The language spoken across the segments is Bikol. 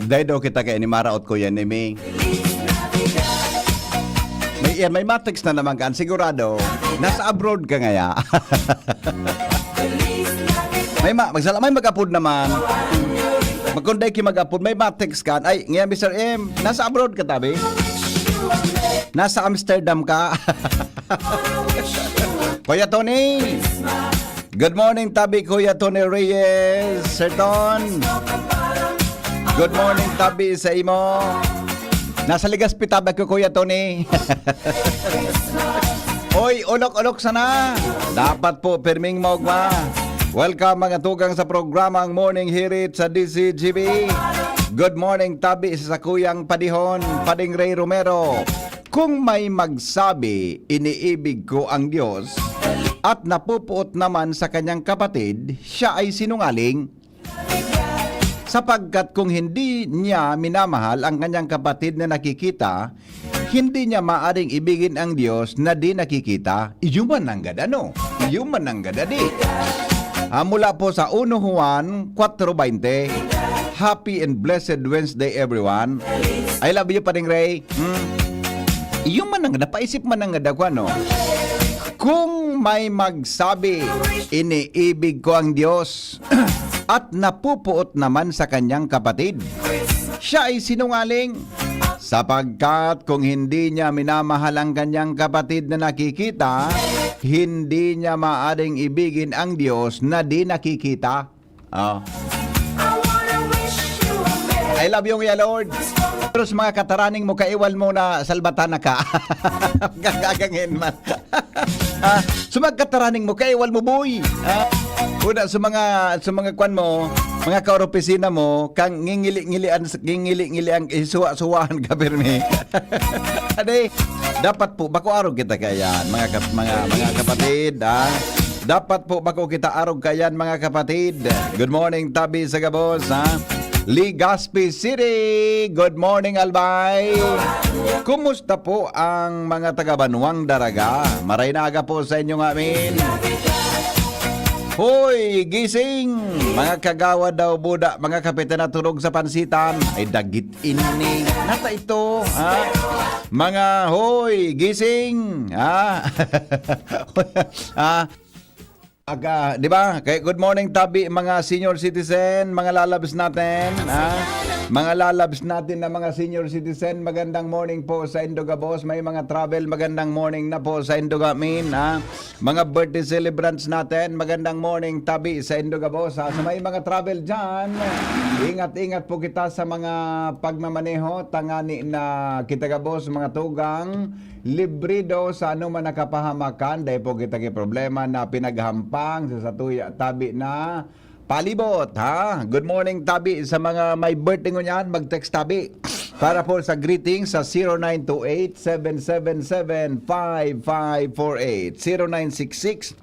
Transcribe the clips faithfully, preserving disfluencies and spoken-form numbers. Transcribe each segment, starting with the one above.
Dai daw kita kay ni maraot ko yan, Nemi. May, yan, may matext na naman ka, sigurado. Nasa abroad ka ngaya. May ma, magsala, may mag-apod naman. Magkunday ki mag-apod, may matext ka. Ay, ngayon, Mister M, nasa abroad ka, tabi? Nasa Amsterdam ka? Kuya Tony! Good morning, tabi, Kuya Tony Reyes. Sir Ton! Good morning, tabi, sa imo. Nasa Legazpi, tabi ko, Kuya Tony. Oy, olok-olok sana. Dapat po, pirming maugma. Welcome, mga tugang, sa programang Morning Hirit sa D C G B. Good morning, tabi, sa Kuyang Padihon, Pading Ray Romero. Kung may magsabi, "Iniibig ko ang Diyos," at napupuot naman sa kanyang kapatid, siya ay sinungaling. Sapagkat kung hindi niya minamahal ang kanyang kapatid na nakikita, hindi niya maaring ibigin ang Diyos na di nakikita. Iyo man nanggad ano? Iyo man nanggad adi? Ah, mula po sa uno Juan kwatro baynte, happy and blessed Wednesday, everyone. I love you, Pading Ray. Hmm. Iyo man nanggad, napaisip man nanggad ako, ano? Kung may magsabi, "Iniibig ko ang Diyos," at napupuot naman sa kanyang kapatid, siya ay sinungaling. Sapagkat kung hindi niya minamahal ang kanyang kapatid na nakikita, hindi niya maaring ibigin ang Diyos na di nakikita. Oh. I love you, Kuya Lord. Pero sa mga kataraning mo, kaiwal mo na salbatan na ka. Gagagangin man. Ah, sa mga kataraning mo, kaiwal mo, boy. Ah, una, sa mga, sa mga kwan mo, mga kaoropisina mo, kang ngingili-ngili ang, ngingili-ngili ang isuwa-suwahan ka, pirmi. Ade, dapat po, bako arog kita kayan, mga kap-, mga, mga kapatid, ah. Dapat po, bako kita arog kayan, mga kapatid. Good morning, tabi sa gabos, ha? Legazpi City. Good morning, Albay. Kumusta po ang mga taga Banwang Daraga? Maray na aga po sa inyo ngamin. Hoy, gising! Mga kagawad daw buda, mga kapitan na turog sa pansitan. Ay, dagit ini. Nata ito, ha? Mga, hoy, gising! Ha? Ha? Aga, di ba? Kaya good morning, tabi, mga senior citizen, mga lalabs natin, ha? Mga lalabs natin na mga senior citizen, magandang morning po sa Indogabos. May mga travel, magandang morning na po sa Indogamin, ha? Mga birthday celebrants natin, magandang morning, tabi, sa Indogabos, ha? Sa may mga travel dyan, ingat-ingat po kita sa mga pagmamaneho, tangani na kita gabos, mga tugang, librido sa anuman na kapahamakan, dai po kita ki problema na pinaghampang sa satuya tabi na palibot, ha? Good morning, tabi, sa mga may birthday ngunyan, mag-text tabi. Para po sa greeting sa zero nine two eight, seven seven seven, five five four eight, zero nine six six,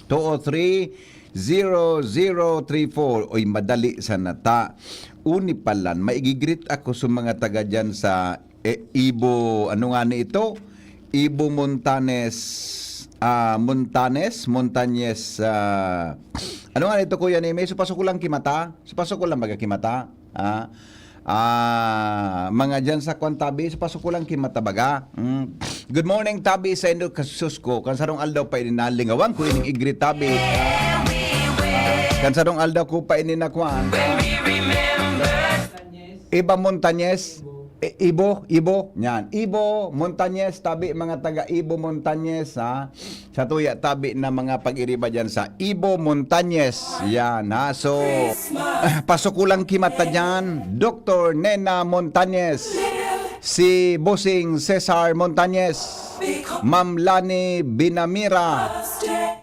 two oh three, zero zero three four. Oy, madali sana ta. Uni palan, maigigreet ako sa mga taga dyan sa, eh, Ibo, ano nga ni ito? Ibo Montanes, ah, Montanes, Montañez, ah, ano nga nito, Kuya Neme? So, pasok ko lang kimata. So, pasok ko lang baga kimata. Ah, ah, mga dyan sa Kwantabi, so, pasok ko lang kimata baga. Mm. Good morning, tabi sa indo, kasus ko. Kan sarong aldaw pa ini nalingawan ko ining igreet, tabi. Kan sarong aldaw ko pa ini nakuan. Iba Montañez. I-, Ibo, Ibo. Yan. Ibo Montañez, tabi, mga taga Ibo Montañez, ha. Sa tuya tabi na mga pag-iriba dyan sa Ibo Montañez. Yan, ha. So, pasok ko lang kimata dyan, Doktor Nena Montañez, si Bossing Cesar Montañez, Ma'am Lani Binamira,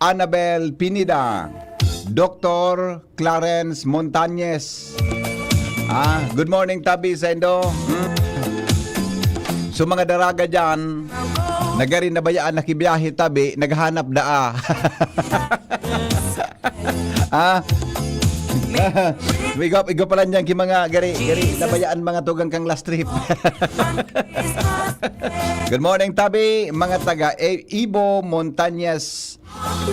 Annabel Pineda, Doktor Clarence Montañez. Ah, good morning, tabi, sa indo. Hmm? So, mga daraga dyan, nagari na bayaan nakibiyahe, tabi, naghanap daa. Ah? Igo, igo pala niyan ki mga gari, gari na bayaan mga tugang kang last trip. Good morning, tabi, mga taga, eh, Ibo Montañez.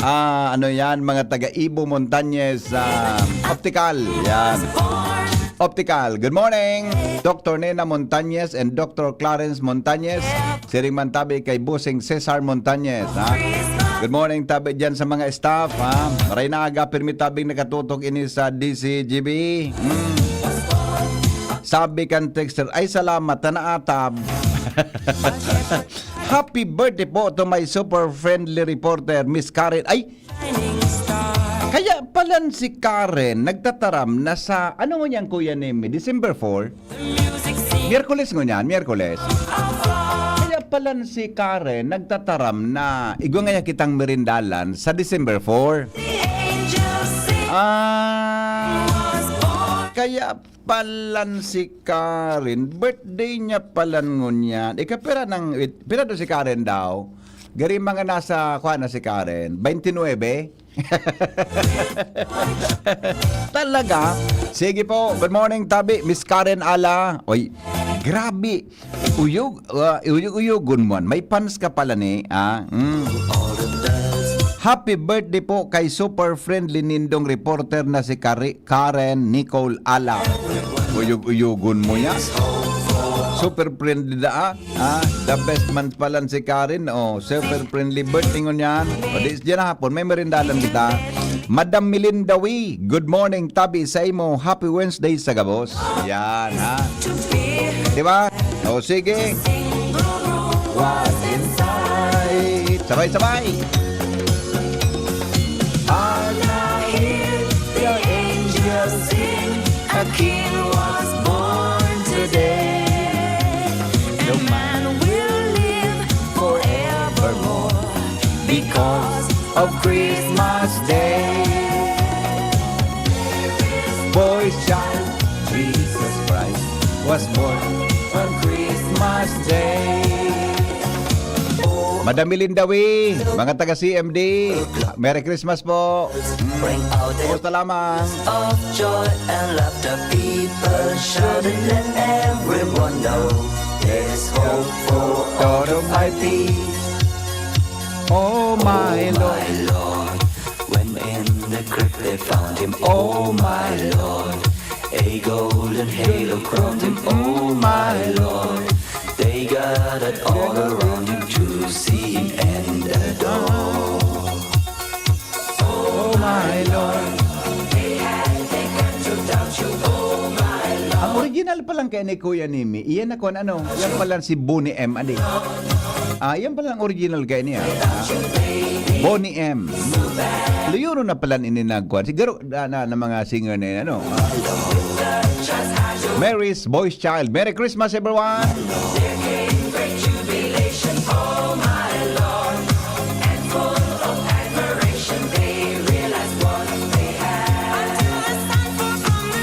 Ah, ano yan, mga taga Ibo Montañez, ah, Optical. Yan. Optical. Good morning, Doctor Nena Montañez and Doctor Clarence Montañez. Siring man tabi kay Bossing Cesar Montañez, ha? Good morning tabi diyan sa mga staff, ha? Maray na aga, pirmi tabing nakatutok ini sa D C G B. Hmm. Sabi kan texter, "Ay, salamat, ta naatab." Happy birthday po to my super friendly reporter, Miss Karen. Ay, kaya palan si Karen nagtataram na sa, ano ngunyan, Kuya Nemi, December four? Miyerkules ngunyan, Miyerkules. Kaya palan si Karen nagtataram na igwa ngaya kitang merindalan sa December four. Ah, kaya palan si Karen, birthday niya palan ngunyan. Ikapira ng, pira do si Karen daw? Gari mga nasa, kuha na si Karen, twenty-nine? Talaga? Sige po. Good morning, tabi. Miss Karen Ala. Oy, grabe. Uyog, ah, uyog-uyogon mo. May fans ka pala ni, ah. Mm. Happy birthday po kay super friendly nindong reporter na si Kari-, Karen Nicole Ala. Uyog-uyogon mo yan. Super friendly da, ah. Ah, the best man pala si Karen. Oh, super friendly birthday ngunyan. O, di, diyan na hapon, may merindalan kita. Madam Melinda Wee, good morning, tabi sa imo. Happy Wednesday sa gabos. Yan, ha? Di ba? O, sige. Sabay-sabay. All now hear the angels sing, "A king was born today. No man will live forevermore because of Christmas Day." Boy child, Jesus Christ was born on Christmas Day. Madam Melinda Wee, mga taga C M D, Merry Christmas po. Mm. Kumusta lamang? Of joy and laughter, people shouted, let everyone know there's hope for all of my people. Oh my Lord. When in the crypt they found him, oh my Lord, a golden halo crowned him, oh my Lord. They gathered all around him to see him and adore. Oh my Lord. Ang original pa lang kay ni Kuya Nimi, iyan na kung ano, yan pala si Boney M, adi. Ah, yan pala ang original kay niya. Boney M. Luyo na pala ini nagkuhan. Siguro, na, na, na mga singer na yun, ano? Mary's Boy's Child. Merry Christmas, everyone!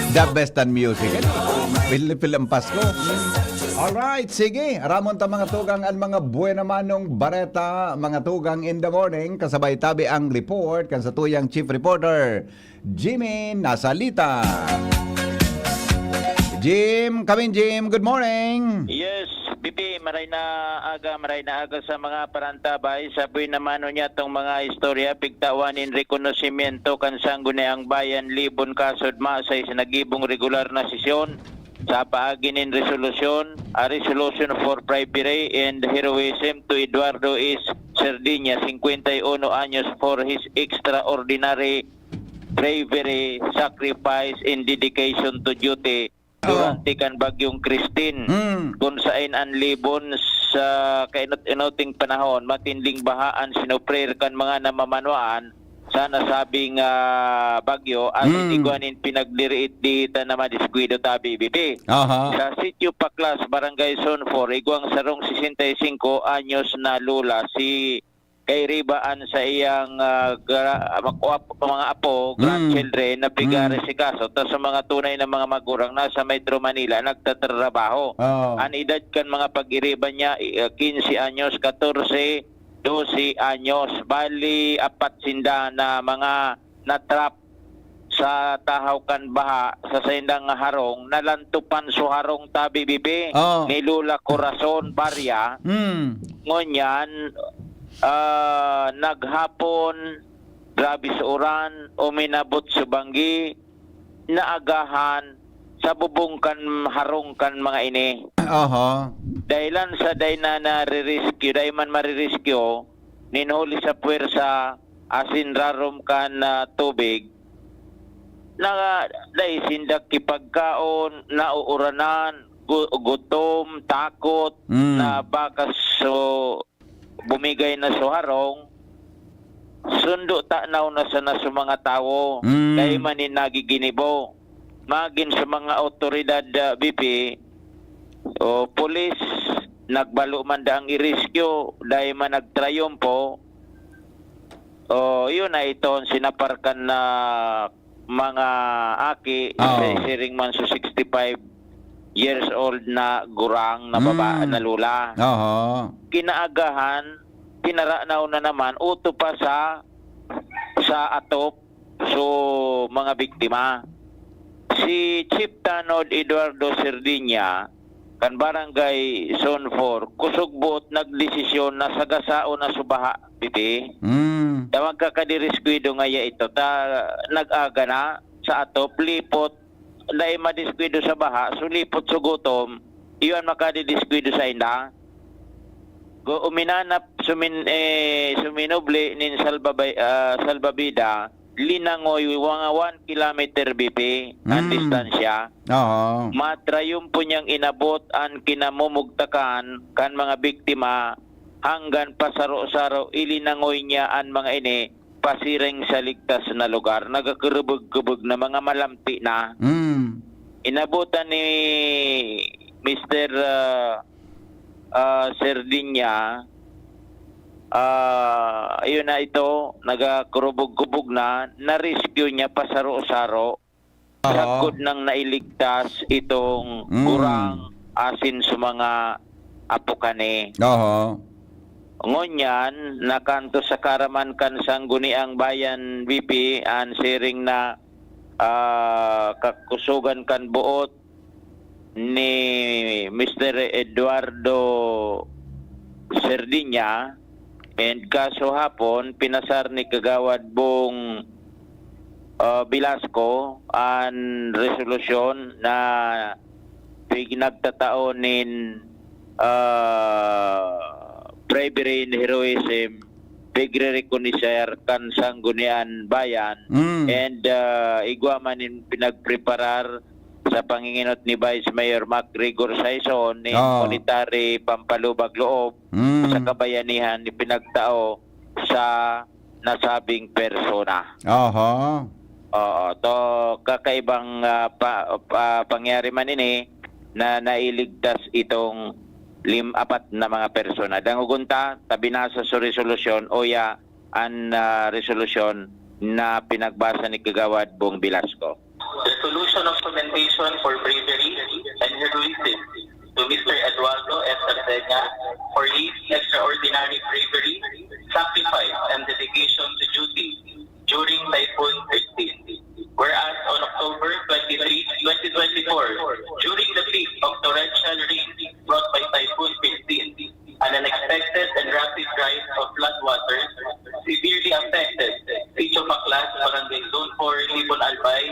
The best and music. Pilipil ang Pasko. Alright, sige. Ramon ta mga tugang an mga buena manong bareta, mga tugang in the morning. Kasabay tabi ang report kan sa tuyang chief reporter, Jimmy Nasalita. Jim, come in, Jim. Good morning. Yes, Bibi, maray na aga, maray na aga sa mga parantabay. Sabi naman niya tong mga istorya, pigtawan nin rekonosimiento kan Sangguniang Bayan Libon Kasod Masay sa nagibong regular na sesyon sa paagi nin resolusyon, a resolution for bribery and heroism to Eduardo S. Sardiña, singkwenta y uno anyos, for his extraordinary bravery, sacrifice, and dedication to duty durante kan Bagyong Christine, Mm. kun saen an Libon sa kainot-inoting panahon, matinding baha an sinuprir kan mga namamanwaan sa nasabing, ah, bagyo, asin Mm. igwa nin pinagdiriit-diitan na madiskuido tabi, Bibi. Aha. Sa Sitio Paklas, Barangay Zone four, igwang sarong sesenta y singko anyos na lola, si kairiba an saiyang, ah, gra-, mga apo, Mm. grandchildren na Mm. pigaresikaso, ta sa mga tunay na mga magurang nasa Metro Manila nagtatrabaho. Oo. An edad kan mga pag-iriba niya, i-, ah, quince anyos, catorce, doce anyos. Bali, apat sinda na mga na-trap sa tahaw kan baha sa saindang harong, nalantupan so harong tabi, Bibi, Oo. ni Lola Corazon Barria. Mm. Ngunyan, ah, naghapon, grabe sa uran, uminabot sa banggi, naagahan, sa bubong kan harong kan mga ini. Oho. Dahilan sa dai na nare-rescue, dai man mare-rescue, nin huli sa puwersa asin rarom kan ah, tubig, na dai sinda kipagkaon, nauuranan, gu- gutom, takot, Mm. na bakas so bumigay na so harong, sundo tanaw na sana sa mga tawo, Mm. dai man nin nagiginibo. Magin sa mga awtoridad ah, B P o pulis, nagbalo man daang i-rescue, dai man nagtrayumpo. O, yun na iton sinaparkan na mga aki, Oo. si- siring man so sixty-five years old na gurang na baba Mm. na lula. Oho. Kinaagahan, tinaranaw na naman, uto pa sa sa atop so mga biktima. Si Chief Tanod Eduardo Sardiña, kan Barangay Zone four, kusog buot nagdesisyon na sagasaon na subaha, Bibi. Mm. Na magkakadiriskwado ngaya ito, ta nag-aga na sa atop, lipot, dai madiskwado sa baha, so lipot sa gutom, iyon makadidiskwado sa inda. Go uminanap sumin, eh, suminubli nin salbabay, ah, salbabida, linangoy mga one kilometer, B P, ang Mm. distansya. Oo. Matrayumpo niyang inabot an kinamumugtakan kan mga biktima hanggan pasaro-saro ilinangoy niya an mga ini pasiring sa ligtas na lugar. Nagakiribig-kibig na mga malamti na. Mm. Inabutan ni Mister ah, ah, Sardiña, ah, ayun na ito, nagakurubog-kubog na, na-rescue niya pasaro-saro. Oo. Sagkod nang nailigtas itong Mm. gurang asin sa mga apo kani. Oho. Ngunyan, nakanto sa karaman kan Sangguniang Bayan, B P, an siring na ah, kakusogan kan buot ni Mister Eduardo Sardiña, and kaso hapon, pinasar ni Kagawad Bong ah, Velasco an resolusyon na pinagtatao nin ah, bravery and heroism, pigre-rekonoser kan Sanggunian Bayan, Mm. and ah, igwa man nin pinagpreparar sa panginginot ni Vice Mayor Mac Rigor Saison nin Oo. monetary pampalubag loob Mm. sa kabayanihan ni pinagtao sa nasabing persona. Oho. Oo, to kakaibang ah, pa, pa- pangyari man ini na nailigtas itong lim apat na mga persona. Dangogon ta, ta binasa sa resolusyon o ya an ah, resolusyon na pinagbasa ni Kagawad Bong Velasco. Resolution of Commendation for Bravery and Heroism to Mister Eduardo F. Sardeña for his extraordinary bravery, sacrifice, and dedication to duty during Typhoon fifteen. Whereas on October twenty-three, twenty twenty-four, during the peak of torrential rain brought by Typhoon fifteen, an unexpected and rapid rise of floodwaters severely affected Sitio Paklas, Barangay Zone four, Libon Albay,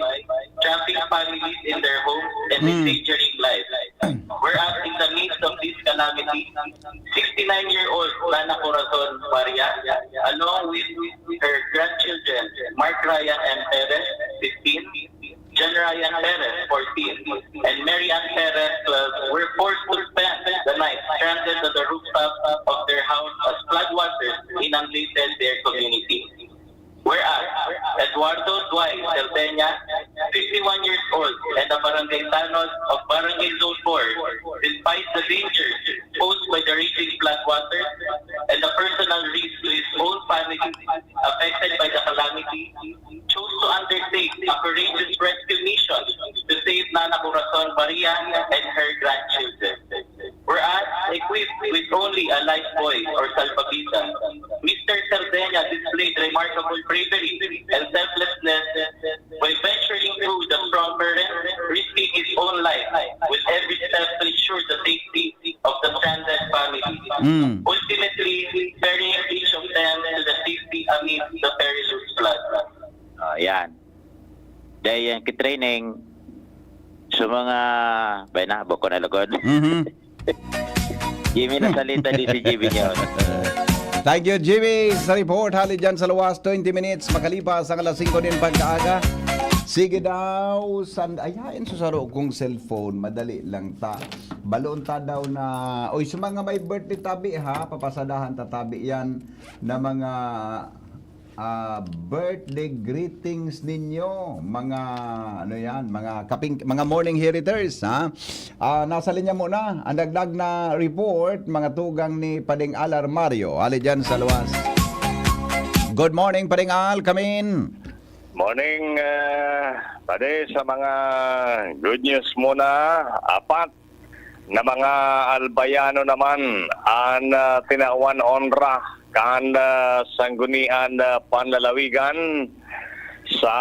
trapping families in their homes and Mm. endangering lives. Whereas in the midst of this calamity, sixty-nine-year-old Nana Corazon Maria, along with her grandchildren, Mark Ryan M. Perez, fifteen, John Ryan Perez, fourteen, and Mary Ann Perez, twelve, were forced to spend the night stranded on the rooftop of their house as floodwaters inundated their community. Whereas, Eduardo Dwight Cerdeña, fifty-one years old and a barangay tanod of Barangay Zone four, despite the danger posed by the raging floodwaters and the personal risk to his own family affected by the calamity, chose to undertake a courageous rescue mission to save Nana Corazon Maria and her grandchildren. Whereas, equipped with only a lifebuoy or salvavidas, Mister Cerdeña displayed remarkable bravery and selflessness by venturing through the strong current, risking his own life with every step to ensure the safety of the stranded family, Mm. ultimately ferrying each of them to the safety amid the perilous flood. Ah, yan. Dahil yan, kitraining, Sa mga, bay na, bako na lugod. Mhm. Jimmy na salita di si Jimmy ngayon. Thank you, Jimmy, sa report. Hali dyan sa luwas, twenty minutes makalipas ang alas singko nin pagkaaga. Sige daw, san... Ay, hain sa saro kong cellphone. Madali lang ta. Balon ta daw na... Oy, sa mga may birthday tabi, ha? Papasadahan ta tabi yan na mga ah, birthday greetings ninyo, mga, ano yan, mga kaping, mga morning heriters, ha? Ah, nasa linya muna ang dagdag na report, mga tugang ni Pading Al Armario. Hali dyan sa luwas. Good morning, Pading Al, kamin. Morning, uh, pare, sa mga good news muna. Apat na mga Albayano naman an uh, tinawan onra kan uh, Sanggunian uh, Panlalawigan sa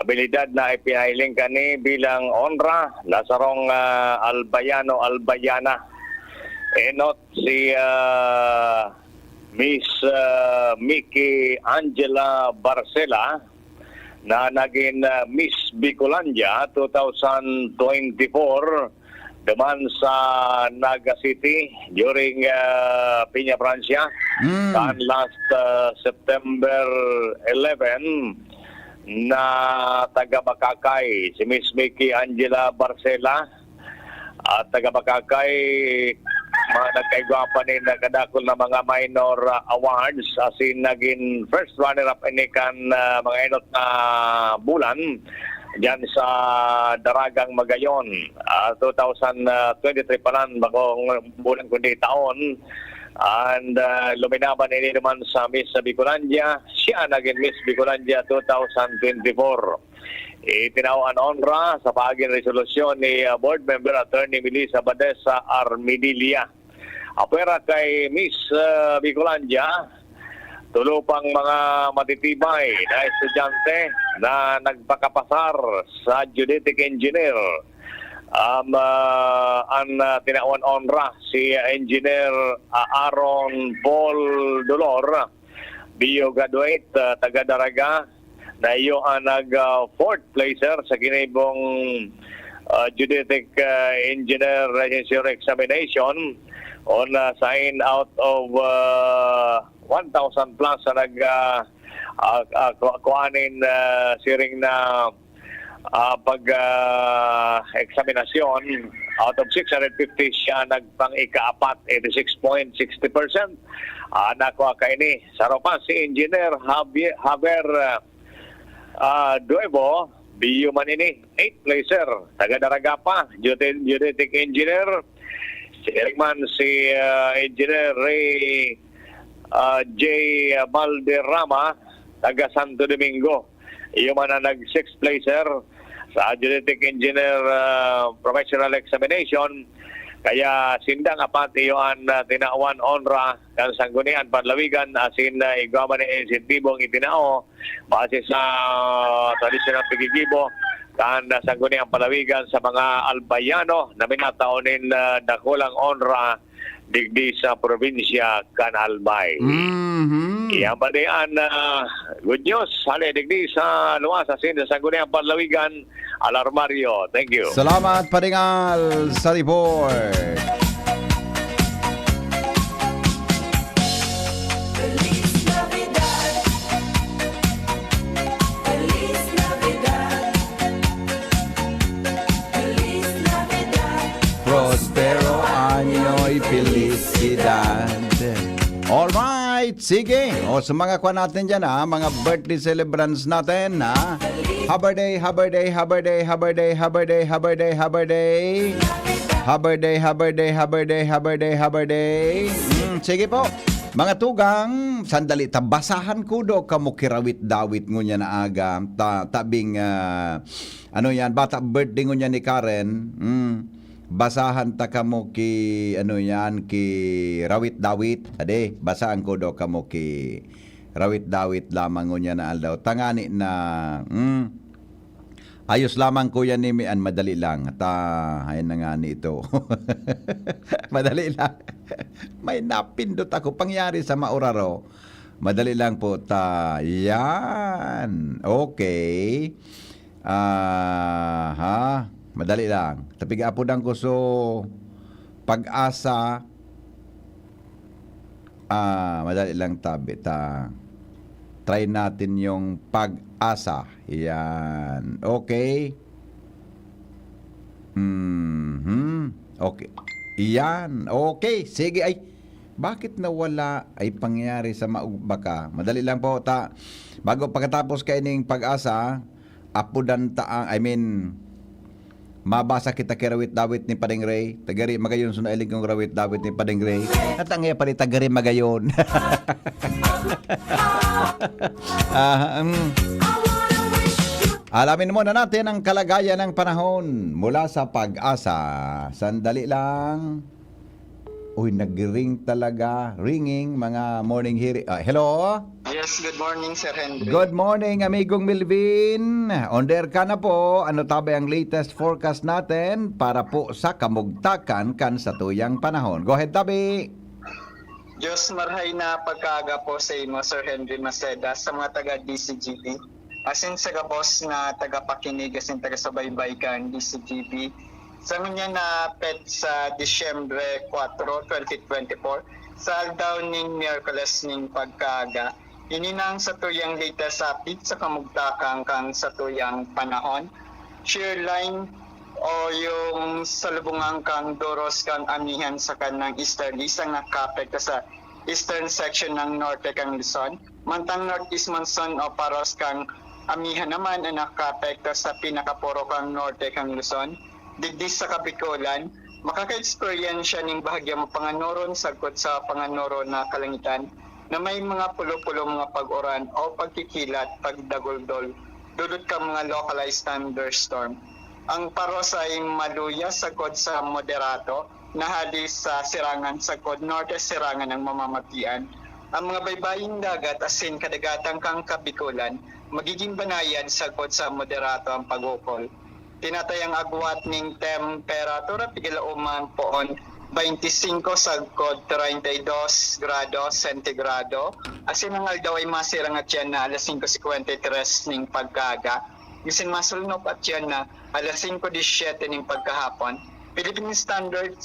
abilidad na ipinahiling kani bilang onra na sarong uh, Albayano, Albayana. Enot si uh, Miss uh, Mickey Angela Barcela na naging uh, Miss Bicolandia twenty twenty-four duman sa Naga City during uh, Peña Francia Mm. kan last uh, September eleven na taga Bacacay, si Miss Mickey Angela Barcela. At taga Bacacay, mga nagkaigwa pa ni nagkadakol na mga minor uh, awards, as in naging first runner-up ini kan uh, mga enot na bulan dyan sa Daragang Magayon. Uh, twenty twenty-three pa lang, bakong bulan kundi taon. And uh, luminaban ini naman sa Miss Bicolandia. Siya naging Miss Bicolandia twenty twenty-four. Itinao an onra sa pagin resolusyon ni uh, Board Member Attorney Melissa Badesa Armidilla. Apwera kay Miss uh, Bicolandia, tulo pang mga matitibay na estudyante na nagpakapasar sa geodetic engineer. Um, uh, an uh, tinawan onra si Engineer uh, Aaron Paul Dolor, B U graduate, uh, taga Daraga, na iyo ang nag uh, fourth placer sa ginibong uh, geodetic uh, engineer licensure examination on uh, sign out of uh, one thousand plus sa nag uh, uh, uh, ku- kuanin uh, siring na uh, pag uh, eksaminasyon. Out of six hundred fifty, siya nagpang ikaapat, eighty-six point sixty percent. Uh, nakuha kaini. Saro pa si Engineer Javier, Javier uh, uh, Duevo, B U man ini, eighth placer, taga Daragapa, geote- geodetic engineer. Si Erikman, si uh, Engineer Ray uh, J Valderrama, taga Santo Domingo. Iyo man ang nag-sixth placer sa Geodetic Engineer uh, Professional Examination. Kaya sindang apat iyo an uh, tinawan onra kan Sanggunian Panlawigan asin uh, igwa man ang insentibong itinao base sa tradisyonal pigigibo kan uh, Sanggunian Panlawigan sa mga Albayano na minatao nin uh, dakulang onra digdi sa probinsya kan Albay. Mhm. Iyan ba di an uh, good news? Hali digdi sa luwas asin sa Sanggunian Panlawigan, Alarmario. Thank you. Salamat, Pading Al, sa report. Feliz Navidad. Feliz Navidad. Feliz Navidad. Prospero año y felicidad. Alright, sige. O, sa mga kwan natin dyan, ha, mga birthday celebrants natin, ha. Happy birthday, happy birthday, happy birthday, happy birthday, happy birthday, happy birthday. Happy birthday, happy birthday, happy birthday, happy birthday, happy birthday. Mm, sige po. Mga tugang, sandali ta, basahan ko do kamo kirawit-dawit ngunyan na aga. Ta, tabing, ah, ano yan, bata birthday ngunyan ni Karen. Mm. Basahan ta kamo ki, ano yan, ki rawit-dawit. Ade, basahan ko do kamo ki rawit-dawit lamang ngunyan na aldaw. Tangani na, mm, ayos lamang, Kuya Nimi, an madali lang. Ta, ayan na nga ni ito. Madali lang. May napindot ako. Pangyari sa mauraro. Madali lang po ta. Yan. Okay. Ah, ha? Madali lang. Tapiga apodan ko so Pag-asa. Ah, madali lang tabi ta. Try natin yung Pag-asa. Yan. Okay. Mhm. Okay. Yan. Okay. Sige. Ay, bakit nawala? Ay, pangyayari sa maug-, baka. Madali lang po ta. Bago pagkatapos kaining Pag-asa, apodan ta ang, I mean, mabasa kita ki rawit-dawit ni Padeng Ray. Tagari magayon so nailing kong rawit-dawit ni Padeng Ray. Natangya pa rin tagari magayon. Ah, mm. Alamin muna natin ang kalagayan ng panahon mula sa Pag-asa. Sandali lang. Uy, nag-ring talaga. Ringing, mga morning hearing. Ah, hello? Yes, good morning, Sir Henry. Good morning, amigong Melvin. On the air ka na po. Ano tabi ang latest forecast natin para po sa kamugtakan kan satuyang panahon? Go ahead, tabi. Diyos marhay na pagkaaga po sa imo, Sir Henry Maceda, sa mga taga D C G B, asin sa gabos na tagapakinig asin tagasubaybay kan D C G B. Sa ngunyan na petsa Disyembre kwatro, twenty twenty-four, sa aldaw ning Miyerkules ning pagkaaga, ini na ang satuyang latest update sa kamugtakan kan satuyang panahon. Shear line o yung salubungan kan doros kan amihan sa kanang easterly, isang nakaapekto sa eastern section ng norte kan Luzon. Mantang northeast monsoon o paros kan amihan naman ang nakaapekto sa pinakaporo kan norte kan Luzon. Digdi sa Kabikolan, makaka-eksperyensya ning bahagya mapanganoron sagkod sa panganoron na kalangitan na may mga pulo-pulo mga pag-uran o pagkikilat, pagdaguldol, dulot kan mga localized thunderstorm. Ang paros ay maluya sagkod sa moderato, na hali sa sirangan sagkod norte sirangan ang mamamatian. Ang mga baybaying dagat asin kadagatan kan Kabikolan magiging banayad sagkod sa moderato ang pag-ukol. Tinatayang agwat ning temperatura pigilauman poon twenty-five sagkod treinta y dos grado sentigrado, asin ang aldaw ay masirang atyan na alas singko singkwenta y tres ning pagkaaga. Bisan masulnop atyan na alas singko disyete ning pagkahapon, Philippine Standard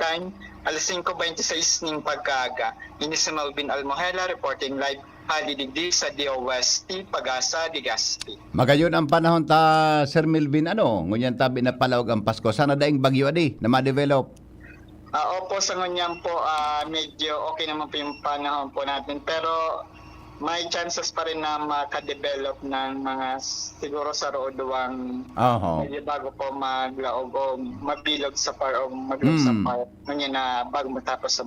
Time, alas singko bente seis ning pagkaaga. Ini si Melvin Almohela reporting live hali digdi sa D O S T, Pag-asa, Legazpi. Magayon ang panahon ta, Sir Melvin, ano? Ngunyan tabi na palaog ang Pasko. Sana daing bagyo, adi, na ma-develop. Ah, opo, sa ngunyan po, ah, medyo okay naman po yung panahon po natin. Pero may chances pa rin na makadevelop ng mga s- siguro sa o duwang Oho. medyo bago po maglaog o mabilog sa par o maglog sa Hmm. par. Ngunyan na bago matapos sa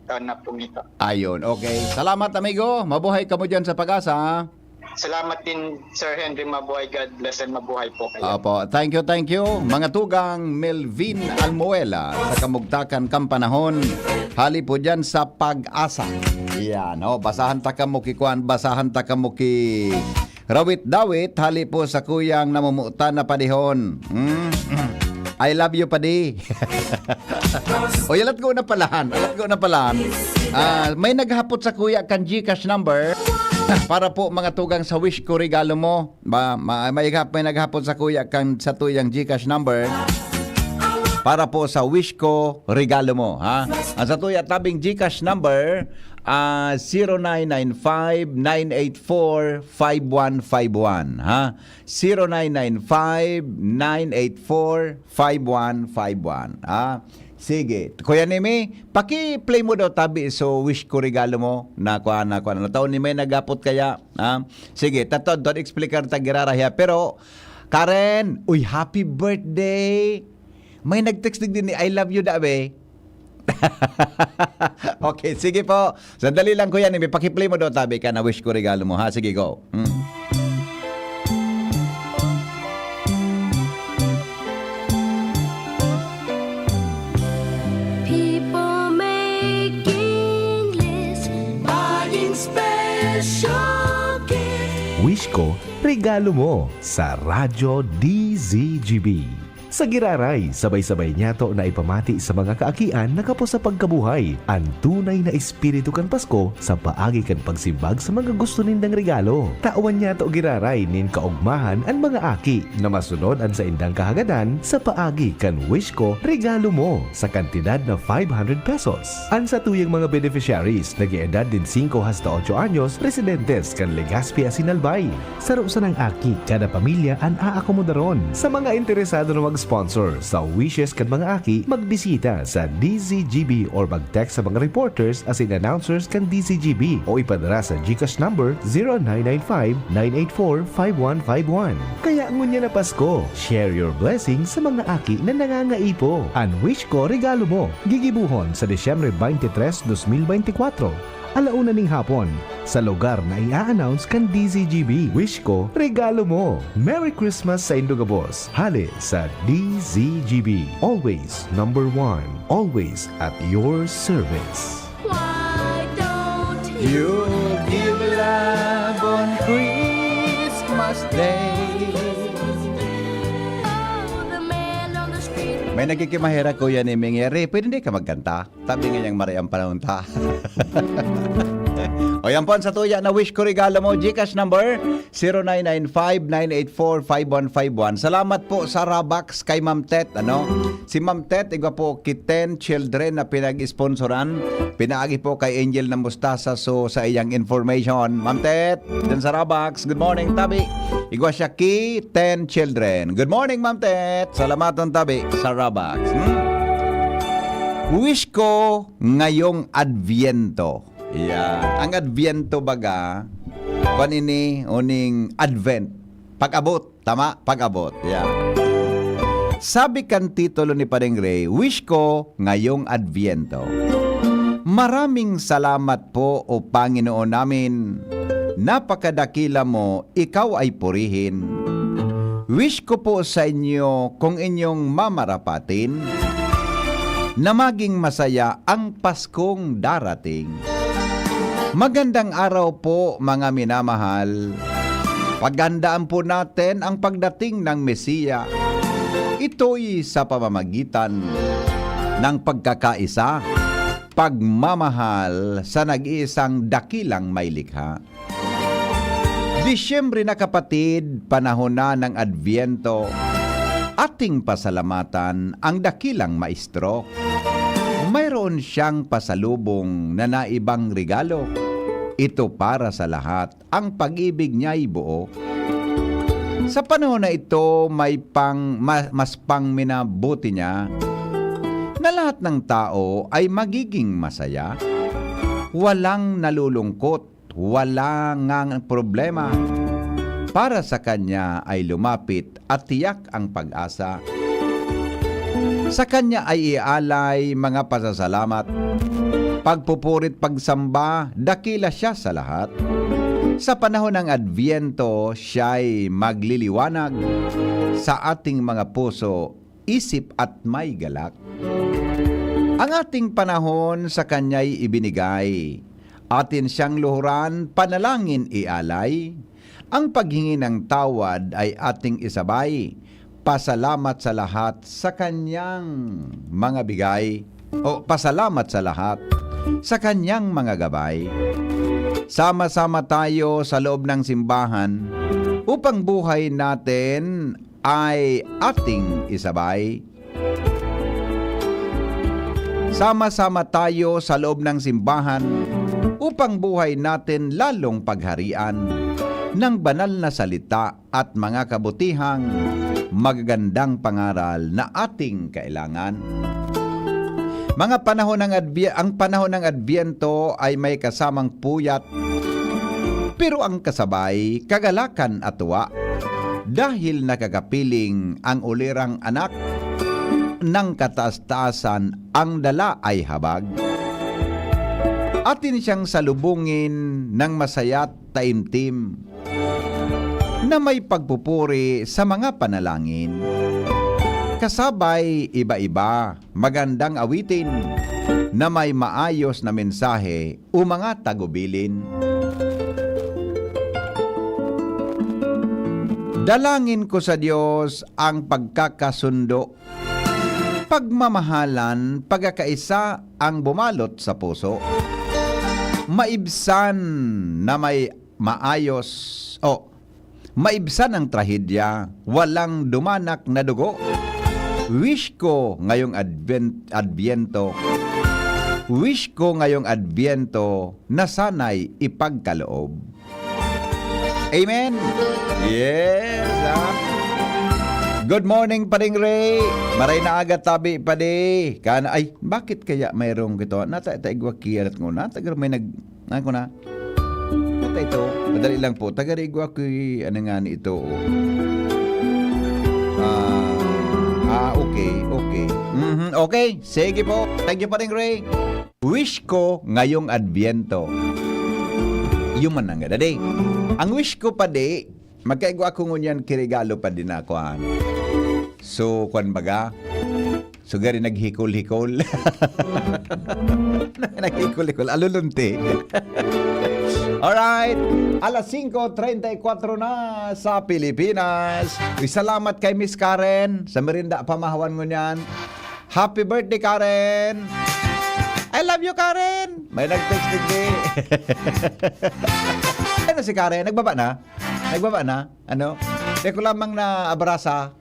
taon na po ito. Ayun, okay. Salamat, amigo. Mabuhay kamo dyan sa Pag-asa. Salamat din, Sir Henry. Mabuhay. God bless and mabuhay po kayo. Opo. Thank you, thank you. Mga tugang Melvin Almuela sa kamugtakan kan panahon. Hali po dyan sa Pag-asa. Yan, oh, basahan ta kamo ki kwan, basahan ta kamo ki rawit-dawit, hali po sa kuyang namumutan na padihon. Hmm? I love you, padi. O, yalat ko na palahan. Alat ko na palahan. Ah, may naghapot sa kuya kan GCash number para po mga tugang sa Wish Ko Regalo Mo. Ba, ma- may, hap- may naghapot sa kuya kan sa tuyang GCash number para po sa Wish Ko Regalo Mo, ha? Ang sa tuya tabing GCash number, ah, zero nine nine five nine eight four five one five one, ha? Zero nine nine five nine eight four five one five one, ha? Sige. Kuya Nimi, paki-play mo daw tabi so Wish Ko Regalo Mo na kuha na kuha na. Taon ni may nagapot kaya, ha? Sige, tatod, don't explicar ta girara hiya. Pero, Karen, uy, happy birthday! May nag-text din ni I love you, dabe. Okay, sige po. Sandali lang, kuya, may paki-play mo daw tabi ka na Wish Ko Regalo Mo, ha? Sige, go. Mm. People making lists, buying special gifts. Wish Ko Regalo Mo sa Radyo D Z G B. Sa giraray, sabay-sabay niyato na ipamati sa mga kaakian na kapos sa pagkabuhay an tunay na espiritu kan Pasko sa paagi kan pagsimbag sa mga gusto nindang regalo. Tawan niyato giraray nin kaogmahan an mga aki na masunod an saindang kahagadan sa paagi kan Wish Ko Regalo Mo sa kantidad na five hundred pesos. An satuyang mga beneficiaries nag-eedad nin singko hasta otso anyos, residentes kan Legazpi Asin Albay. Saro sanang aki kada pamilya an aakomodaron. Sa mga interesado na mag-sponsor sa wishes kan mga aki, magbisita sa D Z G B or mag-text sa mga reporters asin announcers kan D Z G B o ipadara sa GCash number zero nine nine five nine eight four five one five one. Kaya ngunyan na Pasko, share your blessings sa mga aki na nangangaipo. An Wish Ko Regalo Mo, gigibohon sa Disyembre twenty-three, dos mil beintikwatro, ala una ning hapon, sa lugar na i-a-announce kan D Z G B. Wish Ko Regalo Mo. Merry Christmas saindo gabos. Hale sa D Z G B. Always number one. Always at your service. Why don't you give love on Christmas Day? Oh, the man on the street. May nagkikimaherak, Kuya Niming Yeri. Pwede hindi ka magkanta? Tabi nga niyang maray ang panahon ta. O yan po, sa tuya na wish ko regalo mo, GCash number zero nine nine five nine eight four five one five one. Salamat po sa Rabax kay Ma'am Tet, ano? Si Ma'am Tet, igwa po ki Ten Children na pinag-sponsoran. Pinaagi po kay Angel na Mustasa, so sa iyang information. Ma'am Tet, dyan sa Rabax, good morning, tabi. Igwa siya ki Ten Children. Good morning, Ma'am Tet. Salamaton tabi sa Rabax. Hmm? Wish ko ngayong Adviento. Yan. Ang Adviento baga, kwan ini, uning Advent. Pag-abot. Tama? Pag-abot. Yan. Sabi kan titulo ni Paring Ray, wish ko ngayong Adviento. Maraming salamat po, O Panginoon namin. Napakadakila mo, ikaw ay purihin. Wish ko po sa inyo kung inyong mamarapatin na maging masaya ang Paskong darating. Magandang araw po, mga minamahal. Paghandaan po natin ang pagdating ng Mesiya. Ito'y sa pamamagitan ng pagkakaisa, pagmamahal sa nag-iisang dakilang may likha. Disyembre na, kapatid, panahon na ng Adviento. Ating pasalamatan ang dakilang maestro. Mayroon siyang pasalubong na naibang regalo. Ito para sa lahat, ang pag-ibig niya'y buo. Sa panahon na ito, may pang, ma- mas pang minabuti niya na lahat ng tao ay magiging masaya. Walang nalulungkot, wala ngang problema. Para sa kanya ay lumapit at tiyak ang pag-asa. Sa kanya ay ialay mga pasasalamat, pagpupuri't pagsamba, dakila siya sa lahat. Sa panahon ng Adviento, siya'y magliliwanag sa ating mga puso, isip at may galak. Ang ating panahon sa kanya'y ibinigay. Atin siyang luhuran, panalangin ialay. Ang paghingi ng tawad ay ating isabay. Pasalamat sa lahat sa kanyang mga bigay. O pasalamat sa lahat sa kanyang mga gabay. Sama-sama tayo sa loob ng simbahan upang buhay natin ay ating isabay. Sama-sama tayo sa loob ng simbahan upang buhay natin lalong pagharian ng banal na salita at mga kabutihang magagandang pangaral na ating kailangan. Mga panahon ng Advi- ang panahon ng Adviento ay may kasamang puyat, pero ang kasabay, kagalakan at tuwa, dahil nakakapiling ang ulirang anak ng kataas-taasan, ang dala ay habag. Atin siyang salubungin ng masaya't taimtim na may pagpupuri sa mga panalangin. Kasabay iba-iba, magandang awitin na may maayos na mensahe o mga tagubilin. Dalangin ko sa Diyos ang pagkakasundo, pagmamahalan, pagkakaisa ang bumalot sa puso. Maibsan na may maayos, o maibsan ang trahedya, walang dumanak na dugo. Wish ko ngayong Advent, Adbyento, wish ko ngayong Adbyento na sana'y ipagkaloob. Amen. Yes, ah. Good morning, Pading Ray. Maray na aga, tabi, Padi. Kan, ay, bakit kaya mayroong kito? Nata, ta, igwa ki, alat ko na. Taga may nag, ano ko na? Nata ito. Madali lang po. Taga igwa ko, ano nga ni ito, oh. Ah, ah, okay, okay. Mhm, okay. Sige po. Thank you, Pading Ray. Wish ko ngayong Adbyento. Yun man ang gada, di. Ang wish ko, Padi, magkaigo ako ngunyan ki regalo, Padi, na kuan. So, kuan baga? So, gari naghikol-hikol. Naghikol-hikol. Alulunti. Alright. Alas singko treinta y cuatro na sa Pilipinas. Uy, salamat kay Miss Karen sa merienda pamahawan ngunyan. Happy birthday, Karen! I love you, Karen! May nag-text digdi. Ano si Karen? Nagbaba na? Nagbaba na? Ano? Di ko lamang na abrasa.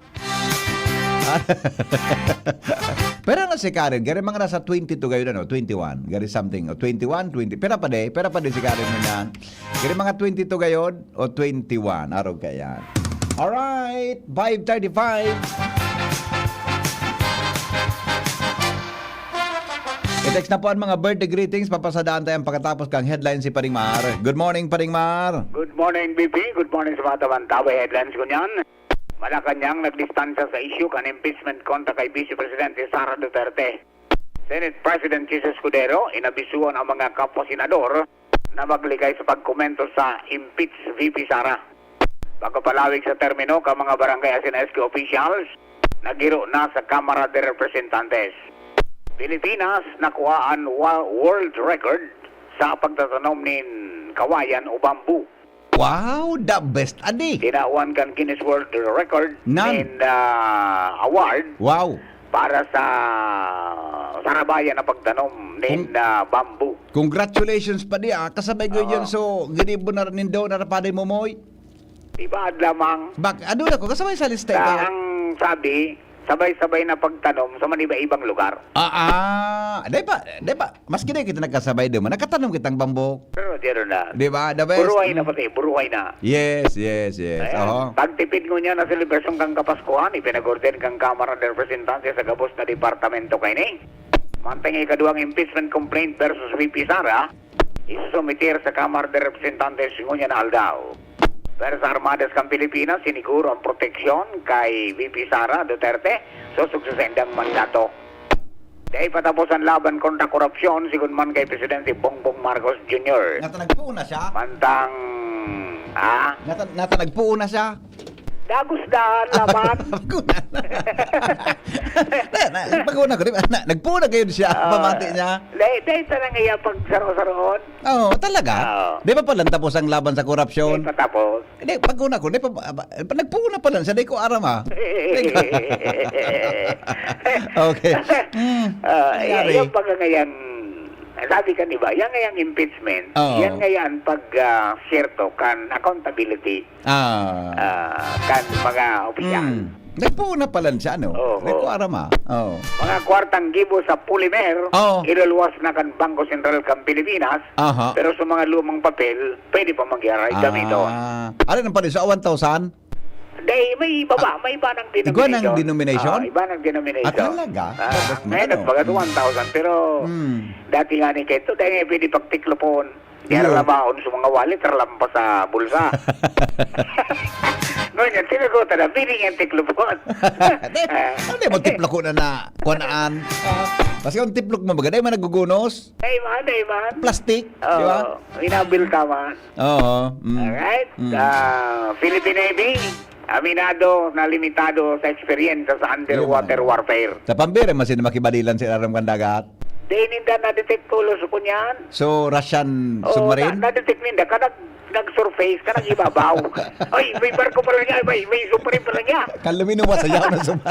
Pero ano si Karen? Gari mga nasa twenty-two gayon, ano? Twenty-one. Gari something. O twenty-one, twenty. Pera pa de. Pera pa de si Karen mo niyan. Gari mga twenty-two gayon o twenty-one. Arog ka yan. Alright. Five thirty-five. I-text na po ang mga birthday greetings. Papasadaan tayo ang pagkatapos kang headline si Paring Mar. Good morning, Paring Mar. Good morning, B P. Good morning sa mga tabang-tabay headlines ko niyan. Malacanang nagdistansya sa isyu kan impeachment kontra kay Vice Presidente Sara Duterte. Senate President Chiz Escudero, inabisuhan ang mga kapwa senador na magligay sa pagkomento sa impeach V P Sara. Pagpapalawig sa termino kan mga barangay asin S K officials, naghiro na sa Kamara de Representantes. Pilipinas nakuha an wa-, world record sa pagtatanom nin kawayan o bamboo. Wow, the best, adi. Tinawan kan Guinness World Record Nan. nin, ah, award Wow. para sa sarabayan na pagtanom nin, Kung ah, bamboo. Congratulations, padi, ah. Kasabay ko Oo. yun, so, ginibo na rin daw na padi mo, Moy. Iba lamang. Bak-, ano na ko, kasabay sa lista Sa ito. ang sabi, sabay-sabay na pagtanom sa maniba-ibang lugar. Ah, ah. Di ba, di ba, maski di kita nagkasabay, di mo, nakatanom kitang bamboo. Pero di rin na. Di ba? The best. Buruhay na Mm. pati, buruhay na. Yes, yes, yes. Ayan. Oho. Pagtipid ngunyan na selebrasyon kan Kapaskuhan, ipinag-order kan Kamara de Representantes sa gabos na departamento kaini. Mantang ikaduwang impeachment complaint versus V P Sara, isusumiter sa Kamara de Representantes ngunyan na aldaw. Pwersa Armadas kan Pilipinas, siniguro ang proteksyon kay V P Sara Duterte, sosog sa saindang mandato. Dai patapos ang laban kontra korupsyon, sigon man kay Presidente Bongbong Marcos Junior. Nata nagpuon na siya? Mantang, ha? Nata, nata nagpuon na siya? Dagos daan, laban. Pagkunan. Na, na, pagkunan ko, di ba? Na, nagpuon na kayo siya, Ah, pamati niya. Dai, dai, tanang iya pagsaro-saroon. Oo, talaga? Oo. Di ba pala tapos ang laban sa korupsyon? Di pa tapos. Hindi, pag una ko, hindi pa, ba, ba, nagpuuna pa lang siya, di ko aram, ah. Okay. Hmm. Ah, Nangyari. yan, yan pa nga yan, sabi ka, di ba, yan nga yung impeachment, Oo. yan nga yan pag, ah, siyerto kan accountability, Ah. ah, kan mga opisyal. Hmm. Nagpuuna pa lang siya, no? Oo. Di ko aram, ah. Oo. Mga kwartang gibo sa polymer, Oo. iluluwas na kan Bangko Sentral kan Pilipinas, Aha. pero sa mga lumang papel, pwede pa mag-aray gamiton. Ah. Ano nang pala sa one thousand? Dai, may iba ba? Ah, May iba ng igwa ng denomination. denomination? Ah, iba ng denomination. Ah, talaga? Ah, Tapos na ngayon, ano? nagbagat Hmm. one thousand, pero Hmm. dati nga ni Kento, dai nga pwede pagtiklopon. Di Iyo. aralabaon sa mga wallet, ralampas sa bulsa. Ngayon, sinagot na, pwede nga tiklopon. Di, Ah. ano di mo tiploko na na, kuanaan? Ah, basta yung tiplok mo, baga, dai man nagugunos? Dai man, dai man. Plastic, Oo. di ba? Inabil ka man. Oo. Mm. Alright? Mm. Ah, Philippine Navy, aminado na limitado sa eksperyensya sa underwater Ayun. warfare. Sa pambira, masin makibalilan sa ilarom kan dagat. Di ninda na-detect tulos ko niyan. So, Russian Oo, submarine? Na, na-detect ninda. Ka nag, nag-surface, ka nag-ibabaw. Ay, may barko pala niya, may, may submarine pala niya. Kalumino mo, sayaw na sub-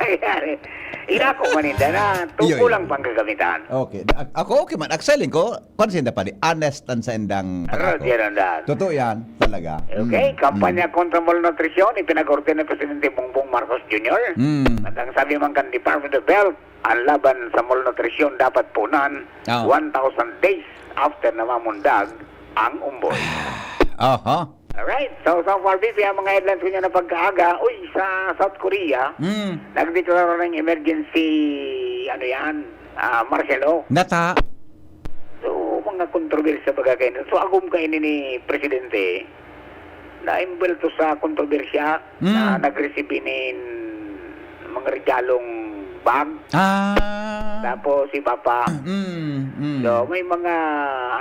Ayan eh. Inako man ninda na, Iyo, tungkol iyo. lang pang kagamitan. Okay. A-, ako, okay man. Excelling ko, pansin na pa di, honest ang sa indang Pero pag-ako. Diyan ang daan. Totoo yan, talaga. Okay, Mm, kampanya mm. kontra malnutrisyon, ipinag-order ni Presidente Bongbong Marcos Junior. Mm. At ang sabi man kan Department of Health, ang laban sa malnutrisyon dapat punan Oo. one thousand days after na mamundag ang umboy. Aha. Alright, so, so far, B P, ang mga headlines ko niya na pagkaaga, uy, sa South Korea, Mm. nagdeklara ng emergency, ano yan, ah, martial law. Nata. So, mga kontrobersya baga kayo. So, agom kayo ni, ni Presidente na imbelto sa kontrobersya Mm. na nag-receive nin mga regalong bag. Ah. Tapos iba pa. Mm, mm. So, may mga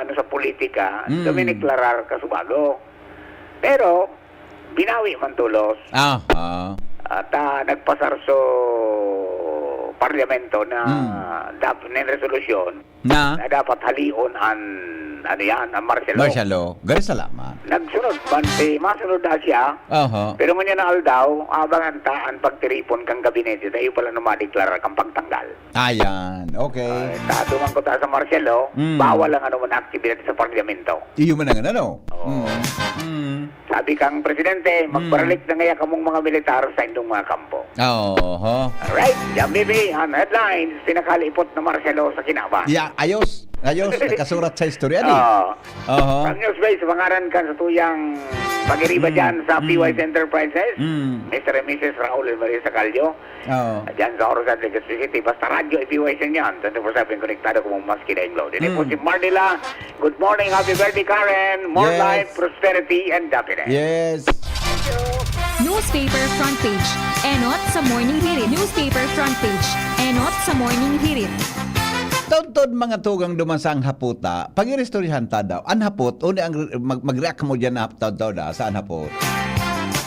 ano sa politika, Mm. dumineklarar ka subago. Pero, binawi man tulos. Aha. At, ah, nagpasar so parlamento na Mm. dap-, na resolusyon Na? na dapat halion an, ano yan, ang martial law. Martial law. Gari salamat. Nagsunod man si, masunod na siya. Aha. Pero ngunyan na aldaw, abangan ta an pagtiripon kang gabinete, tayo pala na madeklara kang pagtanggal. Ayan. Okay. Ay, tado man ko ta sa martial law, Mm. bawal ang ano man aktibidad sa parlamento. Iyo man ang ano, no? Oo. Mm. Mm. Sabi kang presidente, Mm. magbaralik na ngaya kamong mga militar sa indong mga kampo. Oho. Alright, yan, B B, ang headlines, pinakalipot na martial law sa kinaban. Ya, ayos. Ayos, nakasurat sa istorya, di? Oo. Oho. Ang news base, pangaran kan sa tuyang pag-iriba Mm. dyan sa Mm. P Y C Enterprises, Mm. Mister and Missus Raul and Maria Sacalyo. Oo. Diyan sa Orosan, Legazpi City. Basta radyo, i-P Y C niyan. Twenty-four seven konektado kung maski na yung load. Ini po Mm. si Mardila. Good morning, happy birthday, Karen. More Yes. life, prosperity, and happiness. Yes. Newspaper front page. Enot sa Morning Hirit. Newspaper front page. Enot sa Morning Hirit. Taon-taon mga tugang duman sa ang haputa, pag-iristoryahan ta daw. An hapot, uni ang re-, mag-, mag-react mo dyan na taon-taon, ah, sa an hapot.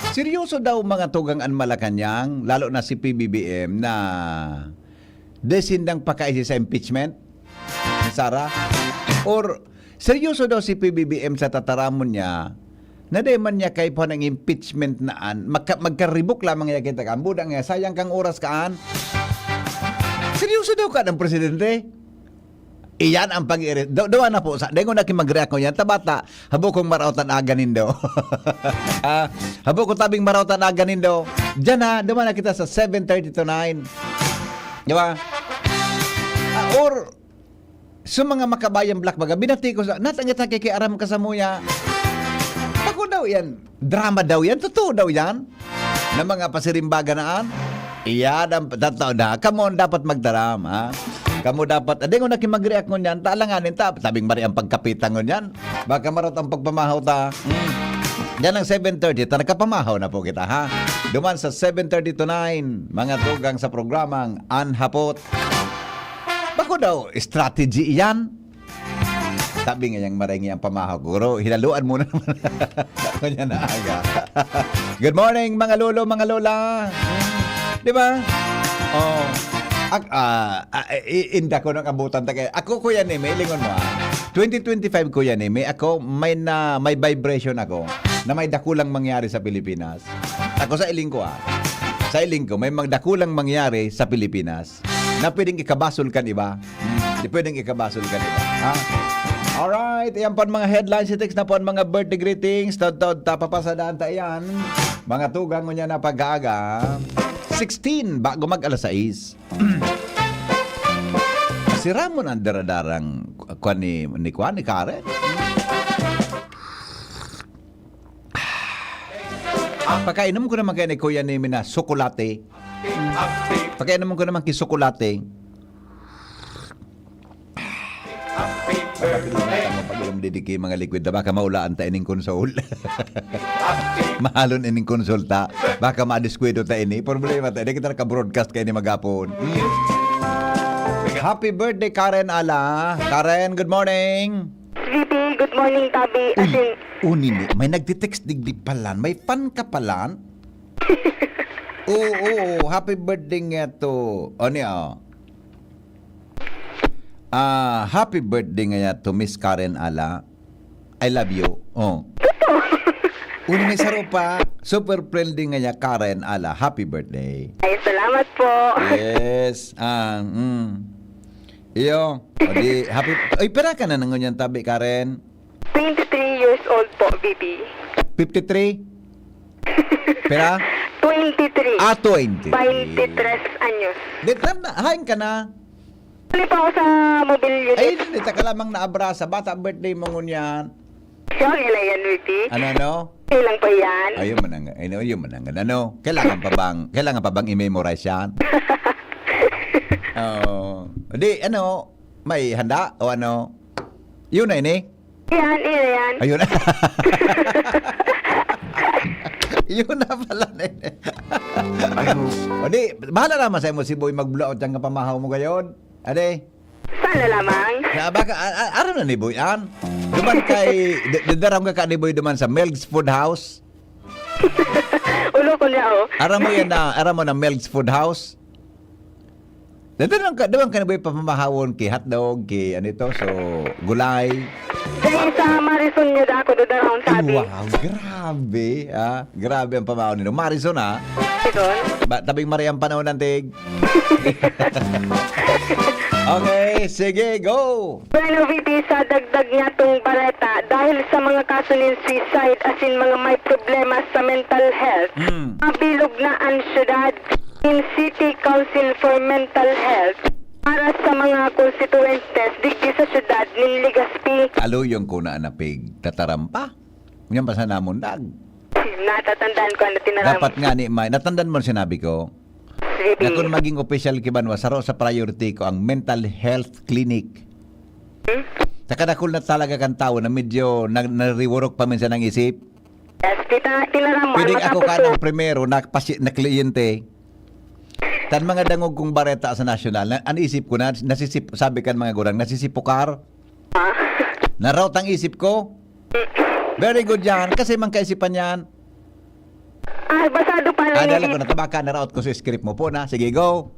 Seryoso daw mga tugang an Malacañang, lalo na si P B B M na dai sindang pakaisi sa impeachment ni Sara? Or seryoso daw si P B B M sa tataramon niya na dai man niya kaipuhan ang impeachment na an, magka-, magkaribok lamang niya kita kan, buda nga, sayang kang oras kaan. Seryoso daw ka ng presidente? Iyan ang pag-iiri-, daw, daw na po, sa, dengon na ki mag-react ko yan, tabata, habo kong maraot an aga nindo. Ah, habo ko tabing maraot an aga nindo. Diyan na, duman na kita sa seven thirty to nine. Di ba? Ah, or, sa mga makabayang black baga, binati ko sa, natangit na kikiaram ka sa muya. Bako daw yan. Drama daw yan. Totoo daw yan. Na mga pasirimbaga na an. Iyan ang totoo na. Kamo ang dapat magtaram, ha? Kamo dapat, adingon na ki mag-react ngunyan, ta alanganin ta, tabing mari ang pagkapitang ngunyan. Baka marot ang pagpamahaw ta. Hmm. Yan ang seven thirty, ta nakapamahaw na po kita, ha? Duman sa seven thirty to nine, mga tugang sa programang Anhapot. Bako daw, strategy iyan. Sabi nga yang marengi ang pamahaw ko, pero hinaluan mo na naman. Ako niya na aga. Good morning, mga lolo, mga lola. Di ba? Oh. Ak-, ah, ah, i-, inda ko nang abutan ta kay. Ako, Kuya Neme, lingon mo, ah. Twenty twenty-five, Kuya Neme, ako may na, may vibration ako na may dakulang mangyari sa Pilipinas. Ako sa iling ko, ah. Sa iling ko, may mga dakulang mangyari sa Pilipinas na pwedeng ikabasol kan iba. Hmm, di pwedeng ikabasol kan iba. Ha? Alright, ayan po ang mga headlines. I-text na po ang mga birthday greetings. Taod-taod ta, papasadaan ta yan. Mga tugang ngunyan na pag-aaga. Sixteen, bago mag alas sais. Si Ramon ang daradarang kwan ni, ni kwan, ni Karen. Pakainom ko naman kayo ni Kuya Nemi na tsokolate. Pakainom ko naman ki tsokolate. Pag-inom didi ki mga liquid na baka maulaan ta ining konsol. Mahalon ining konsol ta. Baka madiskwento ta ini. Problema ta. Di kita naka-broadcast kayo ni maghapon. Mm. Happy birthday, Karen Ala. Karen, good morning. V P, good morning, Tabi. Uy, Asin, unini, may nagtitext digdi palan. May fan ka palan? Oo, oo, happy birthday nga to. Ano yan? Ah, happy birthday ngaya to Miss Karen Ala. I love you. Oh. Uli may saro pa, super friendly ngaya, Karen Ala. Happy birthday. Ay, salamat po. Yes. Ah, mm. Iyo. O di, happy... Ay, pira ka na nangunyan tabi, Karen? Twenty-three years old po, V P. Fifty-three? Pira? Twenty-three. Ah, twenty-three. Twenty-three anyos. Di, tam na, hain ka na? Ano pa ako sa mobilyo? Ay, hindi, taka lamang naabrasa. Bata birthday mo ngunyan. Sure, yun na yan, V P. Ano, ano? Okay lang po yan. Ayun man ang, ayun, ayun man ang, ano, kailangan pa bang, kailangan pa bang i-memorize yan? Oo. Di, ano, may handa o ano? Yun na ini? Yan, yun na yan. Ayun. Yun na pala na ini. O di, bahala naman sa imo si Boy mag-blow out yung kapamahaw mo gayon. Ade? Sana lamang. Na baka, a- a- aram na ni Boy an? Duman kay, d- d- daram ka ka ni Boy duman sa Melg's Food House. Ulo ko niya, oh. Aram mo yan na, aram mo na Melg's Food House? Dito lang ka, duman ka ni Boy papamahawon ki hotdog, ki ano ito, so, gulay. Dahil sa Marison niya da ako doon sa Ay, ating wow, grabe, ah. Grabe ang pamahon nito. Marison, ah. Marison. Ba, tabing Maria ang panahon ng tig. Okay, sige, go! Bueno, V P, sa dagdag niya tong bareta, dahil sa mga kaso nin suicide, asin mga may problema sa mental health, Hmm. mabilog na ang syudad in City Council for Mental Health para sa mga konstituyentes digdi sa syudad nin Legazpi. Aluyon ko na napig tatarampa. Yan pa sa namundag. Natatandaan ko ano tinaram. Dapat nga ni may, natandan mo ang sinabi ko? Sige. Na kung maging opisyal ki banwa, saro sa priority ko ang mental health clinic. Hmm? Sa kadakul na talaga kan tawo na medyo na, nariworok pa minsan ang isip. Yes, kita, tinaram mo, Pwedeng matapos ako ka ko. ng primero na, pasi, na kliyente. Tan mga dangog kong bareta sa nasyonal, na, ang isip ko na, nasisip, sabi kan mga gurang, nasisipukar. Ah. Naraot ang isip ko. Very good yan. Kasi mang kaisipan yan. Ah, basado pa Ah, na dala ko ini, na tabaka, naraot ko sa script mo po na. Sige, go.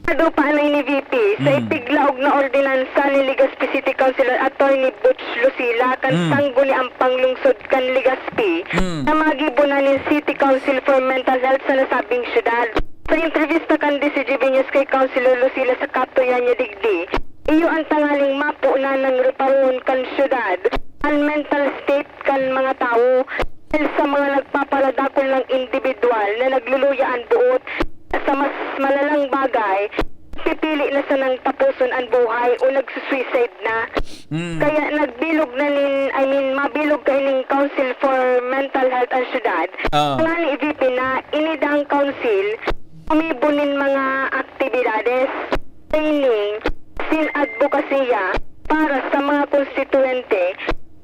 basado pa na ini V P. Sa Hmm. ipiglaog na ordinansa ni Legazpi City Councilor Attorney Butch Lucila kan Hmm. Sangguniang Panglungsod kan Legazpi Hmm. na magibo na nin City Council for Mental Health sa nasabing syudad. Sa entrevista kan D C G B News kay Councilor Lucila sa katuyan niya digdi, iyo ang tanganing mapo na nang reparohon kan syudad an mental state kan mga tawo dahil sa mga nagpaparadakul ng individual na nagluluya an buot sa mas malalang bagay, pipili na sanang tapuson an buhay o nagsusuicide na. Mm. Kaya nagbilog na nin, I mean, mabilog kaining Council for Mental Health an syudad. Ah. Wala ni V P na inidang council, umibo nin mga aktibidades, training, sin advokasya para sa mga konstituyente,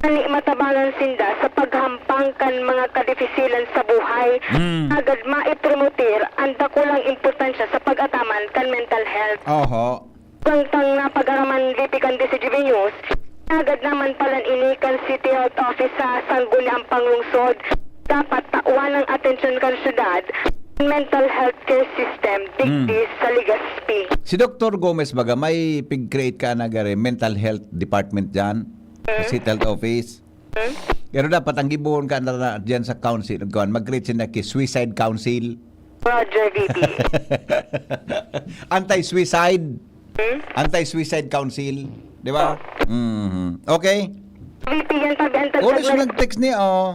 ani matabangan sinda sa paghampang kan mga kadifisilan sa buhay, Mm. agad maipromotir ang dakulang importansya sa pag-ataman kan mental health. Oho. Samtang napag-araman V P kan D C G B News, agad naman palan ini kan City Health Office sa Sangguniang Panglungsod. Dapat tawan ang atensyon kan syudad ang mental health care system digdi Hmm. sa Legazpi. Si Doktor Gomez baga, may pig-create ka na gari mental health department dyan? Sa City Health Office? Hmm? Pero dapat ang gibuhon ka na, na dyan sa council, kuwan, mag-create sila ki suicide council. Roger, V P. Anti-suicide. Hmm? Anti-suicide council. Di ba? Mhm. Okay. V P, yan sabi ang Ulo tagtag siya na nag-text niya, oh.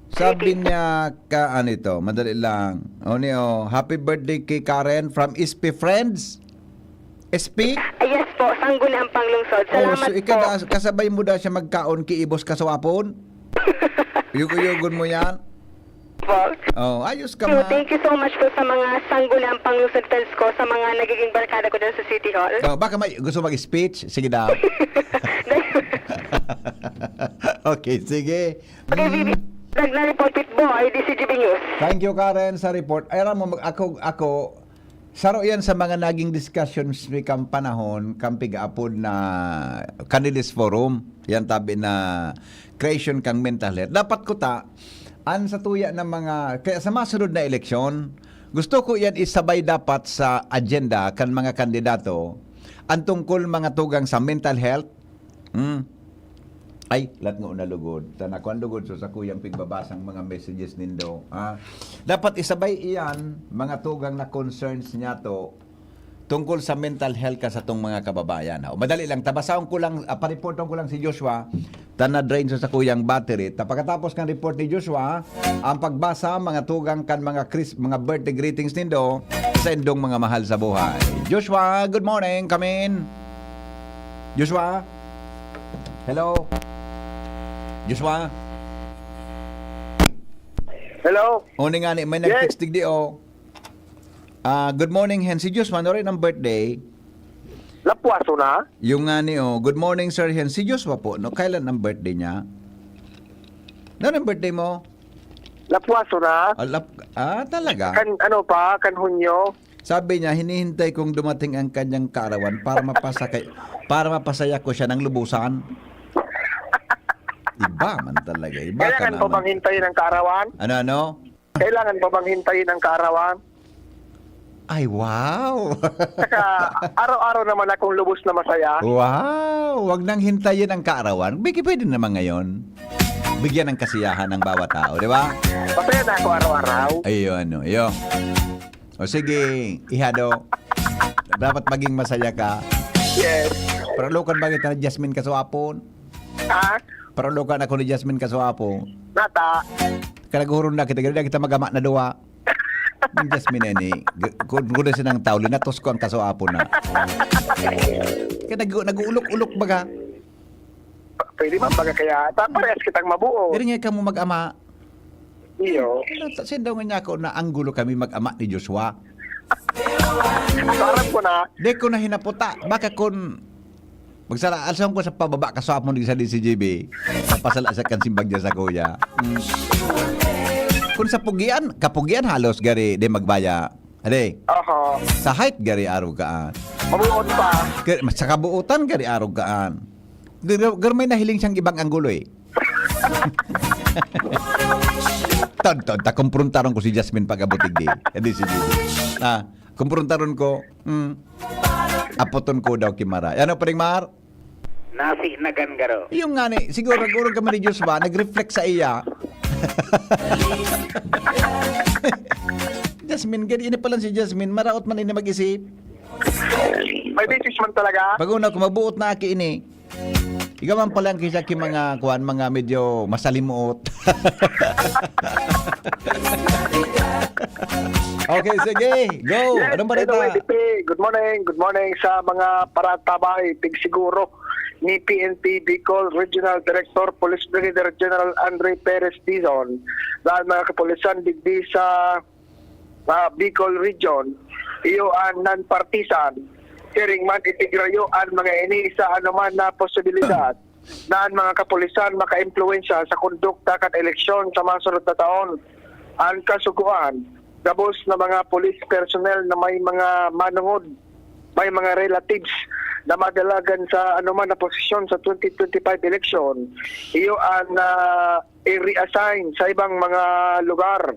Sabi Sige. niya ka, ano ito, madali lang. O ni, oh, happy birthday kay Karen from S P Friends. S P? Ah, yes po, Sangguniang Panglungsod. Oh, Salamat so po. ika, kasabay mo daw siya magkaon ki Ibos Kaswapon? Yugo-yugon mo yan? Po. Oh, ayos ka So, ma. thank you so much po sa mga Sangguniang Panglungsod fans ko, sa mga nagiging barkada ko dyan sa City Hall. Oh, baka may gusto mag-speech? Sige daw. Okay, sige. Okay, Mm. Vivi, nagna-report with Boy, D C G B News. Thank you, Karen, sa report. Ay, alam mo, mag-, ako, ako, saro yan sa mga naging discussions mi kan panahon, kan pig-aapod na Canilis Forum, yan tabi na creation kang mental health. Dapat ko ta, an sa tuya ng mga, kaya sa masunod na eleksyon, gusto ko yan isabay dapat sa agenda kan mga kandidato, Ang tungkol mga tugang sa mental health, hmm, ay, lat nga unalugod. Sana kuan lugod so sa kuyang pigbabasang mga messages nindo. Ha? Dapat isabay iyan, mga tugang na concerns niya to, tungkol sa mental health ka sa tong mga kababayan. Ha? O, madali lang, tabasahon ko lang, ah, pariporton ko lang si Joshua, ta na-drain so sa kuyang battery. Ta pagkatapos kan report ni Joshua, ang pagbasa, mga tugang kan mga Chris-, mga birthday greetings nindo sa indong mga mahal sa buhay. Joshua, good morning. Come in. Joshua? Hello? Joshua? Hello? O, ni nga ni, may Yes. nag-text digdi, oh. Ah, good morning, Hen. Si Joshua, ano rin ang birthday? Lapwaso na? Yung nga ni, oh. Good morning, Sir Hen. Si Joshua po, no? Kailan ang birthday niya? Ano ang birthday mo? Lapwaso na? Ah, lap- ah, talaga? Kan ano pa? Kan Hunyo? Sabi niya, hinihintay kong dumating ang kanyang kaarawan para mapasakay, para mapasaya ko siya ng lubusan. Iba man talaga. Iba ka Kailangan pa naman. Bang hintayin ang kaarawan? Ano, ano? Kailangan pa Bang hintayin ang kaarawan? Ay, wow! Saka araw-araw naman akong lubos na masaya. Wow! Wag nang hintayin ang kaarawan. Bigi pwede naman ngayon. Bigyan ng kasiyahan ng bawat tao, di ba? Masaya na ako araw-araw. Ayun, ano, yun. O sige, ihado. Dapat maging masaya ka. Yes. Paralukan ba kita ni Jasmine Kasuapon? Ha? Paralukan ako ni Jasmine Kasuapon. Nata. Kanaguron na kita, ganda kita mag-ama na duwa. Ang Jasmine na ni, kung kung na sinang tao, linatos ko ang Kasuapon na. Kaya nag- nag-uulok-ulok baga. Pwede man baga kaya. Ta parehas kitang mabuo. Pero nga ka mo mag-ama. Iyo. Ano, sa sindaw nga niya ako na anggulo kami mag-ama ni Joshua. So, aram ko na. Di ko na hinaputa. Baka kun magsala, alsong ko sa pababa ka sa amon sa D C G B. Mapasala sa kan simbag niya sa kuya. Mm. Kung sa pugian, kapugian halos gari di magbaya. Ade, Oho. Sa height gari arog kaan. Mabuot pa. Gari, sa kabuutan gari arog kaan. Gar, gar may nahiling siyang ibang anggulo eh. Tod, tod, ta kumprontaron ko si Jasmine pag-abot digdi. Hindi si Bibi. Ah, kumprontaron ko. Mm. Apoton ko daw ki Mara. Ano, Paring Mar? Nasi na garo. Yung nga ni, siguro nagurog kami ni Joshua, nag-reflect sa iya. Jasmine, gani ini pala si Jasmine, maraot man ini mag-isip. May basis man talaga. Pag una, kung mabuot na aki ini, ikaw man pala ang kisa ki mga, kuan, mga medyo masalimuot. Okay, sige, go. Yes, Anong balita? Anyway, D P, good morning. Good morning sa mga paratabay, tigsiguro ni P N P Bicol Regional Director Police Brigadier General Andre Perez Dizon. Dahil mga kapulisan, digdi sa ah, Bicol Region, iyo an non-partisan. Siring man, itigrayo an mga ini sa anuman na posibilidad na an mga kapulisan makaimpluwensya sa kondukta kan eleksyon sa masunod na taon. An kasugoan, gabos na mga police personnel na may mga manongod, may mga relatives na madalagan sa anuman na posisyon sa twenty twenty-five election, iyo an ah, i-reassign sa ibang mga lugar.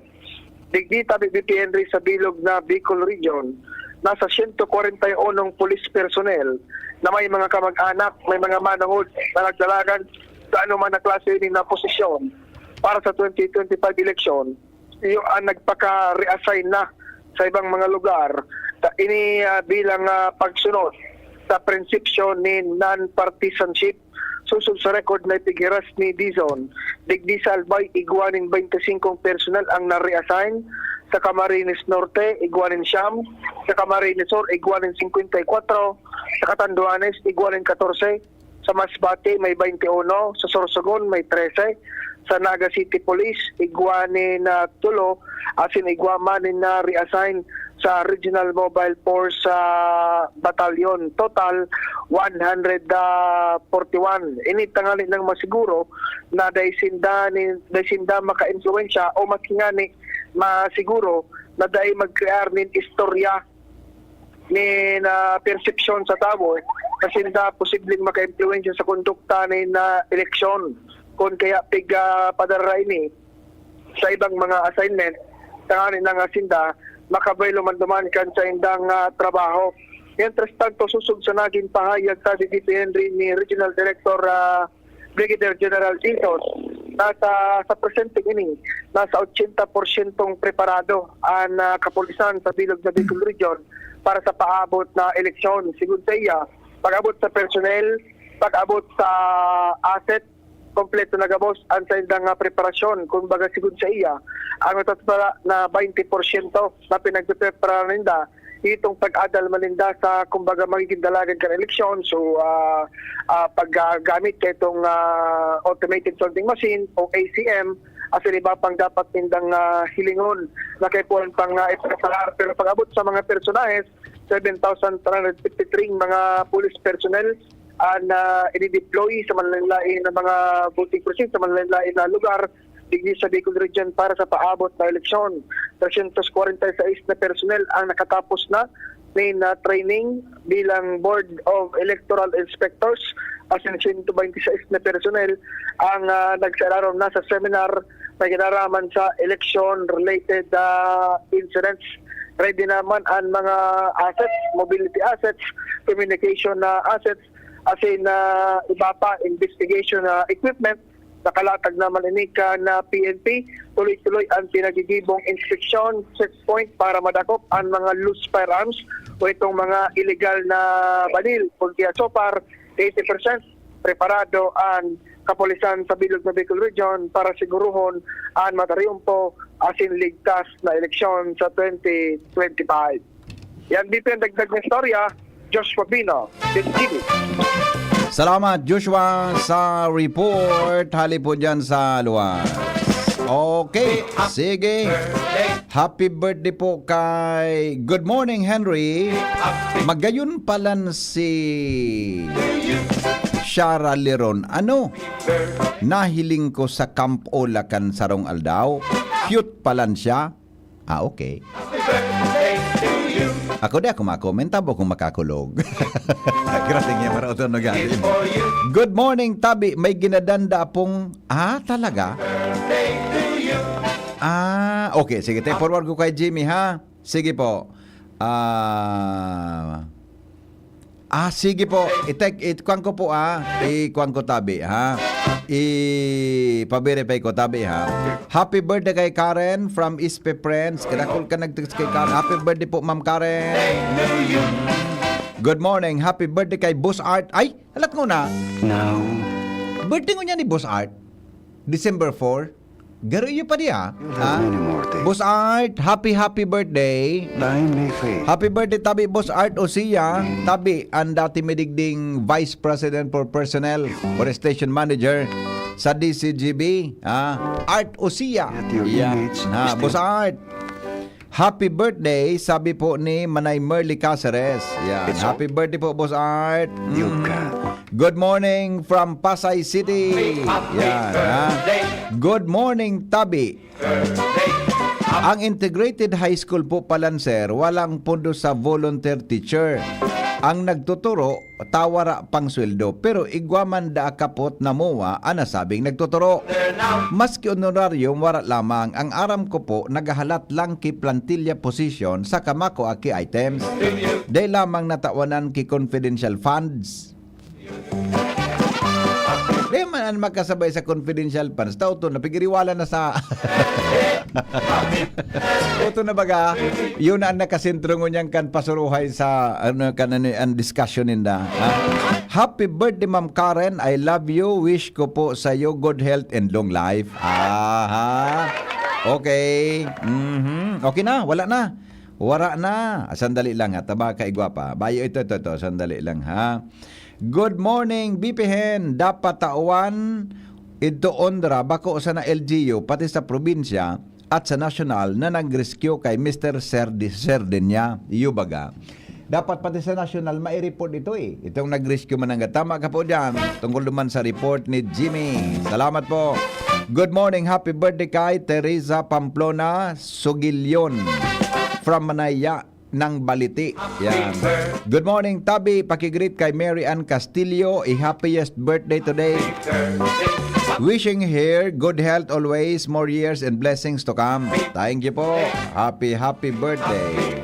Digdi tabi B P N ri sa bilog na Bicol Region, nasa siyento kwarenta y unong police personnel na may mga kamag-anak, may mga manongod na nagdalagan sa anuman na klase ini na posisyon para sa twenty twenty-five election. Iyo ang nagpaka-reassign na sa ibang mga lugar. Ta-, ini, ah, bilang, ah, pagsunod sa prinsipyo ni non-partisanship. Susod sa record na ipighiras ni Dizon, digdi sa Albay, igwa nin baynte singkong personal ang na-reassign, sa Camarines Norte, igwa nin siyam, sa Camarines Sur, igwa nin singkwenta y kwatro, sa Catanduanes, igwa nin katorse, sa Masbate, may baynte uno, sa Sorsogon, may trese, sa Naga City Police, igwa nin, ah, tulo, asin igwa man nin na-reassign sa Regional Mobile Force, ah, Battalion. Total, one hundred forty-one. Ini tangani nang masiguro na dai sinda ni, dai sinda makaimpluwensya o mas ngani masiguro na dai magkrear nin istorya nin, ah, persepsyon sa tawo na sinda posibleng makaimpluwensya sa kondukta nin, ah, eleksyon. Kun kaya pig, ah, padara ini sa ibang mga assignment, tangani na nga sinda makabaylo man duman kan saindang, ah, trabaho. Mientras tanto, sosog sa nagin pahayag, sabi ni Henry ni Regional Director, ah, Brigadier General Titos, nasa, sa presente ini, nasa ochenta porsyentong preparado an, ah, kapulisan sa bilog na Bicol Region para sa paabot na eleksyon. Sigon sa iya, pag-abot sa personnel, pag-abot sa asset, kompleto na gabos an saindang, ah, preparasyon. Kumbaga, sigon sa iya, ang natatabla na baynte porsyento na pinagpepreparahan ninda, itong pag-adal man ninda sa, kumbaga, magiging dalagan kan eleksyon. So, ah, ah, paggamit kaitong, ah, automated counting machine o A C M, asin iba pang dapat nindang, ah, hilingon na kaipuhan pang, ah, ipreparar. Pero pag-abot sa mga personahes, seven thousand three hundred fifty-three mga police personnel an, ah, i-deploy sa manlaen-laen na mga voting precinct, sa manlaen-laen na lugar digdi sa Bicol Region para sa paabot na eleksyon. Tresyentos kwarenta y sais na personnel ang nakatapos na nin, ah, training bilang Board of Electoral Inspectors, asin sento baynte sais na personnel ang, ah, nagsairarom na sa seminar na ginaraman sa election-related, ah, incidents. Ready naman ang mga assets, mobility assets, communication na assets, asin, ah, iba pa, investigation na equipment. Nakalatag naman ini kan, ah, P N P. Tuloy-tuloy ang pinagigibong inspeksyon checkpoint para madakop ang mga loose firearms o itong mga illegal na baril. Kung kaya so far, eighty percent preparado ang kapulisan sa bilog na Bicol Region para siguruhon ang matariyumpo asin ligtas na eleksyon sa twenty twenty-five. Yan dito yung dagdag na istorya, Joshua Bino, Destiny. Salamat, Joshua, sa report. Hali po dyan sa luwas. Okay, sige. Happy birthday po kay... Good morning, Henry. Magayon palan si Shara Leron. Ano? Nahiling ko sa Camp Ola kan sarong aldaw. Cute palan siya. Ah, okay. Ako di ako makomenta bo kung makakulog. Grabe nga, maraot ang nag-aalim. Good morning, Tabi. May ginadanda pong... Ah, talaga? Ah, okay. Sige, te, forward ko kay Jimmy, ha? Sige po. Ah... Ah, sige po. I-tek-, i-, kuwan ko po, ah. I-, kuwan ko, Tabi, ha? I-, pa-verify ko, Tabi, ha? Happy birthday kay Karen from Ispe Friends. Kadakol ka nag-text kay Karen. Happy birthday po, Ma'am Karen. Good morning. Happy birthday kay Boss Art. Ay, halat ko na. Now, Birthday ko niya ni Boss Art. December four. Garo iyo pa diya. You have many more days. Boss Art, happy, happy birthday. Time may fade. Happy birthday, Tabi, Boss Art Osia. Tabi, ang dati midigding Vice President for Personnel or Station Manager sa D C G B. Ah, Art Osia. Yet your image Ha, is Boss Art. Happy birthday, sabi po ni Manay Merly Caceres. Yan. It's all- Happy birthday po, Boss Art. You Mm. got. Good morning from Pasay City. Yan, ha? Good morning, Tabi. Ang integrated high school po palan, sir, walang pondo sa volunteer teacher. Ang nagtuturo, tawara pang sweldo, pero igwa man da kapot na muwa ang nasabing nagtuturo. Maski honorarium, wara lamang. Ang aram ko po, naghahalat lang ki plantilla position sa kamako aki items. Dai lamang natawanan ki confidential funds. Di man an makasabay sa confidential funds. Tao to, napigiriwala na sa... Oto na baga, yun ang nakasentro ngunyan kan pasuruhay sa, ano, kan, ano, ang discussion ninda. Ha? Happy birthday, Ma'am Karen. I love you. Wish ko po sa iyo good health and long life. Aha. Okay. Mhm. Okay na, wala na. Wara na. Ah, sandali lang ha. Taba ka igwa pa. Bayo ito, ito, ito. Sandali lang ha. Good morning, B P Hen. Dapat tawan idto onra, bako sana L G U, pati sa probinsya at sa nasyonal na nag-rescue kay Mister Serdi-, Serdinia. Iyo baga. Dapat pati sa nasyonal, mai-report ito eh. Itong nag-rescue man ang tama ka po dyan. Tungkol naman sa report ni Jimmy. Salamat po. Good morning, happy birthday kay Teresa Pamplona Sugilyon from Manaya ng Baliti. Yan. Good morning, Tabi. Pakigreet kay Mary Ann Castillo. A happiest birthday today. Wishing her good health always, more years and blessings to come. Thank you po. Happy, happy birthday.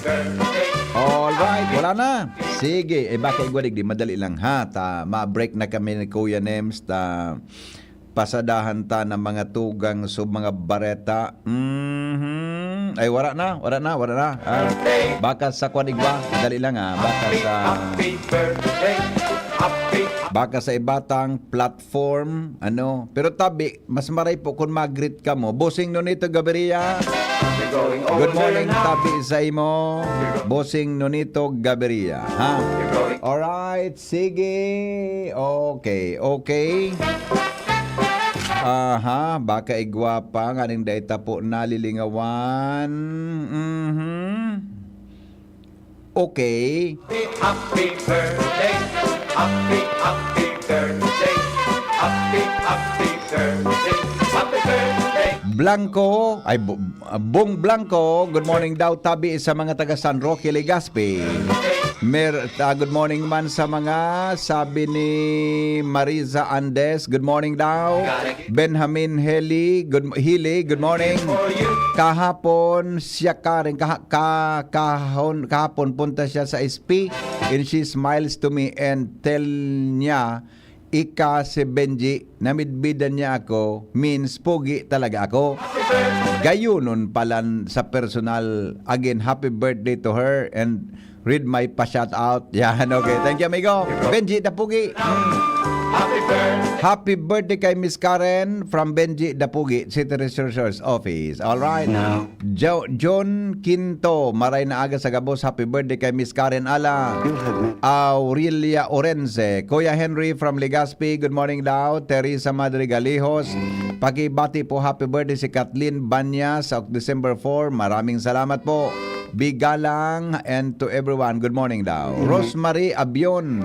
Alright, wala na. Sige, eh, baka igwa digdi, madali lang ha. Ta, ma-break na kami ni Kuya Nems, ta pasadahan ta ng mga tugang sa mga bareta. Mhm. Ay, wala na, wala na, wala na. Ah, baka sa kwan igwa, madali lang ha. Baka sa, baka sa ibatang platform, ano. Pero tabi, mas maray po kung mag-greet kamo. Bossing Nonito Gaviria. Good morning, tabi sa imo. Bossing Nonito Gaviria, ha? Alright, sige. Okay, okay. Aha, baka igwa pa, nganing dai ta po nalilingawan. Mhm. Okay. Happy birthday, happy, happy birthday, happy, happy birthday, happy birthday. Blanco, ay, Bu-, Bong Blanco, good morning daw, tabi sa mga taga San Roque, Legazpi. Mer-, ah, good morning man sa mga, sabi ni Mariza Andes, good morning daw. Benjamin Heli, good, Hili, good morning. Kahapon, siya Karen, kaha-, ka-, kahon-, kahapon, punta siya sa S P, and she smiles to me and tell niya, "Ika si Benji, namidbidan niya ako, means pogi talaga ako." Gayunon pala sa personal. Again, happy birthday to her and read my pa-shout out. Yan, okay. Thank you, amigo. Benji Dapugi. Mm. Happy birthday kay Miss Karen from Benji Dapugi, City Resources Office. All right. Jo-, John Quinto, maray na aga sa gabos. Happy birthday kay Miss Karen Ala. Aurelia Orense, Kuya Henry from Legazpi, good morning daw. Teresa Madrigalejos, pakibati po, happy birthday si Kathleen Banyas sa December four. Maraming salamat po. Bigalang and to everyone, good morning daw. Rosemary Abion.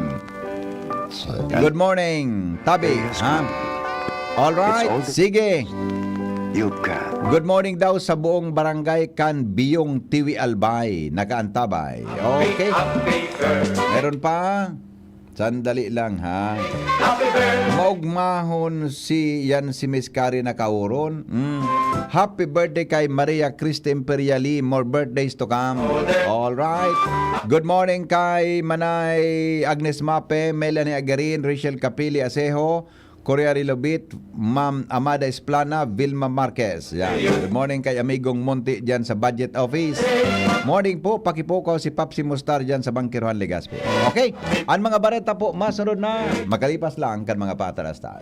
Good morning, tabi, ha? All right, sige. Good morning daw sa buong barangay kan Biyong Tiwi Albay, nakaantabay. Okay. Meron pa? Sandali lang, ha? Maugmahon si, yan si Miss Karen Nakauron. Mm. Happy birthday kay Maria Christine Periali. More birthdays to come. All right. Good morning kay Manay Agnes Mape, Melanie Agarin, Rachel Capili Asejo, Korea Rilobit, Ma'am Amada Esplana, Vilma Marquez. Yan. Good morning kay Amigong Monti dyan sa Budget Office. Morning po, pakipukaw si Papsi Mustar dyan sa Bangkerohan, Legazpi. Okay, ang mga bareta po, masunod na. Makalipas lang kan mga patalastas.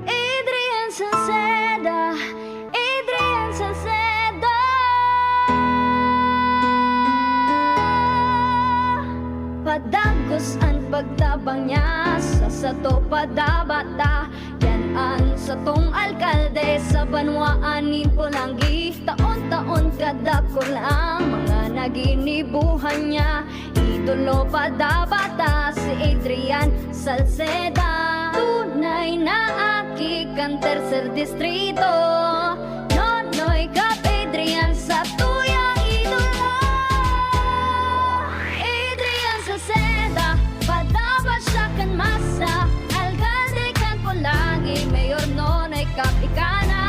Adrian Salceda, Adrian Salceda. Padagos an pagtabang niya sa sato padabata. Yan an satong alkalde sa banwaan nin Polangui. Taon-taon kadakul ang mga naginibuhan niya. Idolo padabata si Adrian Salceda. Tunay na aki kan Tercer Distrito. Nonoy Cap Adrian sa tuyang idolo. Adrian Salceda, padaba siya kan masa. Alkalde kan Polangui, Mayor Nonoy Cap ika na.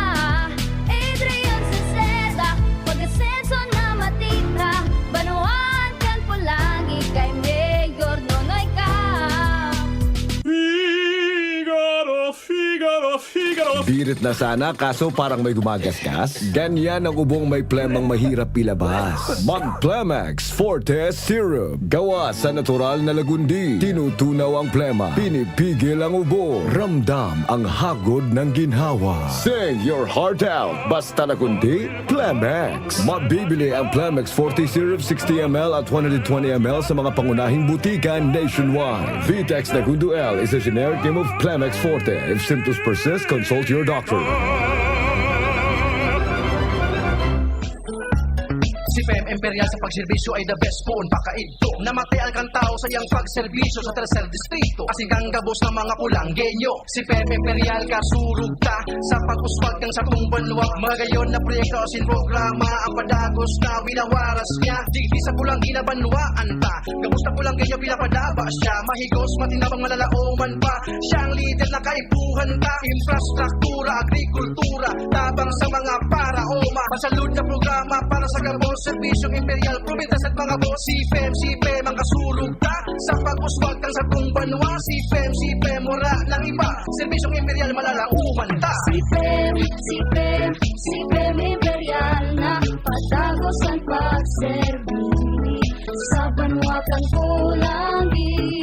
Adrian Salceda, pag-asenso na matira. Banwaan kan Polangui kay Mayor Nonoy Cap. Figaro, Figaro, Figaro. Birit na sana, kaso parang may gumagasgas. Ganyan ang ubong may plemang mahirap ilabas. Mag Plemex Forte Syrup. Gawa sa natural na lagundi. Tinutunaw ang plema. Pinipigil ang ubo. Ramdam ang hagod ng ginhawa. Sing your heart out. Basta lagundi, Plemex. Mabibili ang Plemex Forte Syrup sixty M L at one hundred twenty M L sa mga pangunahing butika nationwide. Vitex Nagundo L is a generic name of Plemex Forte. If symptoms persist, consult your doctor. Si P M Imperial sa pagserbisyo ay the best poon pakaidto. Namatay ang kantao sa iyang pagserbisyo sa Tercer Distrito. Asin kang gabos ng mga Polanggueño. Si P M Imperial kasurog ta sa pag-uswag kan satong banwa. Magayon na proyekto asin programa ang padagos na winawaras niya. Digdi sa Polangui na banwaan ta. Gabos na Polanggueño pinapadaba siya. Mahigos, matinabang, malalaoman pa. Siya ang lider na kaipuhan ta. Infrastruktura, agrikultura, tabang sa mga paraoma. Pasalud na programa para sa gabos Serbisyong Imperial, probinsya sa mga boss. C P M, C P M ang kasurog ta. Sa pag-uswag kan satong banwa, C P M, C P M, wala nang iba. Serbisyong Imperial, malalaoman ta. C P M, C P M, C P M Imperial na patagos ang pagserbi sa banwa kan kulangi.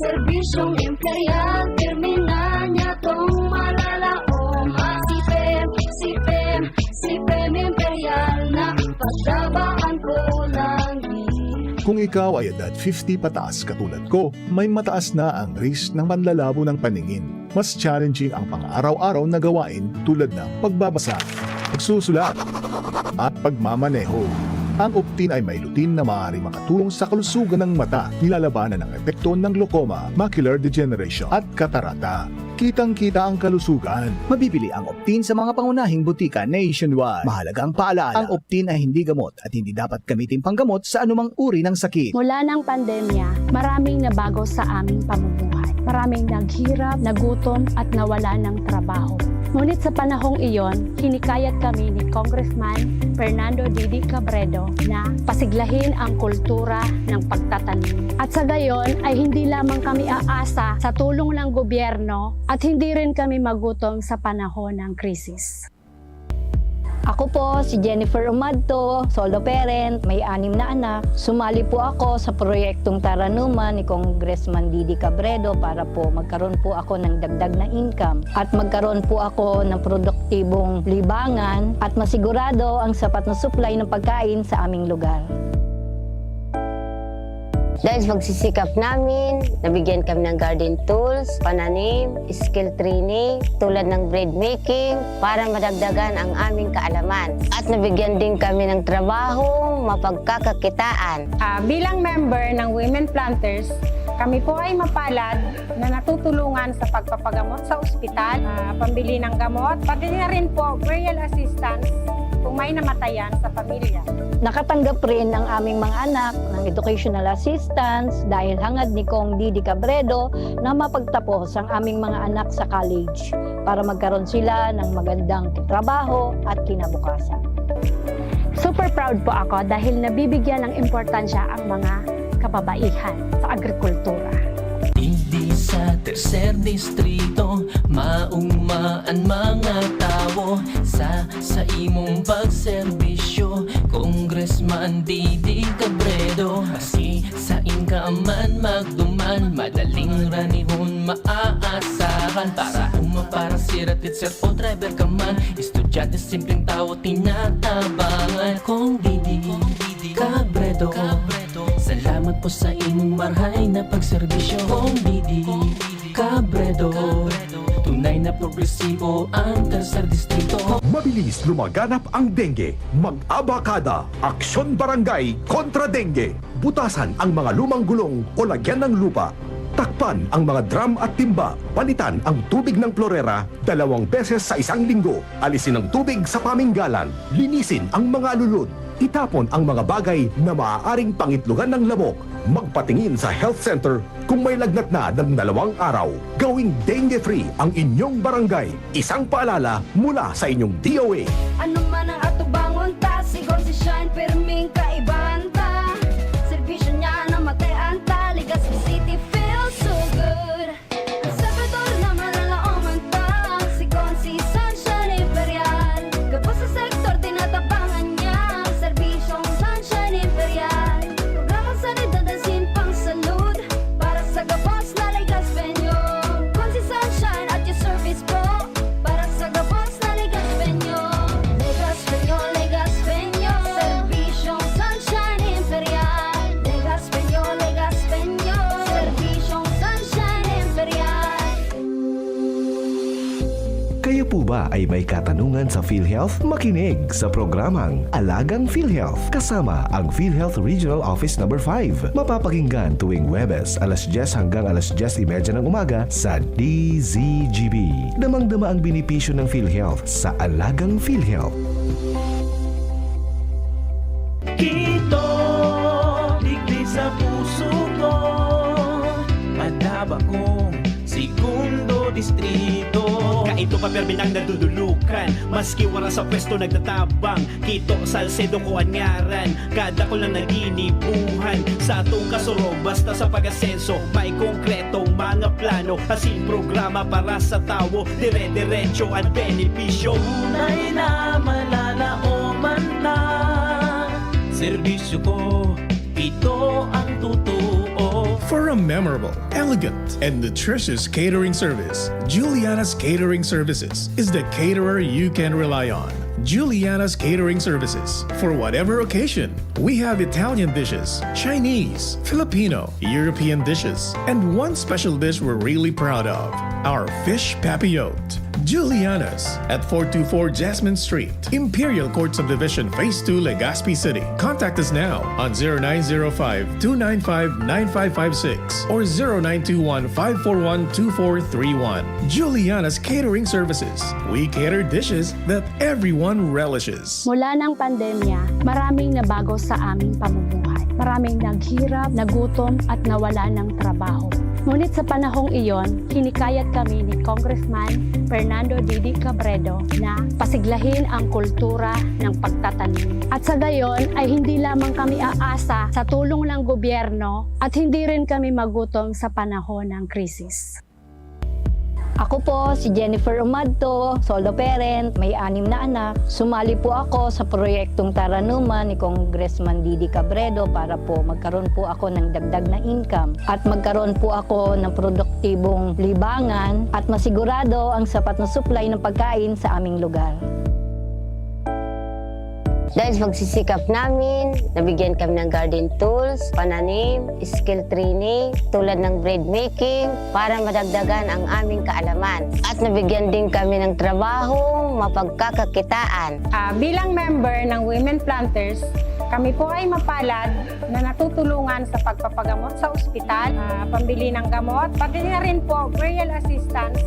Serbisyong Imperial, pirmi na niya tong malalaoman. C P M, C P M, C P M Imperial na pagtabaan kulangi. Kung ikaw ay edad fifty pataas katulad ko, may mataas na ang risk ng panlalabo ng paningin. Mas challenging ang pang-araw-araw na gawain tulad ng pagbabasa, pagsusulat, at pagmamaneho. Ang Optin ay may lutein na maaaring makatulong sa kalusugan ng mata, nilalabanan ang epekto ng glaucoma, macular degeneration, at katarata. Kitang-kita ang kalusugan. Mabibili ang Optin sa mga pangunahing butika nationwide. Mahalagang paalaala, ang Optin ay hindi gamot at hindi dapat gamitin panggamot sa anumang uri ng sakit. Mula ng pandemya, maraming nabago sa aming pamumuhay. Maraming naghirap, nagutom, at nawala ng trabaho. Ngunit sa panahong iyon, hinikayat kami ni Congressman Fernando Didi Cabredo na pasiglahin ang kultura ng pagtatanim. At sa gayon ay hindi lamang kami aasa sa tulong ng gobyerno at hindi rin kami magutom sa panahon ng krisis. Ako po si Jennifer Umadto, solo parent, may anim na anak. Sumali po ako sa proyektong Taranuman ni Congressman Didi Cabredo para po magkaroon po ako ng dagdag na income at magkaroon po ako ng produktibong libangan at masigurado ang sapat na supply ng pagkain sa aming lugar. Dahil sa pagsisikap namin, nabigyan kami ng garden tools, pananim, skill training, tulad ng bread making, para madagdagan ang aming kaalaman. At nabigyan din kami ng trabahong mapagkakakitaan. Ah, bilang member ng Women Planters, kami po ay mapalad na natutulungan sa pagpapagamot sa ospital, ah, pambili ng gamot, pati na rin po burial assistance kung may namatayan sa pamilya. Nakatanggap rin ang aming mga anak ng educational assistance dahil hangad ni Cong Didi Cabredo na mapagtapos ang aming mga anak sa college para magkaroon sila ng magandang trabaho at kinabukasan. Super proud po ako dahil nabibigyan ng importansya ang mga kababaihan sa agrikultura. Digdi sa tercer distrito, maogma an mga tawo sa, sa imong pagserbisyo, Congressman Didi Cabredo. Maski sain ka man magduman, madaling ranihon maaasahan. Para uma, para sira, teacher o driver ka man, estudyante, simpleng tawo, tinatabangan. Cong Didi Cabredo, salamat po sa imong marahay na pagserbisyo. Cong Didi Cabredo, tunay na progresibo ang tercer distrito. Mabilis lumaganap ang dengue. Mag-abakada, Aksyon Barangay kontra Dengue. Butasan ang mga lumang gulong o lagyan ng lupa. Takpan ang mga drum at timba. Palitan ang tubig ng plorera dalawang beses sa isang linggo. Alisin ang tubig sa paminggalan. Linisin ang mga alulod. Itapon ang mga bagay na maaaring pangitlogan ng lamok. Magpatingin sa health center kung may lagnat na ng dalawang araw. Gawing dengue-free ang inyong barangay. Isang paalala mula sa inyong D O A. Ano man ang atubangon ta, si Gonzi Shine, pirming kaibahan ta. Serbisyo niya na matean ta, Legazpi City feels so good. Ang Salvador na malalaoman ta, si Gonzi Sunshine Imperial. Gabos sa sektor, tinatabangan niya. Serbisyong Sunshine Imperial. Programang sanidad asin pang salud. Para sa gabos na Legazpeño. Gonzi Sunshine at your service po. Para sa gabos na Legazpeño. Legazpeño, Legazpeño. Serbisyong Sunshine Imperial. Legazpeño, Legazpeño. Serbisyong Sunshine Imperial. Kayo po ba ay may katanungan sa PhilHealth? Makinig sa programang Alagang PhilHealth kasama ang PhilHealth Regional Office Number five. Mapapakinggan tuwing Huwebes, alas dyes hanggang alas dyes y media ng umaga sa D Z G B. Damang-dama ang benepisyo ng PhilHealth sa Alagang PhilHealth. Kito, digdi sa puso ko, madaba kong segundo distrito. Kaito pa, pirmi nang nadudulukan. Maski wara sa pwesto nagtatabang, Kito Salcedo ko an ngaran. Kada ko lang naginibuhan sa atong kasurog, basta sa pag-asenso, may konkretong mga plano, asin programa para sa tawo, dire-diretso an benepisyo. Tunay na malalaoman na serbisyo ko, ito ang totoo. For a memorable, elegant, and nutritious catering service, Juliana's Catering Services is the caterer you can rely on. Juliana's Catering Services. For whatever occasion, we have Italian dishes, Chinese, Filipino, European dishes, and one special dish we're really proud of, our fish papillote. Juliana's at four two four Jasmine Street, Imperial Court Subdivision, Phase two, Legazpi City. Contact us now on zero nine zero five, two nine five, nine five five six or zero nine two one, five four one, two four three one. Juliana's Catering Services. We cater dishes that everyone relishes. Mula ng pandemya, maraming nabago sa aming pamumuhay. Maraming naghirap, nagutom, at nawala ng trabaho. Ngunit sa panahong iyon, hinikayat kami ni Congressman Fernando Didi Cabredo na pasiglahin ang kultura ng pagtatanim. At sa gayon ay hindi lamang kami aasa sa tulong ng gobyerno at hindi rin kami magutom sa panahon ng krisis. Ako po si Jennifer Umadto, solo parent, may anim na anak. Sumali po ako sa proyektong Taranuman ni Congressman Didi Cabredo para po magkaroon po ako ng dagdag na income at magkaroon po ako ng produktibong libangan at masigurado ang sapat na supply ng pagkain sa aming lugar. Dahil sa pagsisikap namin, nabigyan kami ng garden tools, pananim, skill training, tulad ng bread making, para madagdagan ang aming kaalaman. At nabigyan din kami ng trabahong mapagkakakitaan. Ah, bilang member ng Women Planters, kami po ay mapalad na natutulungan sa pagpapagamot sa ospital, ah, pambili ng gamot, pati na rin po burial assistance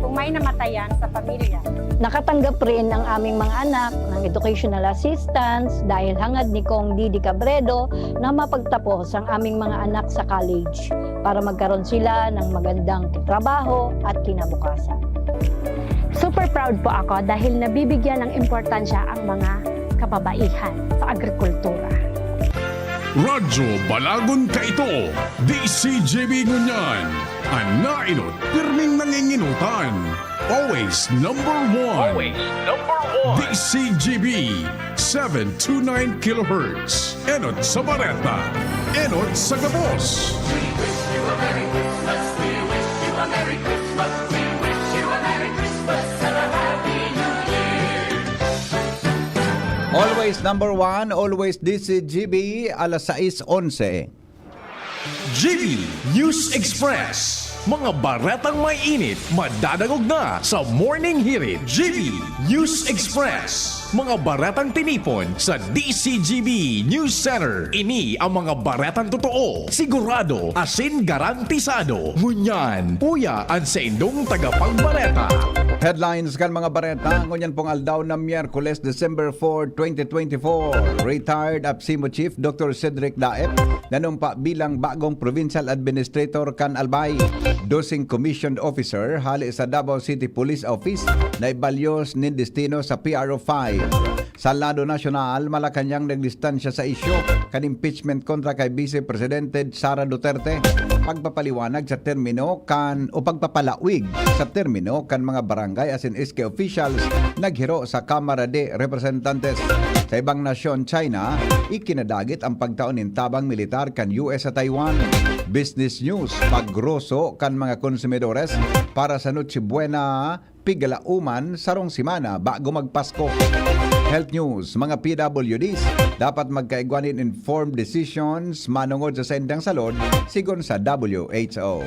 kung may namatayan sa pamilya. Nakatanggap rin ang aming mga anak ng educational assistance dahil hangad ni Cong Didi Cabredo na mapagtapos ang aming mga anak sa college para magkaroon sila ng magandang trabaho at kinabukasan. Super proud po ako dahil nabibigyan ng importansya ang mga kababaihan sa agrikultura. Radyo Balagon Kaito, D C G B ngunyan, an naenot pirming nanginginutan. Always number one. Always number one. D C G B, seven two nine kilohertz. Enot sa bareta, enot sa gabos. We wish you a Merry Christmas. We wish you a Merry Christmas. We wish you a Merry Christmas and a Happy New Year. Always number one, always D C G B, alas sais onse. G B News Express. Mga baretang may init, madadangog na sa Morning Hirit. G B News Express. Mga baretang tinipon sa D C G B News Center. Ini ang mga baretang totoo, sigurado, asin garantisado. Ngunyan, uya an saindong tagapagbareta. Headlines kan mga bareta ngunyan pong aldaw na Miyerkules, December four, twenty twenty-four. Retired APSIMO Chief Doctor Cedric Daep nanumpa bilang bagong provincial administrator kan Albay. Doseng commissioned officer hale sa Davao City Police Office na ibalyos nin destino sa P R O five. Sa lado nasyonal, Malacañang nagdistansya sa isyu kan impeachment kontra kay Vice Presidente Sara Duterte. Pagpapaliwanag sa termino kan o pagpapalawig sa termino kan mga barangay asin S K officials naghiro sa Kamara de Representantes. Sa ibang nasyon, China, ikinadagit ang pagtao nin tabang militar kan U S sa Taiwan. Business News, paggroso kan mga konsumidores para sa Noche Buena, pigalaoman sarong semana bago magpasko. Health News, mga P W Ds dapat magkaigwa nin informed decisions manongod sa saindang salud, sigon sa W H O.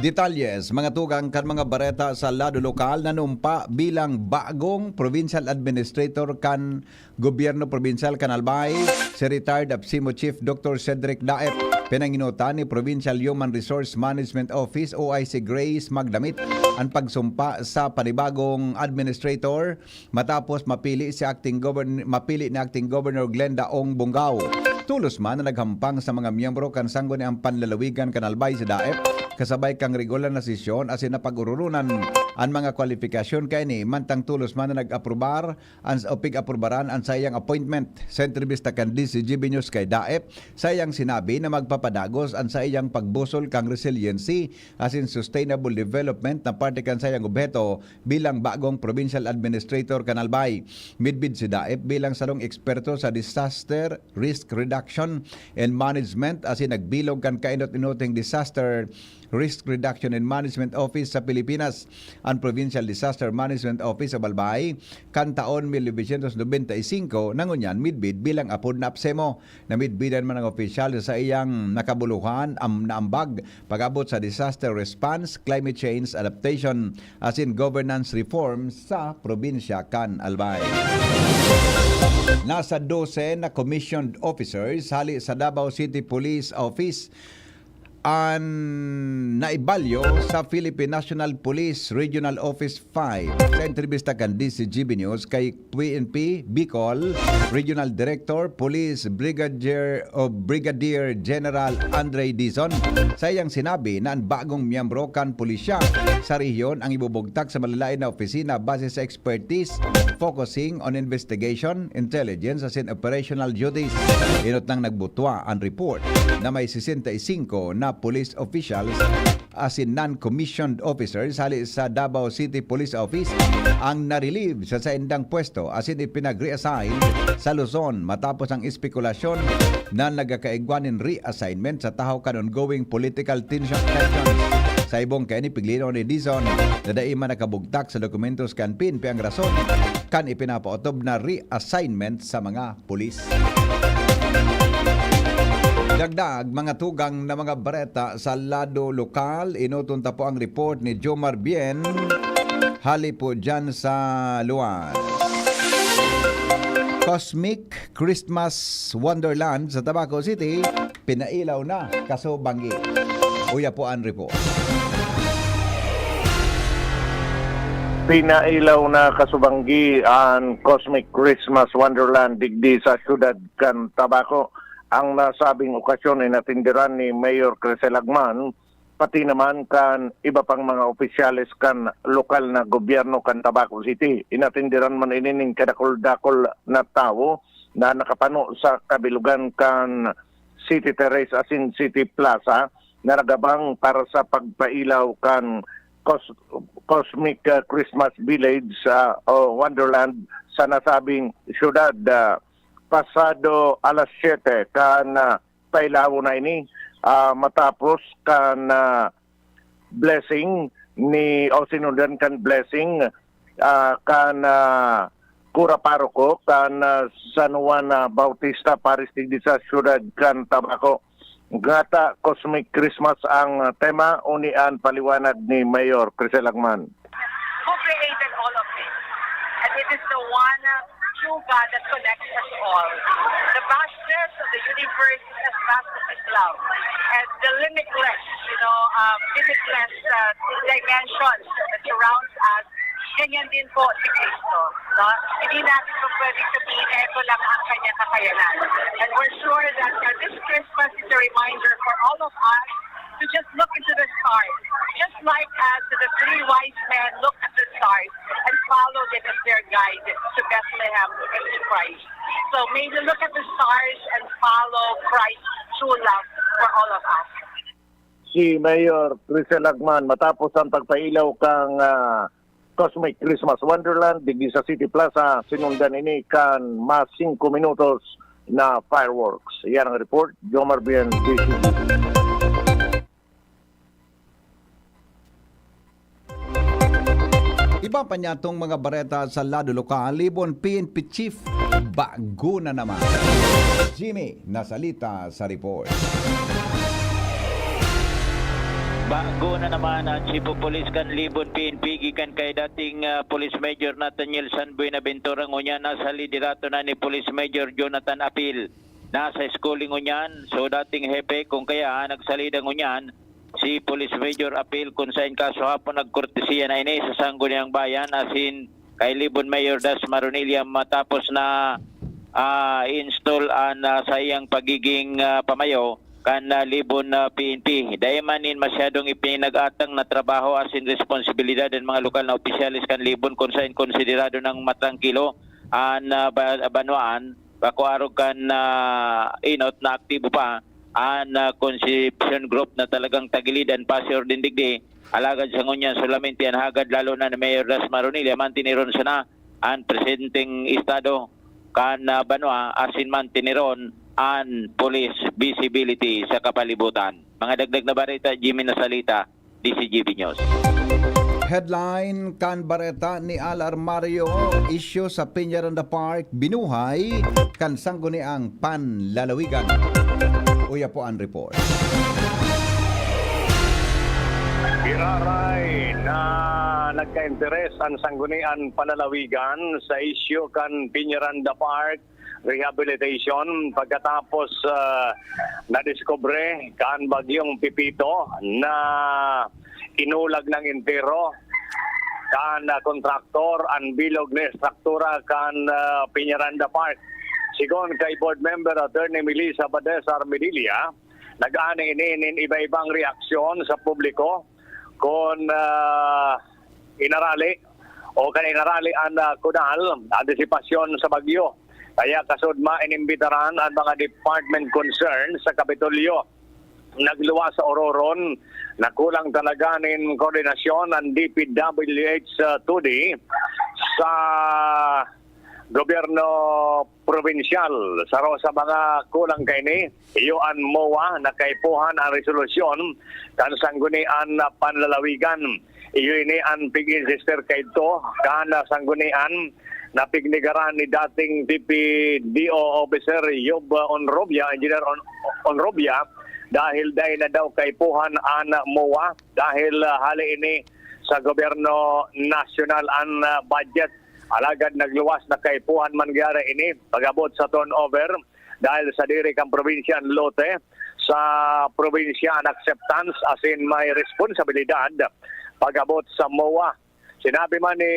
Detalles, mga tugang kan mga bareta sa lado lokal, nanumpa bilang bagong provincial administrator kan Gobyerno Probinsyal kan Albay, si retired APSIMO Chief Doctor Cedric Daep. Pinanginutan ni Provincial Human Resource Management Office o I C Grace Magdamit an pagsumpa sa panibagong administrator matapos mapili si acting govern-, mapili ni acting governor Glenda Ong Bongao. Tolos man na naghampang sa mga miyembro kan sangguniang panlalawigan kan Albay si Daep kasabay kan regular na sesyon asin napag-ororonan an mga kwalifikasyon kaini, mantang tolos man na nag-aprobar an, o pig-aprobaran an saiyang appointment. Sa entrebista kan D Z G B News kay Daep, saiyang sinabi na magpapadagos an saiyang pagbusol kan resiliency asin sustainable development na parte kan saiyang obheto bilang bagong provincial administrator kan Albay. Midbid si Daep bilang sarong eksperto sa disaster risk reduction and management asin nagbilog kan kainot-inoting Disaster Risk Reduction and Management Office sa Pilipinas, an Provincial Disaster Management Office sa Albay, kan taon mil novecientos nobenta y singko, na ngunyan midbid bilang apod na APSEMO. Namidbidan man ang opisyal sa iyang nakabulohan am-, na ambag pag-abot sa disaster response, climate change adaptation, asin governance reform sa probinsya kan Albay. Nasa dose na commissioned officers hali sa Davao City Police Office an naibalyo sa Philippine National Police Regional Office five. Sa entrebista kan D Z G B News kay P N P Bicol Regional Director Police Brigadier o Brigadier General Andre Dizon, sa iyang sinabi na an bagong miyembro kan pulisya sa rehiyon ang ibubugtak sa malalain na opisina base sa expertise, focusing on investigation, intelligence, asin operational duties. Inot nang nagbutwa an report na may sesenta y singko na police officials asin non-commissioned officers hali sa Davao City Police Office ang na-relieve sa saindang pwesto asin ipinag-reassign sa Luzon matapos ang espekulasyon na nagkakaigwa nin reassignment sa tahaw kan ongoing political tension, tensions. Sa ibong kaini, piglinaw ni Dizon na dai man nakabugtak sa dokumentos kan P N P ang rason kan ipinapaotob na reassignment sa mga pulis. Dagdag, mga tugang na mga bareta sa lado lokal, inoton ta po ang report ni Jomar Bien. Hali po dyan sa luwas. Cosmic Christmas Wonderland sa Tabaco City, pinailaw na, kaso banggi. Uya po ang report. Pinailaw na kasubanggi an Cosmic Christmas Wonderland digdi sa siyudad kan Tabaco. Ang nasabing okasyon inatenderan ni Mayor Crisel Agman, pati naman kan iba pang mga opisyales kan lokal na gobyerno kan Tabaco City. Inatenderan man ini nin kadakul-dakul na tawo na nakapano sa kabilugan kan City Terrace asin City Plaza na nagabang para sa pagpailaw kan Cos-, Cosmic, ah, Christmas Village, ah, o Wonderland sa nasabing syudad, ah, pasado alas siyete kan, ah, pailawon na ini, ah, matapos kan, ah, blessing ni, o sinundan kan blessing, ah, kan, ah, kura paroko kan, ah, San Juan, ah, Bautista Parish digdi sa siyudad kan Tabaco. Ngata Cosmic Christmas ang tema, uni an paliwanag ni Mayor Crisel Agman. Who created all of this? And it is the one, uh, true God that connects us all. The vastness of the universe is as vast as His love. And the limitless, you know, um, limitless, uh, dimensions that surrounds us, ganyan din po si Cristo. No? Hindi natin po pwedeng sabihin na ito lang ang kanyang kakayanan. And we're sure that, uh, this Christmas is a reminder for all of us to just look into the stars. Just like as the three wise men looked at the stars and followed it as their guide to Bethlehem and to Christ. So may we look at the stars and follow Christ's true love for all of us. Si Mayor Crisel Agman, matapos ang pagpailaw kang, ah, Cosmic Christmas Wonderland digdi sa City Plaza, sinundan ini kan mas singko minutos na fireworks. Yan ang report, Jomar Bien, D Z G B. Iba pa niya tong mga bareta sa lado lokal, Libon P N P Chief, bago na naman. Jimmy Nasalita sa report. Bago na naman ang Chief of Police kan Libon P N P gikan kay dating, ah, Police Major Nathaniel San Buenaventura, ngunyan nasa liderato na ni Police Major Jonathan Apil. Nasa schooling ngunyan, so dating hepe, kung kaya nagsalida ngunyan si Police Major Apil, kung sain kaso hapon nagkortesiya na ini sa Sangguniang Bayan, asin kay Libon Mayor Das Maronilla matapos na, ah, i-install an, ah, sa iyang pagiging, ah, pamayo. kan, ah, Libon na P N P. Dai man nin masyadong ipinag-atang na trabaho asin responsibilidad an mga lokal na opisyales kan Libon, kun saen konsiderado nang matrangkilo an, ah, ba-, banwaan, bako arog kan, ah, enot na aktibo pa an, ah, Concepcion Group na talagang tagilid an pasi-ordeng digdi. Alagad sa ngunyan, solamente an hagad, lalo na ni Mayor Das Maronilla, mantiniron sana an presenteng estado kan, ah, banwa asin mantiniron an police visibility sa kapalibutan. Mga dagdag na bareta, Jimmy Nasalita, D C G B News. Headline kan bareta ni Al Armario, isyu sa Peñaranda Park, binuhay kan Sangguniang Panlalawigan. Uya po an report. Giraray na nagka-interes an Sanggunian Panlalawigan sa isyu kan Peñaranda Park rehabilitation pagkatapos, ah, nadiskubre kan Bagyong Pepito na inulag nang entero kan, ah, kontraktor an bilog na estruktura kan, ah, Peñaranda Park. Sigon kay Board Member Attorney Melissa Badesar Medilla, nag-ani ini nin iba-ibang reaksyon sa publiko kun, ah, inarali o kan inarali an, ah, kunal, antisipasyon sa bagyo. Kaya kasudma inimbitaran an mga department concerned sa Kapitolyo. Nagluwas sa ororon na kulang talaga nin koordinasyon an D P W H, ah, two D sa gobyerno probinsyal. Saro sa mga kulang kaini, iyo an MOA na kaipuhan an resolusyon kan Sanggunian Panlalawigan. Iyo ini an pig-insister kaidto kan Sanggunian na pignegaran ni dating P P D O officer Yob Onrobia, Engineer On-, Onrobia, dahil dai na daw kaipuhan an MOA dahil, ah, hali ini sa gobyerno nasyonal an, ah, budget. Alagad nagluwas na kaipuhan man giyara ini pag-abot sa turnover dahil sadiri kan probinsya an lote, sa probinsya an acceptance asin may responsabilidad pag-abot sa MOA. Sinabi man ni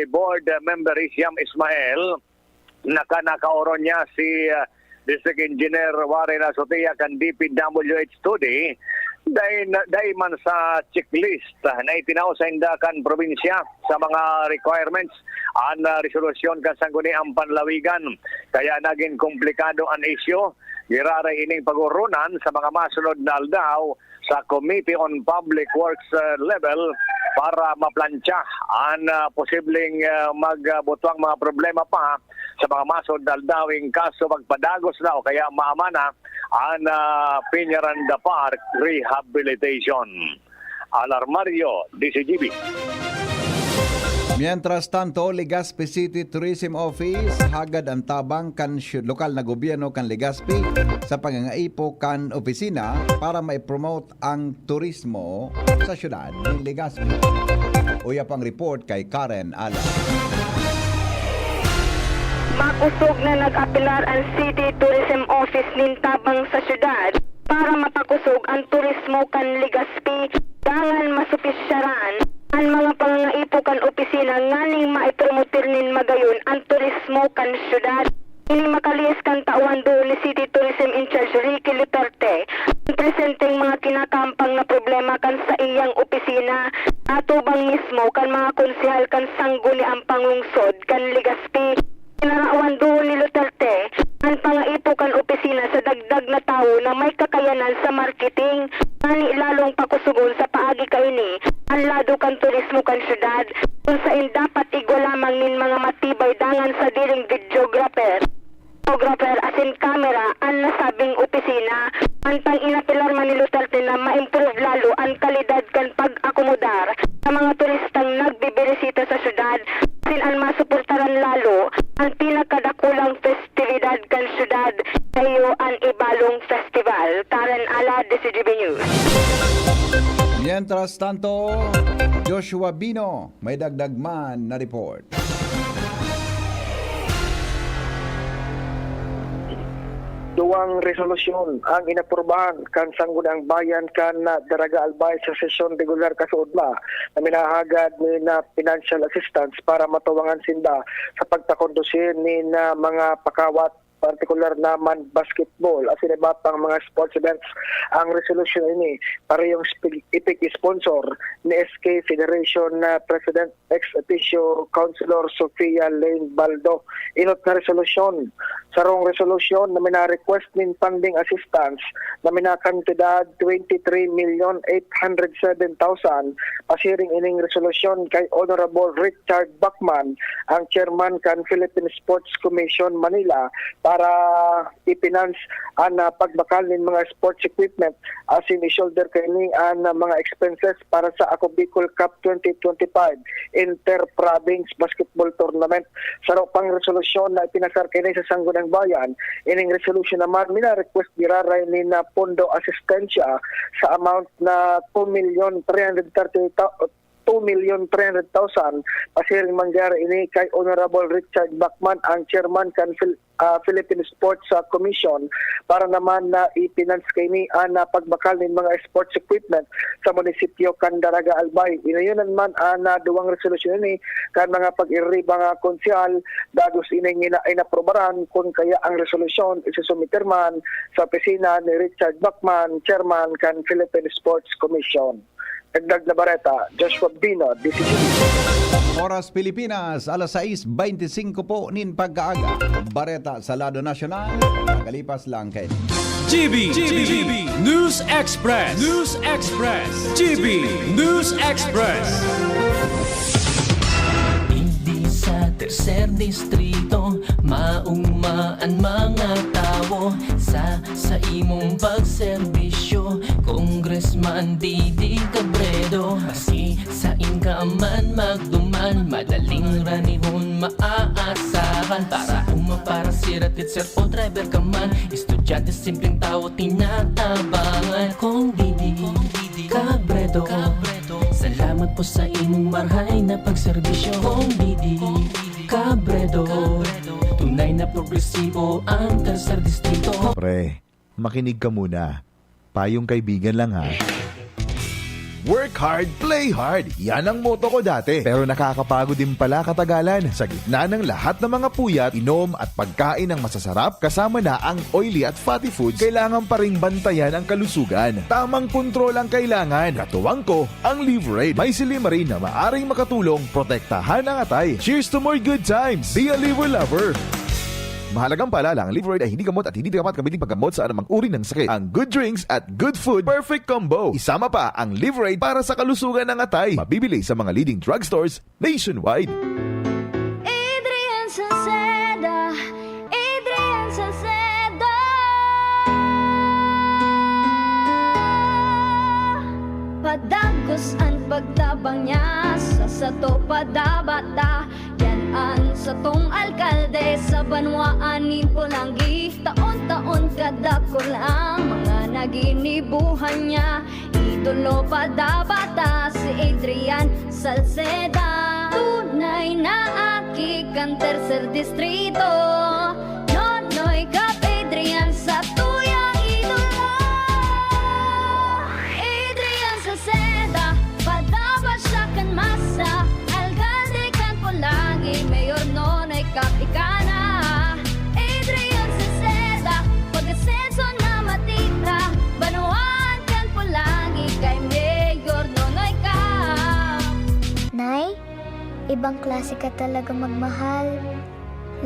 Board Member Isiam Ismael na kan nakaoron niya si, ah, District Engineer Warren Azotea kan D P W H two D, dai na, dai man sa checklist, ah, na itinao sainda kan probinsya sa mga requirements an, ah, resolusyon kan Sangguniang Panlawigan. Kaya nagin komplikado an isyu. Giraray ining pag-oronan sa mga masunod na aldaw sa Committee on Public Works, ah, level para maplantsa an, ah, posibleng, ah, magbutwang mga problema pa sa mga masunod na aldaw in kaso magpadagos na o kaya maama na an, ah, Peñaranda Park Rehabilitation. Al Armario, D C G B. Mientras tanto, Legazpi City Tourism Office, hagad an tabang kan syu-, lokal na gobyerno kan Legazpi sa pangangaipo kan opisina para ma-promote ang turismo sa syudad nin Legazpi. Uya pang report kay Karen Ala. Makosog na nag-apelar an City Tourism Office nin tabang sa syudad para mapakosog an turismo kan Legazpi, dangan masupisyaran an mga pangangaipo kan opisina nganing maipromotir nin magayon an turismo kan syudad. Ini makalihis kan tawan duol ni City Tourism in Charge Ricky Luterte, ang presenteng mga kinakahampang na problema kan saiyang opisina, atubang mismo kan mga konsehal kan Sangguniang Panglungsod kan Legazpi. Tinarawan duol ni Luterte an pangaipo kan opisina sa dagdag na tawo na may kakayanan sa marketing, ngani lalong pakusugon sa paagi kaini an lado kan turismo kan syudad, kun saen dapat igwa lamang nin mga matibay dangan sadiring videographer, photographer asin kamera an nasabing opisina. Mantang inapelar man ni Luterte na ma-improve lalo an kalidad kan pag-akomodar sa mga turistang nagbibirisita sa syudad, asin an masuportaran lalo an pinakadakulang festividad kan syudad, na iyo an Ibalong Festival. Karen Ala, D C G B News. Mientras tanto, Joshua Bino, may dagdag man na report. Duwang resolusyon ang inaprubahan kan Sangguniang Bayan kan Daraga Albay sa sesyon regular kasuodma na minahagad nin financial assistance para matawangan sinda sa pagpakondusi nin mga pakawat partikular na man basketball, asin iba pang mga sports events. Ang resolusyon ini, parehong spi-, ipig-sponsor ni S K Federation na President ex officio Councilor Sofia Lane Baldo. Inot na resolusyon. Sarong resolusyon na mina-request nin funding assistance na minakantidad twenty-three million eight hundred seven thousand. Pasiring ining resolusyon kay Honorable Richard Bachman, ang chairman kan Philippine Sports Commission Manila, para i-finance an, ah, pagbakal nin mga sports equipment asin i-shoulder kaini an, ah, mga expenses para sa Ako Bicol Cup twenty twenty-five Inter-Province Basketball Tournament. Saro pang resolusyon na ipinasar kaini sa Sangguniang Bayan. Ining resolusyon naman, mina-request giraray nin, ah, pondo asistensya sa amount na two million three hundred thirty, two million three hundred thousand. Pasiring mangyari ini kay Honorable Richard Bachman, ang chairman kan Phil-, ah, Philippine Sports, ah, Commission, para naman na i-finance kaini an, ah, pagbakal nin mga sports equipment sa munisipyo kan Daraga, Albay. Inuyunan man an, ah, duwang resolusyon ini kan mga pag-iririba nga konsehal, dagos ini ngina-, inaprobaran, kun kaya ang resolusyon isusumiter man sa opisina ni Richard Bachman, chairman kan Philippine Sports Commission. Dagdag na bareta, Joshua Bino, D C C. Oras Pilipinas, alas sais beintisinko po nin pagkaaga. Bareta sa lado nasyonal, nakalipas lang kay G B, G B, News Express, News Express, G B News Express. Digdi sa tercer distrito, mauma an mga tawo sa, sa imong pagserbisyo, Congressman Didi Cabredo. Maski sain ka man magduman, madaling ranihon maaasahan. Para uma, para sira, teacher o driver ka man, estudyante, simpleng tawo, tinatabangan. Kong Didi Cabredo, salamat po sa imong marhay na pagserbisyo. Kong Didi Cabredo, tunay na progresibo ang tercer distrito. Pre, makinig ka muna. Payong kaibigan lang, ha. Work hard, play hard. Yan ang motto ko dati. Pero nakakapagod din pala katagalan. Sa gitna ng lahat ng mga puyat, inom at pagkain ng masasarap, kasama na ang oily at fatty foods, kailangan pa ring bantayan ang kalusugan. Tamang kontrol ang kailangan. Katuwang ko, ang Liverade. May silymarin na maaring makatulong, protektahan ang atay. Cheers to more good times! Be a Liver Lover! Mahalagang paalala, ang Liverade ay hindi gamot at hindi dapat gamitin paggamot sa anumang uri ng sakit. Ang good drinks at good food, perfect combo. Isama pa ang Liverade para sa kalusugan ng atay. Mabibili sa mga leading drugstores nationwide. Adrian Salceda, Adrian Salceda. Padagos an pagtabang niya, sa sato padabata. Yan an satong alkalde sa banwaan nin Polangui. Taon-taon kadakul ang mga naginibuhan niya. Idolo padabata si Adrian Salceda. Tunay na aki kan tercer distrito. Nonoy Cap Adrian, satuyang idolo. Adrian Salceda, padaba siya kan masa. Alkalde kan Polangui, Mayor Nonoy Cap ika na. Adrian Salceda, pag-asenso na matira. Banwaan kan Polangui kay Mayor Nonoy Cap. Nay, ibang klase ka talaga magmahal.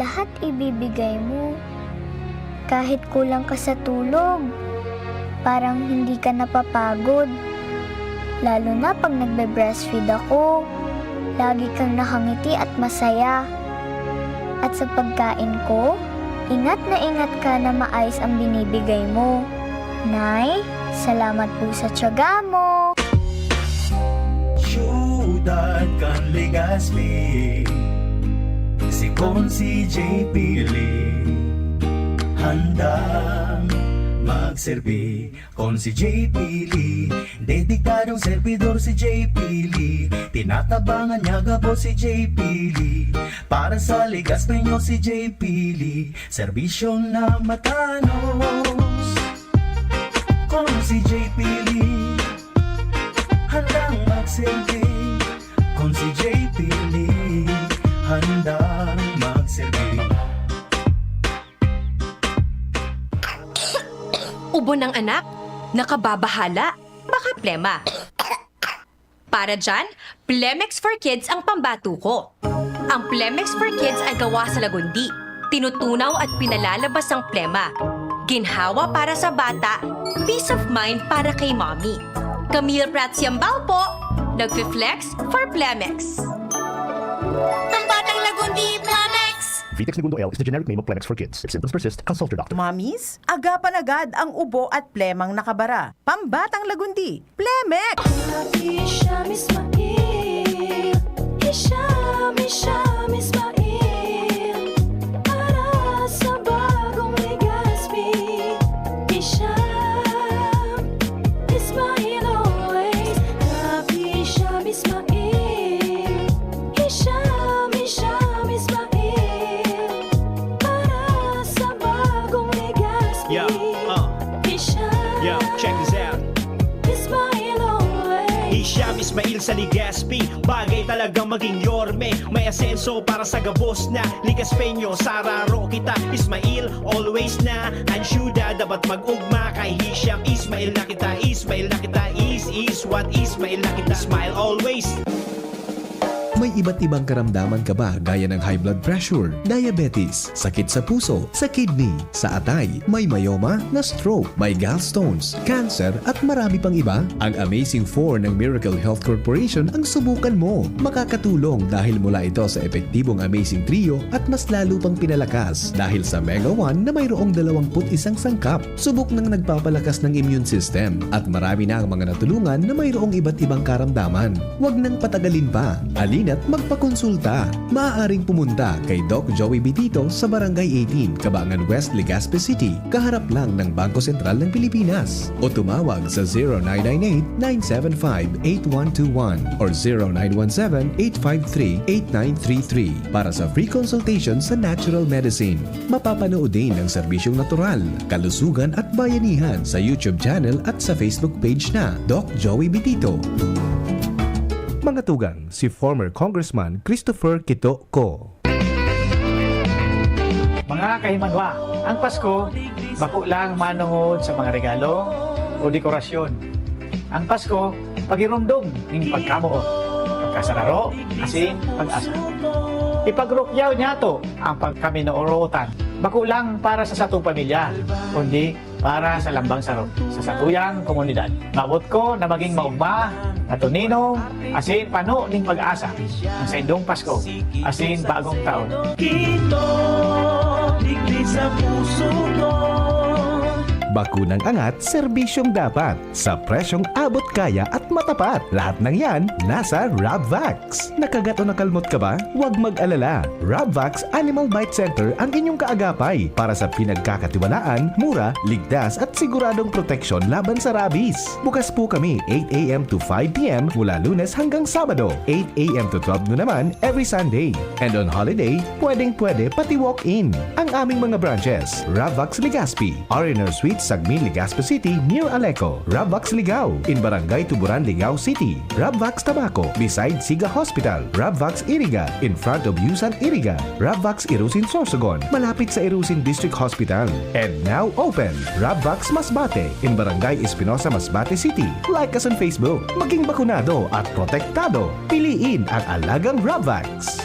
Lahat ibibigay mo. Kahit kulang ka sa tulog, parang hindi ka napapagod. Lalo na pag nagbe-breastfeed ako, lagi kang nakangiti at masaya. At sa pagkain ko, ingat na ingat ka na maayos ang binibigay mo. Nay, salamat po sa tiyaga mo. Siyudad kan Legazpi, si Consi J P Lee, handang magserbi. Consi J P Lee, dedikadong servidor si J P Lee. Tinatabangan niya gabos si J P Lee. Para sa Legazpeño si J P Lee, serbisyo na matanos. Consi J P Lee, handang magserbi. Consi J P Lee, handang magserbi. Ubo ng anak, nakababahala, baka plema. Para dyan, Plemex for Kids ang pambato ko. Ang Plemex for Kids ay gawa sa lagundi, tinutunaw at pinalalabas ang plema. Ginhawa para sa bata, peace of mind para kay mommy. Camille Prats Yambao po, nagfi-flex for Plemex. Pambatang lagundi, Plemex! Vitex Negundo L is the generic name of Plemex for Kids. If symptoms persist, consult your doctor. Mommies, agapan agad ang ubo at plemang nakabara. Pambatang lagundi, Plemex! Hisham Ismail, Hisham, Hisham Ismail, para sa bagong Legazpi. Hisham Ismail always, Hisham Ismail, Hisham, Hisham Ismail, para sa bagong Legazpi. Yeah, uh. Hisham. Yo, check this out. Ismail always. Hisham Ismail sa Legazpi, bagay talagang maging yorme. May asenso para sa gabos na Legazpeño. Sararo kita, Ismail always na. Ansyuda, dapat mag-ugma kay Hisham Ismail na kita. Ismail na kita, is, is what Ismail na kita. Smile always. May iba't ibang karamdaman ka ba, gaya ng high blood pressure, diabetes, sakit sa puso, sa kidney, sa atay, may myoma, na stroke, may gallstones, cancer, at marami pang iba? Ang Amazing four ng Miracle Health Corporation ang subukan mo. Makakatulong dahil mula ito sa epektibong Amazing Trio at mas lalo pang pinalakas dahil sa Mega one na mayroong dalawampu't isang sangkap. Subok nang nagpapalakas ng immune system at marami na ang mga natulungan na mayroong iba't ibang karamdaman. Huwag nang patagalin pa. Halina't magpakonsulta. Maaaring pumunta kay Doc Joey Bitito sa Barangay eighteen, Cabangan West, Legazpi City, kaharap lang ng Bangko Sentral ng Pilipinas. O tumawag sa zero nine nine eight, nine seven five, eight one two one or zero nine one seven, eight five three, eight nine three three para sa free consultation sa natural medicine. Mapapanood din ang serbisyong natural, kalusugan at bayanihan sa YouTube channel at sa Facebook page na Doc Joey Bitito. Mga tugang, si former Congressman Christopher Quito Co. Mga kahimanwa, ang Pasko, bako lang manongod sa mga regalo o dekorasyon. Ang Pasko, paghiromdom nin pagkamoot, pagkasararo, asin pag-asa. Ipagrukyaw niyato ang pagkaminoorotan, bako lang para sa satong pamilya, kundi para sa lambang saro, sa satuyang komunidad. Maabot ko na magin maogma, natoninong, asin pano nin pag-asa ang saindong Pasko asin Bagong Taon. Quito, digdi sa puso ko. Bakunang angat, serbisyong dapat, sa presyong abot kaya at matapat. Lahat ng yan, nasa Rabvax. Nakagat o nakalmot ka ba? Huwag mag-alala. Rabvax Animal Bite Center ang inyong kaagapay para sa pinagkakatiwalaan, mura, ligtas at siguradong proteksyon laban sa rabies. Bukas po kami eight a m to five p m mula Lunes hanggang Sabado, eight a m to twelve noon naman every Sunday. And on holiday, pwedeng-pwede pati walk-in. Ang aming mga branches, Rabvax Legazpi, R and R Suite, Sagmin, Legazpi City, near Aleco. Rabvax Ligao, in Barangay Tuburan, Ligao City. Rabvax Tabaco, beside Siga Hospital. Rabvax Iriga, in front of Yusan Iriga. Rabvax Irusin Sorsogon, malapit sa Irusin District Hospital. And now open, Rabvax Masbate, in Barangay Espinosa, Masbate City. Like us on Facebook. Maging bakunado at protektado. Piliin ang alagang Rabvax.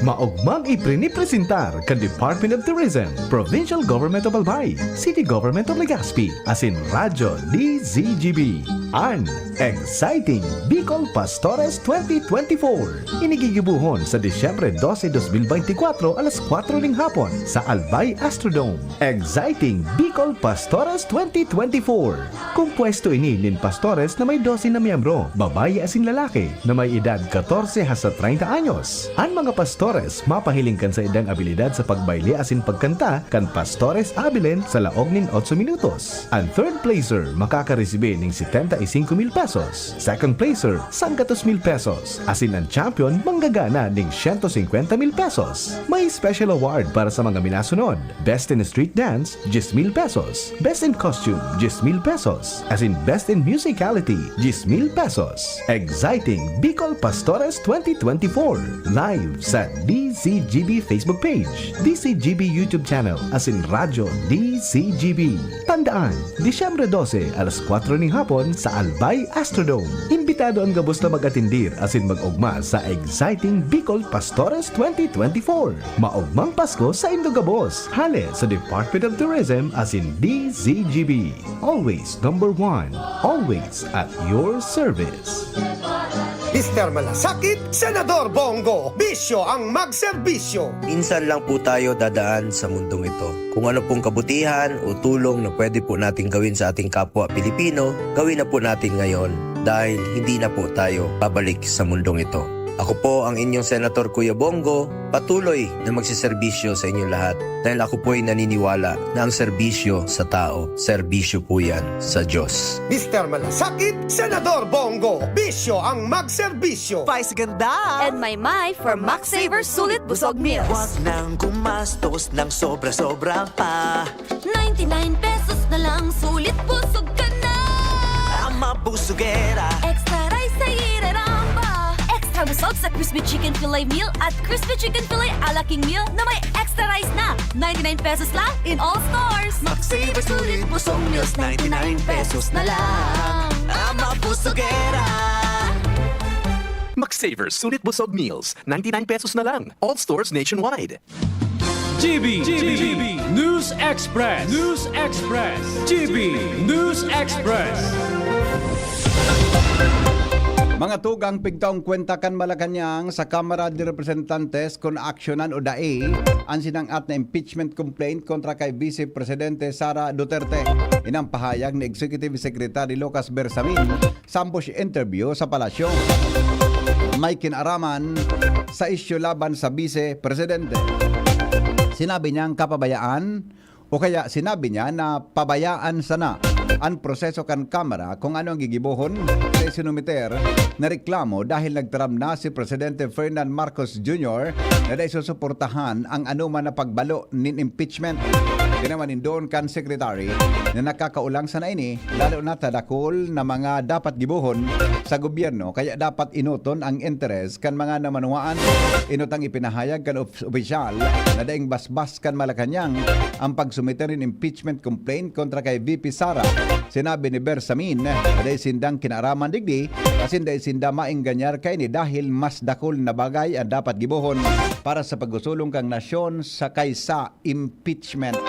Maogmang iprinipresentar kan Department of Tourism, Provincial Government of Albay, City Government of Legazpi, asin Radyo D Z G B, an Exciting Bicol Pastores twenty twenty-four. Ini gigibohon sa Disyembre doce, dos mil beintikwatro, alas kwatro ning hapon sa Albay Astrodome. Exciting Bicol Pastores twenty twenty-four. Kompuesto ini nin pastores na may doce na miyembro, babayi asin lalaki, na may edad katorse hasta treinta anyos. An mga pastores mapahiling kan saindang abilidad sa pagbayle asin pagkanta kan pastores abilin sa laog nin otso minutos. An third placer makakaresibi nin setenta y cinco mil pesos, second placer, sanggatos mil pesos, asin an champion manggagana nin siyento singkwenta mil pesos. May special award para sa mga minasunod: Best in Street Dance, diyes mil pesos. Best in Costume, diyes mil pesos. Asin Best in Musicality, diyes mil pesos. Exciting Bicol Pastores twenty twenty-four. Live sa D Z G B Facebook page, D Z G B YouTube channel, asin Radyo D Z G B. Tandaan, Disyembre dose, alas kwatro nin hapon sa Albay Astrodome. Imbitado an gabos na mag-atendir asin mag-ogma sa Exciting Bicol Pastores twenty twenty-four. Maogmang Pasko sa indo gabos. Hale sa Department of Tourism asin D Z G B. Always number one. Always at your service. Mister Malasakit, Senador Bongo, bisyo ang magserbisyo. Minsan lang po tayo dadaan sa mundong ito. Kung ano pong kabutihan o tulong na pwede po natin gawin sa ating kapwa Pilipino, gawin na po natin ngayon dahil hindi na po tayo babalik sa mundong ito. Ako po ang inyong Senator Kuya Bongo, patuloy na magsiserbisyo sa inyong lahat dahil ako po'y naniniwala na ang serbisyo sa tao, serbisyo po yan sa Diyos. Mister Malasakit, Senador Bongo, bisyo ang magserbisyo. Vice Ganda And my my for Max Saver Sulit Busog Meals. Huwag nang gumastos ng sobra-sobra pa. Ninety-nine pesos na lang, sulit busog ka na. Ama busugera. Extra rice sa ireramba. Extra busog sa crispy chicken fillet meal at crispy chicken fillet ala king meal na may extra rice na. Ninety-nine pesos lang in all stores. Max Saver Sulit Busog Meals, ninety-nine pesos na lang. Ama busugera. Max Saver Sulit Busog Meals, ninety-nine pesos na lang. All stores nationwide. G B, G B, News Express, News Express, G B News Express. Mga tugang, pigtaong kwenta kan Malacañang sa Kamara de Representantes kun aksyonan o dai an sinang-at na impeachment complaint kontra kay Vice Presidente Sara Duterte. Inang pahayag ni Executive Secretary Lucas Bersamin sa ambush interview sa palasyo. May kinaraman sa isyu laban sa Vice Presidente. Sinabi niyang kapabayaan o kaya sinabi niya na pabayaan sana an proseso kan Kamara kung ano ang gigibohon sa isinumiter na reklamo dahil nagtaram na si Presidente Ferdinand Marcos Junior na dai susuportahan ang anoman na pagbalo nin impeachment. Pinawanindoon kan Secretary na nakakaulang sana ini, lalo na ta dakul na mga dapat gibohon sa gobyerno, kaya dapat inoton ang interes kan mga namanwaan. Inotang ipinahayag kan op- opisyal na daing basbas kan Malacañang ang pagsumiter nin impeachment complaint kontra kay V P Sara. Sinabi ni Bersamin na dai sindang kinaaraman digdi asin dai sinda maengganyar kaini dahil mas dakul na bagay ang dapat gibohon para sa paghusulong kan nasyon sa kaysa impeachment.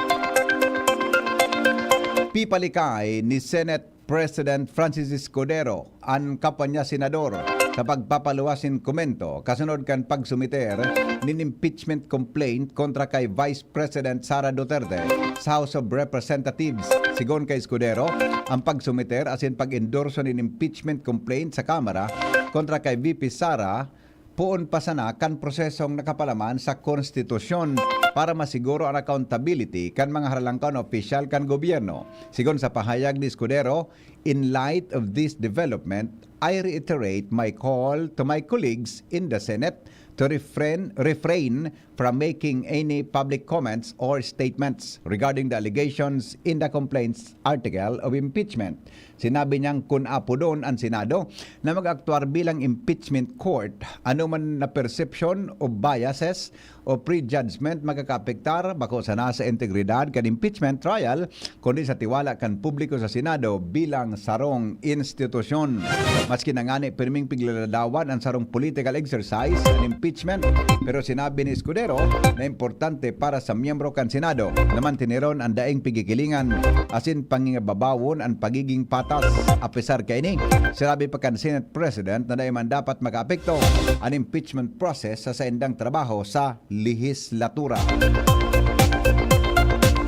Pipalikay ni Senate President Francis Escudero an kapwa niya senador sa pagpapaluwas nin komento kasunod kan pagsumiter nin impeachment complaint kontra kay Vice President Sara Duterte sa House of Representatives. Sigon kay Escudero, ang pagsumiter asin pag-endorso nin impeachment complaint sa Kamara kontra kay V P Sara poon pa sana kan prosesong nakapalaman sa konstitusyon para masiguro an accountability kan mga haralangkaw na opisyal kan gobyerno. Sigon sa pahayag ni Escudero, "In light of this development, I reiterate my call to my colleagues in the Senate to refrain, refrain from making any public comments or statements regarding the allegations in the complaints article of impeachment." Sinabi niyang kun apodon an Senado na mag-aktuar bilang impeachment court, anoman na perception o biases o prejudgment makakaapektar bako sana sa integridad kan impeachment trial, kundi sa tiwala kan publiko sa Senado bilang sarong institusyon. Maski na ngani pirming piglaladawan an sarong political exercise, an impeachment, pero sinabi ni Escudero na importante para sa miyembro kan Senado na manteneron an daing pigigilingan asin pangingababawon an pagiging patas. Apesar kaini, sinabi pa kan Senate President na dai man dapat makaapekto an impeachment process sa saindang trabaho sa lehislatura.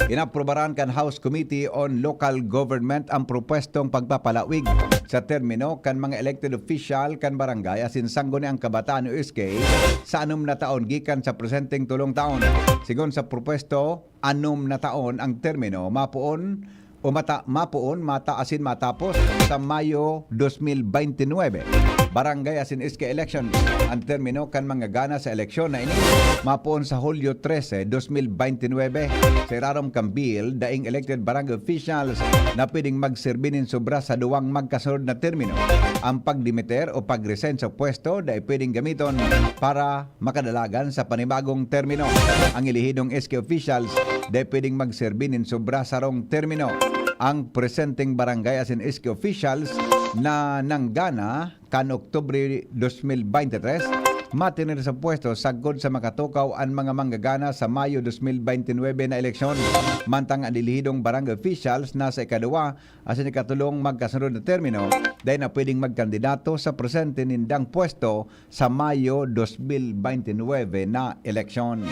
Inaprubaran kan House Committee on Local Government ang propwestong pagpapalawig sa termino kan mga elected official kan barangay asin sangguniang kabataan o S K sa anom na taon gikan sa presenteng tolong taon. Sigon sa propwesto, anom na taon ang termino mapoon o mata, mapoon, mata asin matapos sa Mayo dos mil bente nuebe. Barangay asin S K election. Ang termino kan manggagana sa eleksyon na ini mapoon sa Hulyo trese, dos mil bente nuebe. Sa irarom kan bill, daing elected barangay officials na pwedeng magserbi nin sobra sa duwang magkasunod na termino. Ang pagdimiter o pag-resign sa pwesto dai pwedeng gamiton para makadalagan sa panibagong termino. Ang elehidong S K officials dai pwedeng magserbi nin sobra sarong termino. Ang presenteng barangay asin S K officials na nanggana kan Oktubre dos mil bente tres, matener sa pwesto sagkod sa makatukaw an mga manggagana sa Mayo dos mil bente nuebe na eleksyon. Mantang an elehidong barangay officials na sa ikaduwa asin ikatulong magkasunod na termino, dai na pwedeng magkandidato sa presente nindang pwesto sa Mayo dos mil bente nuebe na eleksyon.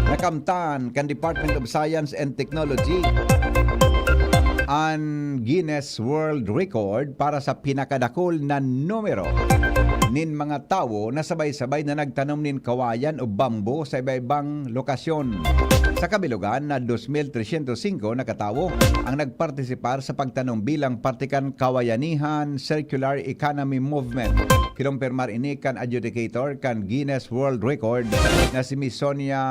Nakamtan kan Department of Science and Technology an Guinness World Record para sa pinakadakul na numero nin mga tawo na sabay-sabay na nagtanom nin kawayan o bamboo sa iba-ibang lokasyon. Sa kabilugan na dos mil tresyentos singko na katawo ang nagpartisipar sa pagtanom bilang parte kan Kawayanihan Circular Economy Movement. Kinumpirmar ini kan adjudicator kan Guinness World Record na si Miss Sonia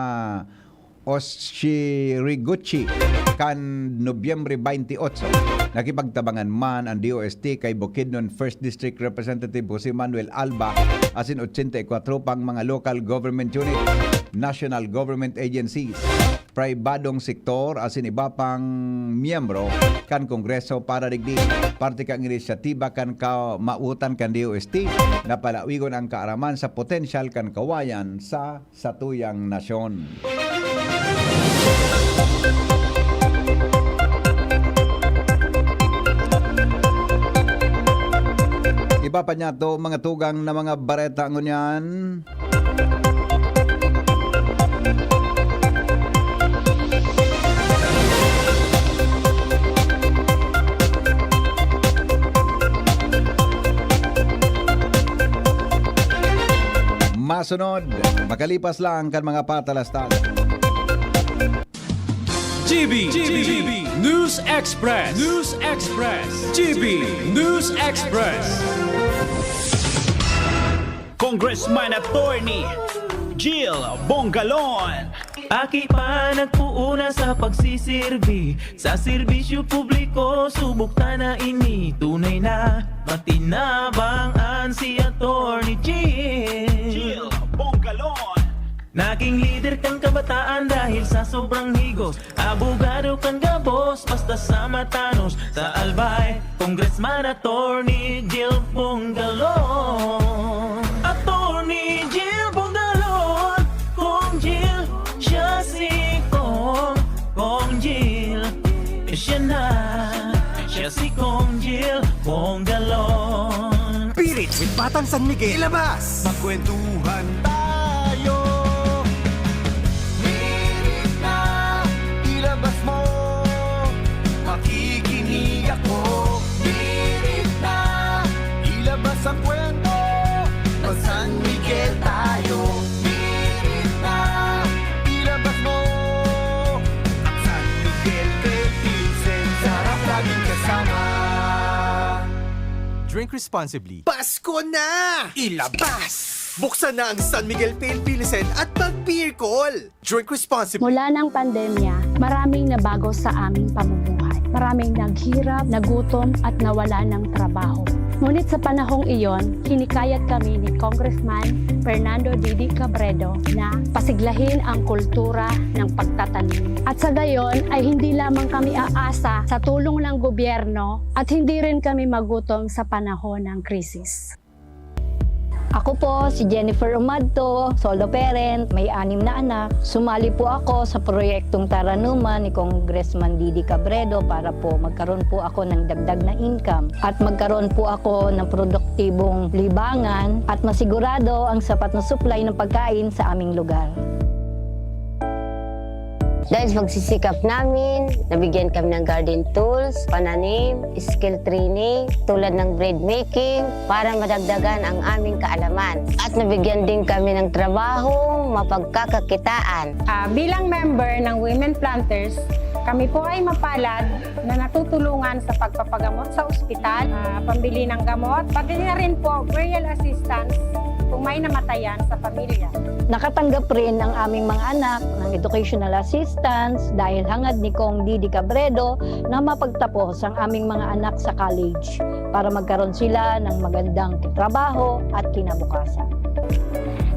Oshiriguchi kan Nobyembre baynte otso. Nakipagtabangan man ang D O S T kay Bukidnon First District Representative Jose Manuel Alba asin ochenta y kwatro pang mga local government unit, national government agencies, pribadong sektor asin iba pang miyembro kan Kongreso para digdi. Parte kan inisyatiba kan kamautan kan D O S T na palawigon ang kaaraman sa potensyal kan kawayan sa satuyang nasyon. Iba pa niyato, mga tugang na mga bareta ngunyan. Masunod, makalipas lang kan mga patalastas. G B, G B, News Express, News Express, G B News Express. Congressman Attorney Jill Bongalon. Aki pa nagpuuna sa pagsisirbi sa serbisyo publiko, subok ta na ini tunay na matinabang an si Attorney Jill. Jill Bongalon. Naging lider kan kabataan dahil sa sobrang higos. Abogado kan gabos, basta sa matanos. Sa Albay, Congressman Attorney Jill Bongalon. Attorney Jill Bongalon, Kong Jill, siya si Kong, Kong Jill. Siya na, siya si Kong Jill Bongalon. Pilit with Batang San Miguel. Ilabas! Magkwentuhan tayo. Hirit na, ilabas mo. Makikinig ako. Hirit na, ilabas ang kwento. Mag-San Miguel tayo. Hirit na, ilabas mo. Ang San Miguel Philippines, sarap laging kasama. Drink responsibly. Pasko na! Ilabas! Buksan na ang San Miguel Pale Pilsen at mag-beer call! Drink responsibly. Mula ng pandemya, maraming nabago sa aming pamumuhay. Maraming naghirap, nagutom, at nawala ng trabaho. Ngunit sa panahong iyon, hinikayat kami ni Congressman Fernando Didi Cabredo na pasiglahin ang kultura ng pagtatanim. At sa gayon ay hindi lamang kami aasa sa tulong ng gobyerno at hindi rin kami magutom sa panahon ng krisis. Ako po si Jennifer Umadto, solo parent, may anim na anak. Sumali po ako sa proyektong Taranuman ni Congressman Didi Cabredo para po magkaroon po ako ng dagdag na income at magkaroon po ako ng produktibong libangan at masigurado ang sapat na supply ng pagkain sa aming lugar. Dahil sa pagsisikap namin, nabigyan kami ng garden tools, pananim, skill training, tulad ng bread making, para madagdagan ang aming kaalaman. At nabigyan din kami ng trabahong mapagkakakitaan. Ah, bilang member ng Women Planters, kami po ay mapalad na natutulungan sa pagpapagamot sa ospital, ah, pambili ng gamot, pati na rin po burial assistance kung may namatayan sa pamilya. Nakatanggap rin ang aming mga anak ng educational assistance dahil hangad ni Cong Didi Cabredo na mapagtapos ang aming mga anak sa college para magkaroon sila ng magandang trabaho at kinabukasan.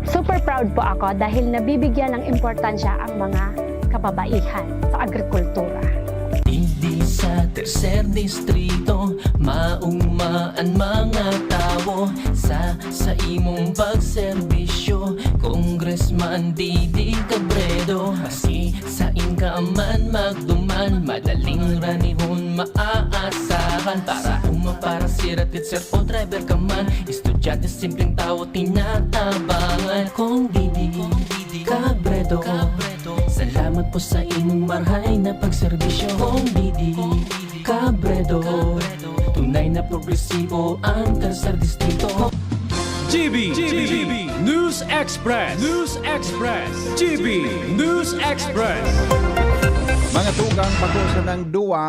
Super proud po ako dahil nabibigyan ng importansya ang mga kababaihan sa agrikultura. Digdi sa tercer distrito, mauma an mga tawo sa sa imong pagserbisyo, Congressman Didi Cabredo. Maski sain ka man magduman, madaling ranihon maaasahan. Para uma, para sira, teacher o driver ka man, estudyante, simpleng tawo, tinatabangan. Cong Didi Cabredo, salamat po sa imong marhay na pagserbisyo. Cong Didi Cabredo, tunay na progresibo ang Tercer Distrito. G B, G B, News Express, News Express, G B News Express. Mga tugang, bako sanang duwa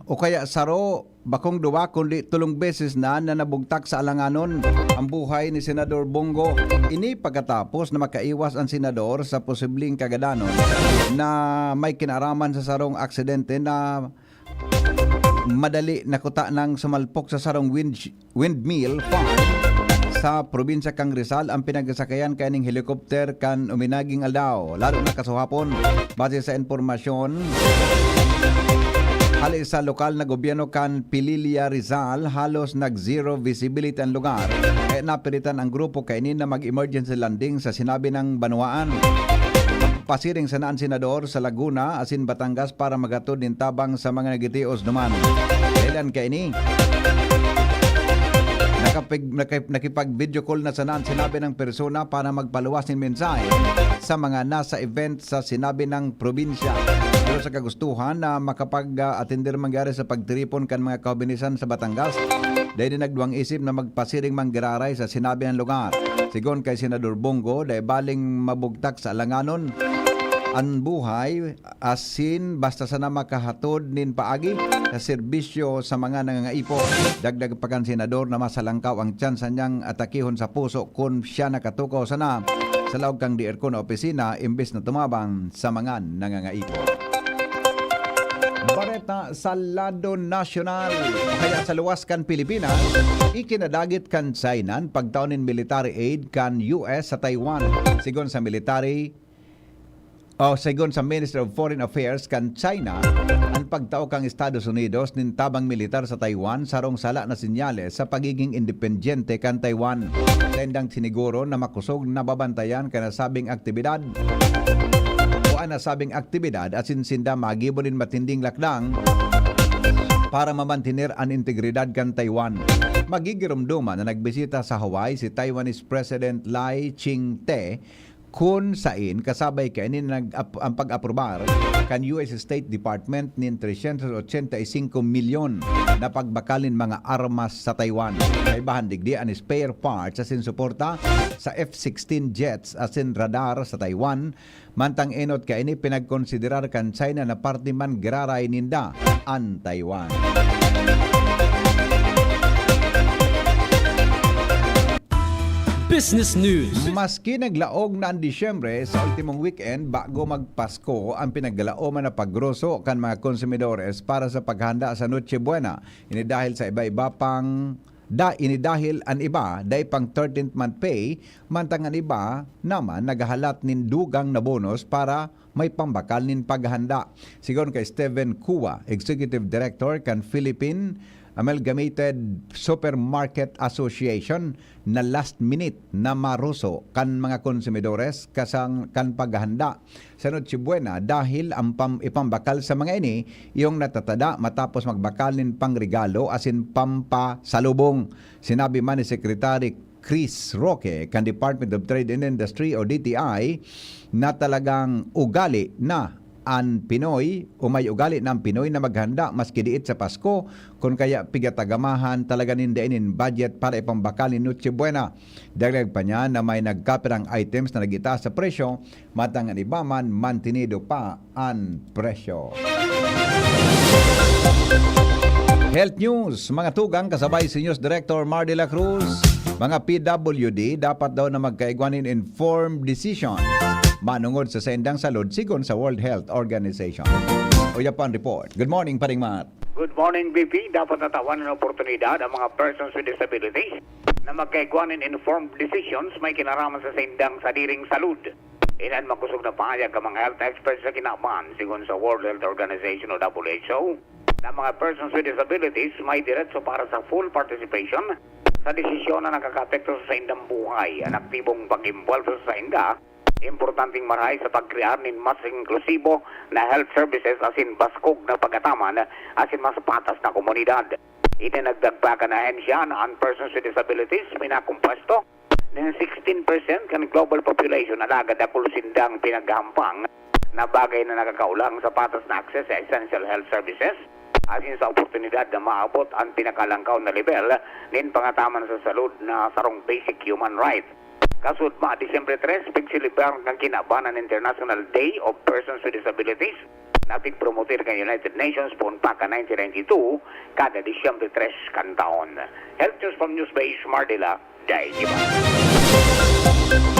o kaya saro, bakong duwa kundi tulong beses na na nabugtak sa alanganon ang buhay ni Senador Bongo. Ini pagkatapos na makaiwas ang senador sa posibleng kagadanon na may kinaraman sa sarong aksidente na madali nakuta nang sumalpok sa sarong wind, windmill farm sa probinsya kan Rizal ang pinagsakayan kaining helicopter kan uminaging aldaw, lalo na kasuhapon. Base sa impormasyon hali sa lokal na gobyerno kan Pililla, Rizal, halos nag-zero visibility ang lugar, kaya napilitan ang grupo kaini na mag-emergency landing sa sinabi ng banwaan. Pasiring sana an senador sa Laguna asin Batangas para maghatod nin tabang sa mga nagitios duman. Dahilan kaini, nakapig-, nakip-, nakipag-video call na sana an sinabing persona para magpaluwas nin mensahe sa mga nasa event sa sinabing probinsya. Pero sa kagustuhan na makapag-atender mangyari sa pagtiripon kan mga kahobinesan sa Batangas, dai nagduwang isip na magpasiring manggiraray sa sinabing lugar. Sigon kay Senador Bongo, dai baling mabugtak sa alanganon an buhay asin basta sana makahatod nin paagi sa serbisyo sa mga nangangaipo. Dagdag pa kan senador na mas halangkaw ang tsansa niyang atakihon sa puso kun siya nakatukaw sana sa laog kan D R C O na opisina imbes na tumabang sa mga nangangaipo. Bareta sa lado nasyonal, kaya sa luwas kan Pilipinas, ikinadagit kan China an pagtao nin military aid kan U S sa Taiwan. Sigon sa military, o sigon sa Ministry of Foreign Affairs kan China, an pagtao kan Estados Unidos nin tabang militar sa Taiwan sarong sala na senyales sa pagiging independyente kan Taiwan. Sa indang siniguro na makosog na babantayan kan nasabing aktibidad o an nasabing aktibidad asin sinda magibo nin matinding lakdang para mamantener an integridad kan Taiwan. Magigiromdoman na nagbisita sa Hawaii si Taiwanese President Lai Ching-te, kun sain kasabay kaini nag-ap-, ang pag-aprobar kan U S State Department nin tresyentos otsenta y singko milyon na pagbakal nin mga armas sa Taiwan. Kaibahan digdi an spare parts asin suporta sa F sixteen jets asin radar sa Taiwan, mantang enot kaini pinagkonsiderar kan China na parte man giraray ninda an Taiwan. Business News. Maski naglaog na an Disyembre, sa ultimong weekend bago magpasko, ang pinaglalaoman na paggroso kan mga konsumidores para sa paghanda sa Noche Buena. Ini dahil sa iba-iba pang da, ini dahil an iba dai pang thirteenth month pay, mantang an iba naman naghahalat nin dugang na bonus para may pambakal nin paghanda. Sigon kay Steven Cua, Executive Director kan Philippine Amalgamated Supermarket Association, na last minute na maroso kan mga konsumidores kasang kan paghanda sa Noche Buena dahil ang pam-, ipambakal sa mga ini iyong natatada matapos magbakal nin pangregalo asin pampasalubong. Sinabi man ni Secretary Chris Roque kan Department of Trade and Industry o D T I na talagang ugali na an Pinoy o may ugali na ang Pinoy na maghanda maski diit sa Pasko, kun kaya pigatagamahan talaga ninda inin budget para ipambakal nin Noche Buena. Dagdag pa niya na may nagkapirang items na nagitaas sa presyo, matang an iba man mantinido pa an presyo. Health News, mga tugang, kasabay si News Director Mar de la Cruz. Mga P W D dapat daw na magkaigwa nin informed decision manungod sa saindang salud, sigon sa World Health Organization. Uya po ang report. Good morning, Paring Mar. Good morning, V P. Dapat natawan ng oportunidad ang mga persons with disabilities na magkaigwa nin informed decisions may kinaraman sa saindang sadiring salud. Iyan makosog na pahayag ang mga health experts sa kinaban, sigon sa World Health Organization o W H O, na mga persons with disabilities may diretso para sa full participation sa desisyon na nakakaapekto sa saindang buhay. An aktibong pag-imbwelto sa sainda, importanteng marahay sa pagkrear nin mas inklusibo na health services asin baskog na pag-ataman asin mas patas na komunidad. Idinagdag pa kan ahensya na an persons with disabilities minakompuesto nin sixteen percent kan global population, alagad dakul sindang pinaghahampang na bagay na nakakaolang sa patas na access sa essential health services asin sa oportunidad na maabot an pinakalangkaw na lebel nin pangataman sa salud na sarong basic human right. Kasudma, Disyembre tres, pigselebrar kan kinaban an International Day of Persons with Disabilities na pigpromotir kan United Nations poon pa kan nineteen ninety-two, kada Disyembre tres kan taon. Health News from Newsbase Mardila, Dai Diba?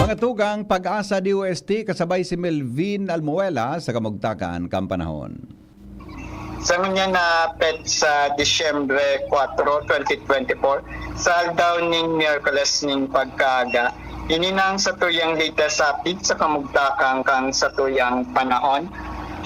Mga tugang, Pag-asa D O S T kasabay si Melvin Almuela sa kamugtakan kan panahon. Sa ngunyan na petsa, Disyembre kwatro, twenty twenty-four, sa aldaw ning Miyerkules ning pagkaaga, ini na ang satuyang latest update sa kamugtakan kan satuyang panahon.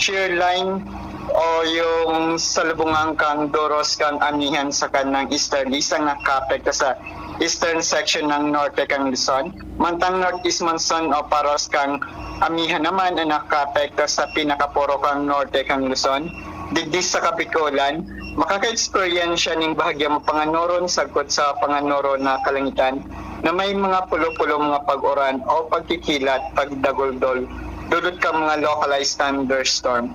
Shear line o yung salubungan kan doros kan amihan sa kanang easterly sa nakaapekto sa eastern section ng norte kan Luzon. Mantang northeast monsoon o paros kan amihan naman ang nakaapekto sa pinakaporo kan norte kan Luzon. Digdi sa Kabikolan, makaka-eksperyensya ning bahagya mapanganoron sagkod sa panganoron na kalangitan na may mga pulo-pulo mga pag-uran o pagkikilat, pagdaguldol, dulot kan mga localized thunderstorm.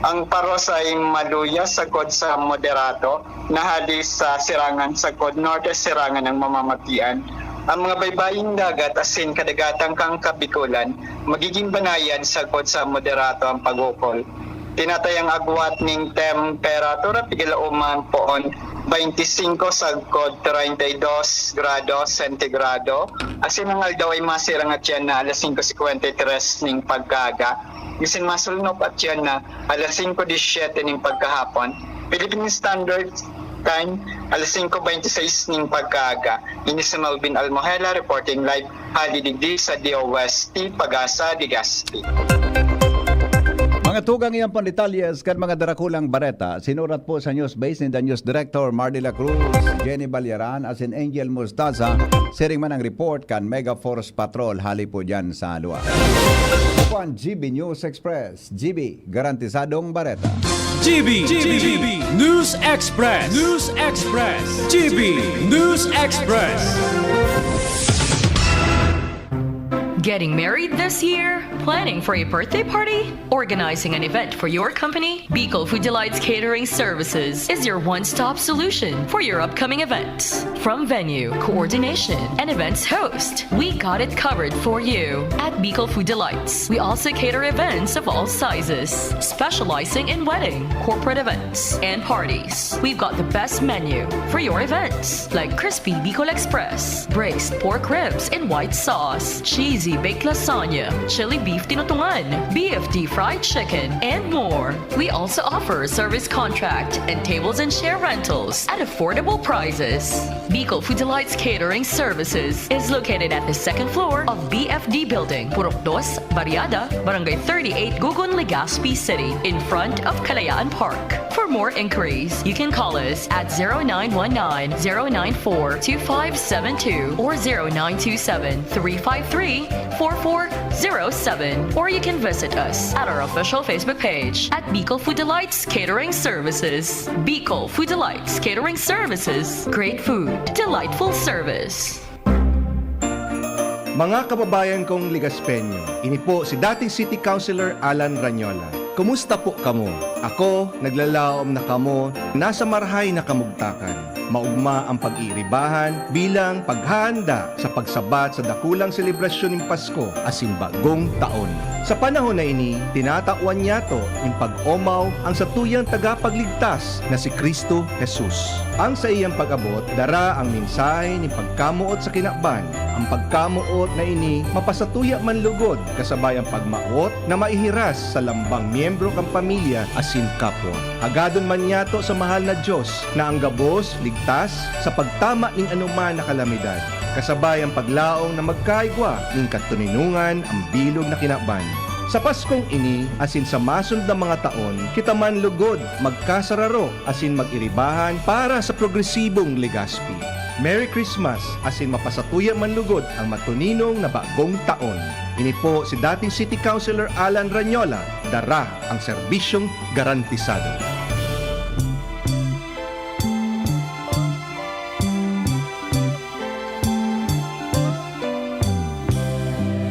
Ang paros ay maluya sagkod sa moderato na hali sa sirangan sagkod norte sirangan ang mamamatian. Ang mga baybaying dagat asin kadagatan kan Kabikolan magiging banayad sagkod sa moderato ang pag-ukol. Tinatayang agwat ning temperatura pigilauman poon twenty-five sagkod treinta y dos grado sentigrado, asin ang aldaw ay masirang at yan na alas singko singkwenta y tres ning pagkaaga. Bisan masulnop at yan na alas singko disyete ning pagkahapon, Philippine Standard Time, alas singko bente seis ning pagkaaga. Ini si Melvin Almohela reporting live hali digdi sa D O S T Pag-asa, Legazpi. Mga tugang, iyan pong detalyes kan mga darakulang bareta. Sinurat po sa Newsbase ni The News Director Mar de la Cruz, Jenny Balyaran, asin Angel Mostaza. Siring man ang report kan Mega Force Patrol hali po dyan sa luwa. Ito po ang G B News Express. G B, garantisadong bareta. G B, G B, News Express, News Express, G B News Express. Getting married this year? Planning for a birthday party? Organizing an event for your company? Bicol Food Delights Catering Services is your one-stop solution for your upcoming events. From venue, coordination, and events host, we got it covered for you. At Bicol Food Delights, we also cater events of all sizes, specializing in wedding, corporate events, and parties. We've got the best menu for your events, like crispy Bicol Express, braised pork ribs in white sauce, cheesy baked lasagna, chili beef tinutungan, B F T fried chicken, and more. We also offer service contract and tables and chair rentals at affordable prices. Bicol Food Delights Catering Services is located at the second floor of B F D Building, Purok Dos, Barriada, Barangay thirty-eight, Gugun, Legazpi City, in front of Kalayaan Park. For more inquiries, you can call us at zero nine one nine, zero nine four, two five seven two or zero nine two seven, three five three, four four zero seven, or you can visit us at our official Facebook page at Bicol Food Delights Catering Services. Bicol Food Delights Catering Services. Great food, delightful service. Mga kababayan kong Legaspeño, ini po si dating City Councilor Alan Ranyola. Kumusta po kamo? Ako, naglalaom na kamo, nasa marahay na kamugtakan. Maugma ang pag-iiribahan bilang paghahanda sa pagsabat sa dakulang selebrasyon nin Pasko asin Bagong Taon. Sa panahon na ini, tinatawan niyato nin pag-omaw ang satuyang tagapagligtas na si Cristo Jesus. Ang saiyang pag-abot dara ang mensahe nin pagkamoot sa kinaban. Ang pagkamoot na ini mapasatuya man lugod kasabay ang pagmawot na maihiras sa lambang miyembro kan pamilya asin kapwa. Hagadon man niyato sa mahal na Dios na ang gabos ligtas sa pagtama nin anoman na kalamidad, kasabay ang paglaom na magkaigwa nin katoninongan ang bilog na kinaban. Sa Paskong ini, asin sa masunod na mga taon, kita man lugod magkasararo asin mag-iribahan para sa progresibong Legazpi. Merry Christmas asin mapasatuya man lugod ang matuninong na bagong taon. Ini po si dating City Councilor Alan Ranyola, dara ang serbisyong garantisado.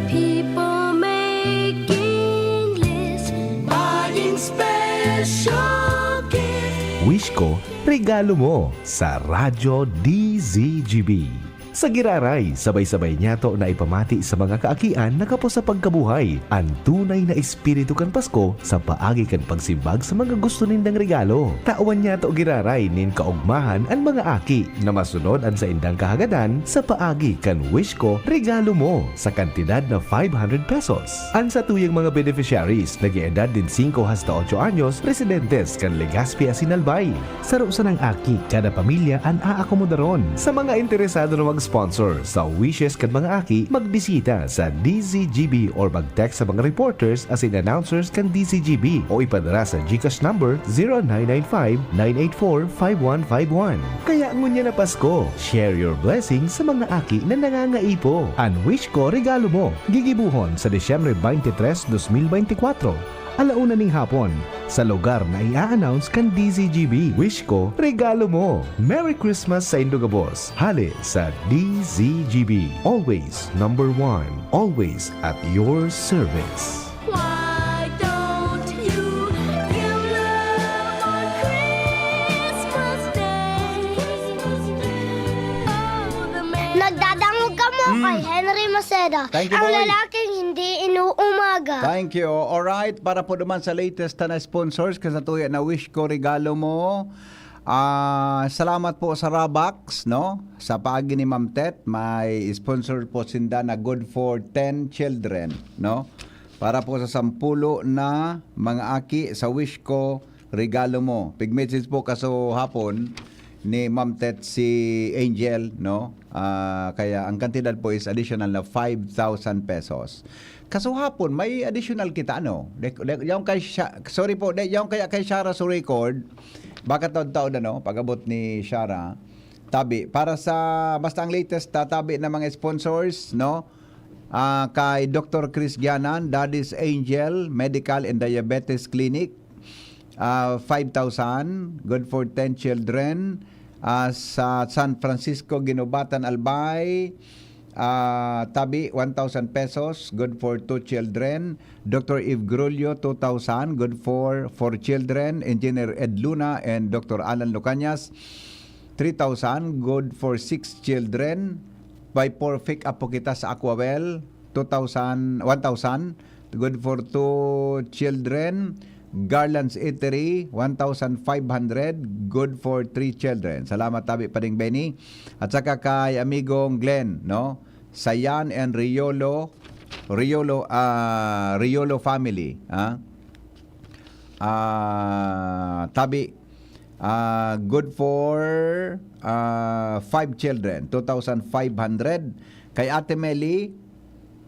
People making lists, buying special gifts. Wish ko, regalo mo sa Radyo D Z G B. Sa giraray, sabay-sabay niyato na ipamati sa mga kaakian na kapos sa pagkabuhay an tunay na espiritu kan Pasko sa paagi kan pagsimbag sa mga gusto nindang regalo. Tawan niyato giraray nin kaogmahan an mga aki na masunod an saindang kahagadan sa paagi kan Wish Ko, Regalo Mo sa kantidad na five hundred pesos. An satuyang mga beneficiaries nag-eedad nin singko hasta otso anyos, residentes kan Legazpi asin Albay. Saro sanang aki kada pamilya an aakomodaron. Sa mga interesado na mag-sponsor sa wishes kan mga aki, magbisita sa D Z G B or mag-text sa mga reporters asin announcers kan D Z G B o ipadara sa GCash number zero nine nine five nine eight four five one five one. Kaya ngunyan na Pasko, share your blessings sa mga aki na nangangaipo. An Wish Ko, Regalo Mo, gigibohon sa Disyembre twenty-three, dos mil bente kwatro, alauna ning hapon, sa lugar na i-announce kan D Z G B. Wish Ko, Regalo Mo. Merry Christmas saindo gabos. Hale sa D Z G B. Always number one. Always at your service. Why don't you give love on Christmas Day? Oh, the man- Nagdadangog kamo Mm. kay Henry Maceda, Thank you, ang boy. Lalaking Hindi Inuumaga. Thank you. Alright, para po naman sa latest na sponsors, kasatuya na Wish Ko, Regalo Mo. Ah, salamat po sa Rabax, no? Sa paagi ni Ma'am Tet, may sponsor po sinda na good for ten children, no? Para po sa sampulo na mga aki sa Wish Ko, Regalo Mo. Pig-message po kaso hapon ni Ma'am Tet si Angel, no? Ah, kaya ang kantidad po is additional na five thousand pesos. Kaso hapon, may additional kita, ano? De, de, yung kay Sha-, sorry po, de, yung kaya kay Shara sa record, baka taon-taon, ano, pag-abot ni Shara, tabi. Para sa, basta ang latest, tatabi ng mga sponsors, no? Ah, kay Doctor Chris Gianan, Daddy's Angel Medical and Diabetes Clinic, ah, five thousand, good for ten children. Ah, sa San Francisco, Guinobatan, Albay, ah, tabi, one thousand pesos, good for two children. Doctor Eve Grulio, two thousand, good for four children. Engineer Ed Luna and Doctor Alan Lucanias, three thousand, good for six children. By four, pick up po kita sa Aquawell, two thousand, one thousand, good for two children. Garland's Eatery, one thousand five hundred, good for three children. Salamat, tabi pa ding Benny. At saka kay amigong Glenn, no? Sayan and Riolo, Riolo, ah, Riolo family, ah. Ah, tabi, ah, good for, ah, five children, two thousand five hundred. Kay Ate Meli,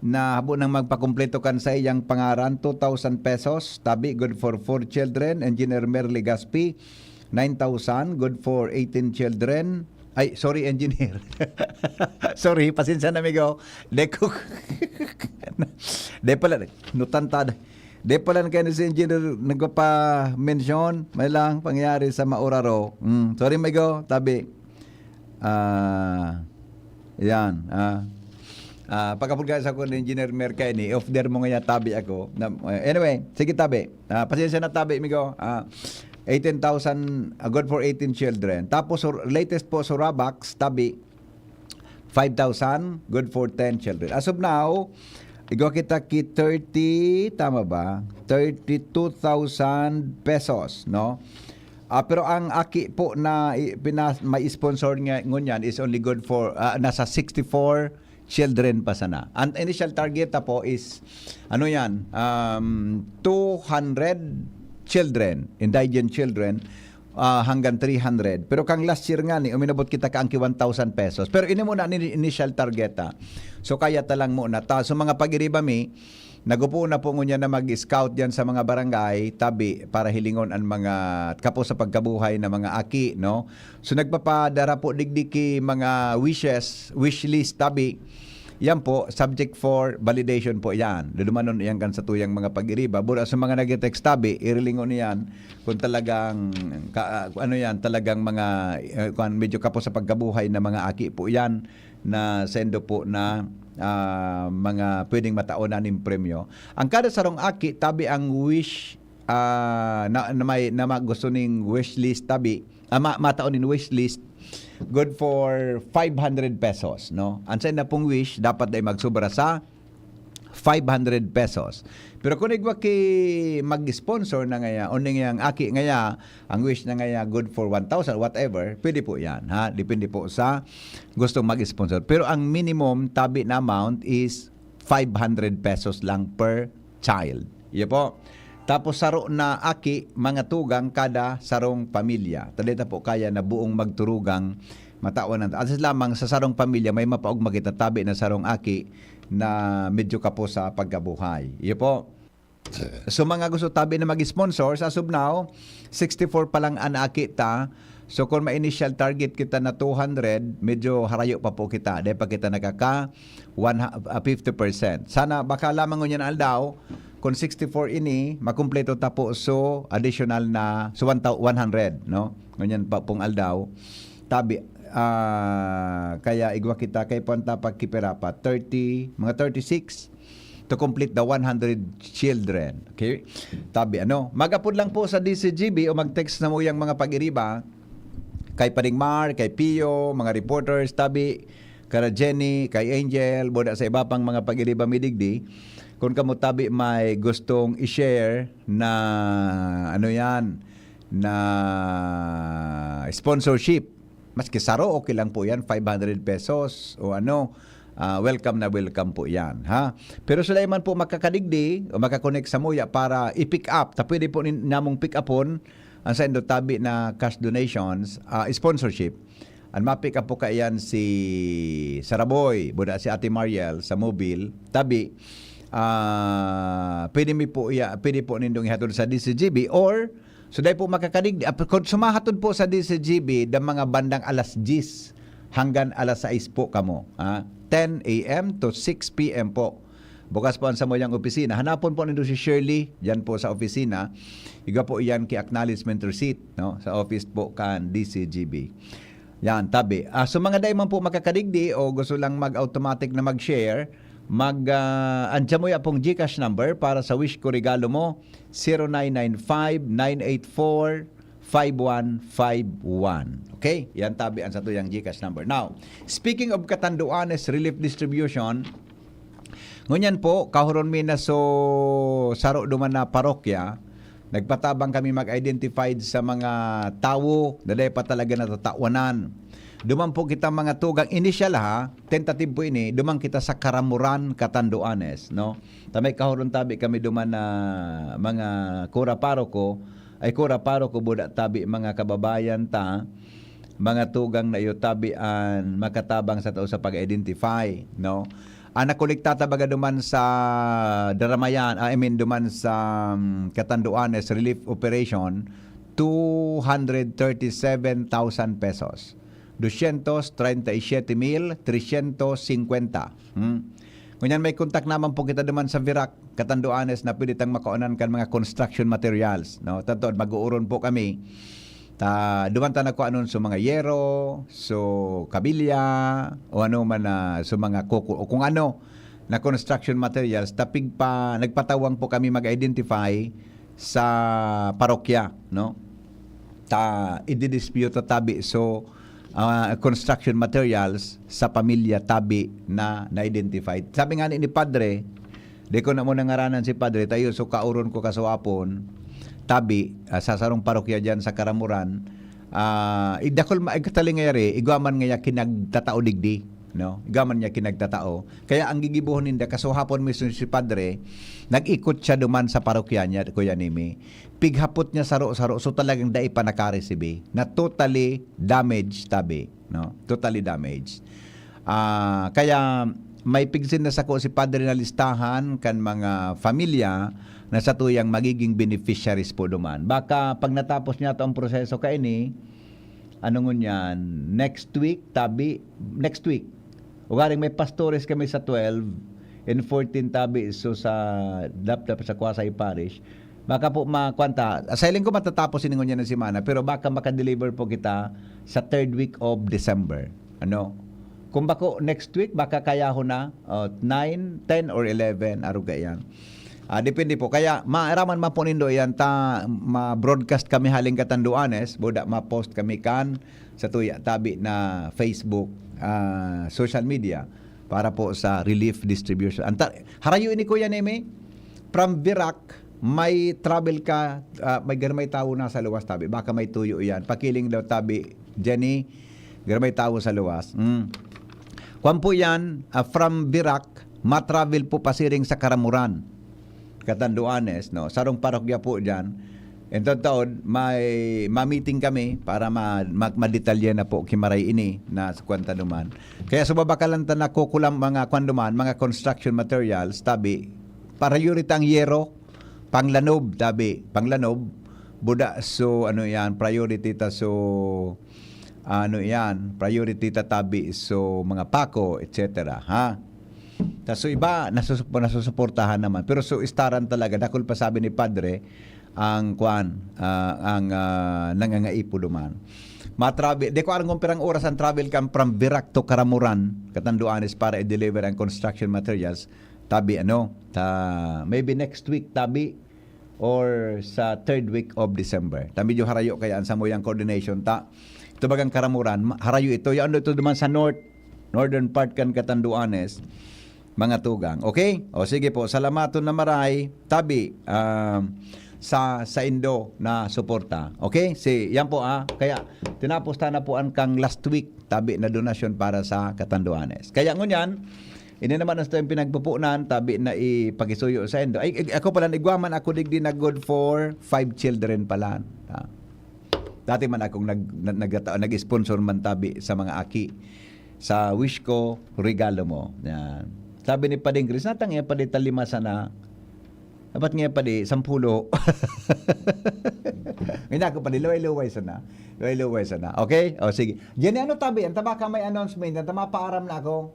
na habo nang magpakumpleto kan saiyang pangaran, two thousand pesos, tabi, good for four children. Engineer Merly Gaspi, nine thousand, good for eighteen children. Ay, sorry, engineer. Sorry, pasensya na, amigo. De ko, de pala, nutan ta. De pala na kayo si engineer nagpapa-mention, may lang pangyayari sa mauraro. Mm, sorry, amigo, tabi. Ah, yan. Ah. Ah, pagkapulga sa ko ni Engineer Merka ini, off there mo nga tabi ako. Na, eh, anyway, sige tabi. Ah, pasensya na tabi, migo. Ah, eighteen thousand, ah, good for eighteen children. Tapos, sur-, latest po, Surabax, tabi, five thousand, good for ten children. As of now, igwa kita ki thirty, tama ba? Thirty-two thousand pesos, no? Ah, pero ang aki po na i-, pinas-, may sponsor nga, ngunyan is only good for, ah, nasa sixty-four children pa sana. Ang initial target ta po is, ano yan, um, two hundred children, indigent children, ah, hanggang three hundred. Pero kang last year nga ni, uminabot kita ka ang ki one thousand pesos. Pero ini muna ni initial target, ah. So, kaya ta lang muna ta. So, mga pag-iriba mi, nagupo na po ngunyan na mag-scout diyan sa mga barangay, tabi, para hilingon ang mga kapo sa pagkabuhay na mga aki, no? So, nagpapadara po digdi ki mga wishes, wish list, tabi. Yan po, subject for validation po yan. Dudumanon yan kan sa tuyang mga pag-iriba. Bura sa mga nag-text, tabi, irilingon niyan kung talagang, ka, ano yan, talagang mga, eh, kung medyo kapo sa pagkabuhay na mga aki po yan na sendo po na, ah, mga pwedeng mataonan nin premyo. Ang kada sarong aki, tabi ang wish, ah, na, na may, na ma-, gusto ning wish list, tabi, ah, ma-, mataon nin wish list, good for five hundred pesos, no? Ang sa na pong wish, dapat ay magsubra sa five hundred pesos. Pero kung igwa ki mag-sponsor na ngaya, o ning yang aki ngaya, ang wish na ngaya, good for one thousand, whatever, pwede po yan, ha? Depende po sa gustong mag-sponsor. Pero ang minimum, tabi na amount is five hundred pesos lang per child. Iyo po. Tapos saro na aki, mga tugang kada sarong pamilya. Tadita po kaya na buong magturugang matawan. At least lamang sa sarong pamilya, may mapaog magitatabi na sarong aki na medyo kapo sa pagkabuhay. Iyo po. So, mga gusto tabi na mag-sponsor, sa as of now, sixty-four pa lang an aki ta. So, kung may initial target kita na two hundred, medyo harayo pa po kita. Dahil pa kita nakaka one, ah, fifty percent. Sana baka lamang ngunyan aldaw, kung sixty-four ini, makumpleto ta po, so additional na, so one thou-, one hundred, no? Ngunyan pa pong aldaw. Tabi, ah, kaya igwa kita kay puwanta pagkipira pa, thirty, mga thirty-six to complete the one hundred children. Okay? Tabi, ano? Magapod lang po sa D C G B o mag-text na mo yung mga pag-iriba kay Pading Mar, kay Pio, mga reporters, tabi, kara Jenny, kay Angel, boda sa iba pang mga pag-iriba midigdi. Kung kamo tabi may gustong i-share na, ano yan, na sponsorship, maski saro, okay lang po yan, five hundred pesos o ano, ah, welcome na welcome po yan, ha? Pero sila man po makakadigdi o makakonek sa muya para i-pick up, ta pwede po nin-, namong pick upon ang saindo tabi na cash donations, ah, sponsorship. An ma-pick up po kaiyan si Saraboy, buda si Ate Mariel sa Mobile, tabi, ah, pwede mi po iya, pwede po nindong ihatod sa D C G B or, so dai po makakadigdi, ah, kung sumahatod po sa D C G B, da mga bandang alas diyes hanggang alas sais po kamo, ah, ten A M to six P M po. Bukas po ang samuyang opisina. Hanapon po nindo si Shirley, diyan po sa opisina. Igwa po iyan ki acknowledgement receipt, no, sa office po kan D C G B. Yan, tabi. Ah, so mga dai man po makakadigdi o gusto lang mag-automatic na mag-share, mag, ah, andyan mo yung pong GCash number para sa wish ko regalo mo, zero nine nine five, nine eight four, five one five one. Okay? Yan tabi ang satuyang GCash number. Now, speaking of Catanduanes relief distribution, ngunyan po, kahuron mi na so saro duman na parokya, nagpatabang kami mag-identified sa mga tawo na dai pa talaga natatawanan. Duman po kita mga tugang, initial ha, tentative po ini, duman kita sa Karamuran, Catanduanes, no? Ta may kahuron tabi kami duman na mga kura paroko, ay kura paroko, buda tabi mga kababayan ta, mga tugang na iyo tabi an makatabang sa tao sa pag-identify, no? Ang nakolekta ta baga duman sa Daramayan, ah, I mean, duman sa, um, Catanduanes Relief Operation, two hundred thirty-seven thousand pesos. Dosyentos treinta y siete mil tresyentos singkwenta. Hmm. Ngunyan may kontak naman po kita duman sa Virac, Catanduanes, na pwede tang makaonan kan mga construction materials, no? Tanto, mag-uuron po kami. Ta duman ta nagkuanon sa mga yero, so kabilya, o ano man na sa mga kuko, o kung ano na construction materials, ta pigpa-, nagpatawang po kami mag-identify sa parokya, no? Ta ididispute ta tabi so, ah, construction materials sa pamilya tabi na na-identified. Sabi nga ni, ni Padre, di ko na mo nangaranan si Padre, tayo so kauron ko kasuapon, tabi, ah, sa sarong parokya diyan sa Karamuran, ah, idakol ma-, igkataling ngayari, igwa man ngaya kinagtatao digdi, no? Igwa man niya kinagtatao. Kaya ang gigibohon ninda, kasuhapon mismo si Padre, nag-ikot siya duman sa parokya niya, Kuya Nemi. Pighapot niya saro-saro, so talagang dai pa nakaresibi. Na totally damaged, tabi, no? Totally damaged. Ah, kaya may pigsin na sako si Padre na listahan kan mga pamilya na satuyang magiging beneficiaries po duman. Baka pag natapos niya to ang proseso kaini, ano ngunyan, next week, tabi, next week. Ugaring may pastores kami sa twelve and fourteen tabi, so sa Dapdap sa Kwasay Parish. Baka po ma-, kwan ta, sa hiling ko matatapos ini ngunyan na semana, pero baka makadeliver po kita sa third week of December. Ano? Kung bako next week, baka kayahon na, oh, nine, ten or eleven, arog kaiyan. Ah, depende po. Kaya maaraman man po nindo iyan ta ma-broadcast kami haling Catanduanes, buda ma-post kami kan sa tuya tabi na Facebook, ah, social media para po sa relief distribution. Anta, harayo ini, Kuya Neme, from Virac, may travel ka, ah, may, may tawo na sa luwas tabi. Baka may tuyo iyan. Pakiling daw tabi, Jenny, may tawo sa luwas. Mm. Kwan po yan, ah, from Virac, matravel po pasiring sa Karamuran, Catanduanes, no? Sarong parokya po diyan. Entong taon, may ma-meeting kami para ma-, ma-, madetalye na po kimaray ini na sa kwan ta duman. Kaya sa babakalan ta nakukulang mga kwan duman, mga construction materials, tabi, priority ang yero, panglanob, tabi, panglanob, buda, so, ano yan, priority ta, so, ano yan, priority ta, tabi, so, mga pako, et cetera, ha? Ta, so, iba, nasusop-, nasusuportahan naman. Pero so, istaran talaga, dakul pa sabi ni Padre, ang kwan, ah, ang, ah, nangangaipo duman. Matravel, di ko aram kung pirang oras ang travel kan from Virac to Caramoran, Catanduanes, para i-deliver ang construction materials. Tabi, ano, ta, maybe next week, tabi, or sa third week of December. Ta medyo harayo kaya ang samuyang coordination ta. Ito bagang Caramoran, ma-, harayo ito. Yaon ito duman sa north, northern part kan Catanduanes, mga tugang. Okay? O sige po, salamaton na maray, tabi, um, sa, sa indo na suporta. Okay? Si, yan po, ah. Kaya, tinapos ta na po ang kang last week, tabi na donasyon para sa Catanduanes. Kaya ngunyan, ini naman ang yung pinagpupunan, tabi na ipagisuyo sa indo. Ay, ay, ako pala, igwa man ako digdi na good for five children pala. Ah. Dati man akong nag-, nag-, nag-, nag-sponsor man tabi sa mga aki sa Wish Ko, Regalo Mo. Yan. Sabi ni Pading Chris, "Natang iya pa di talima sana. Dapat nga pa di, sampulo." Ngayon ako pa di, luway-luway sana. Luway-luway sana. Okay? O, sige. Jenny, ano tabi? Ang tabaka may announcement. Ang tama paaram na ako.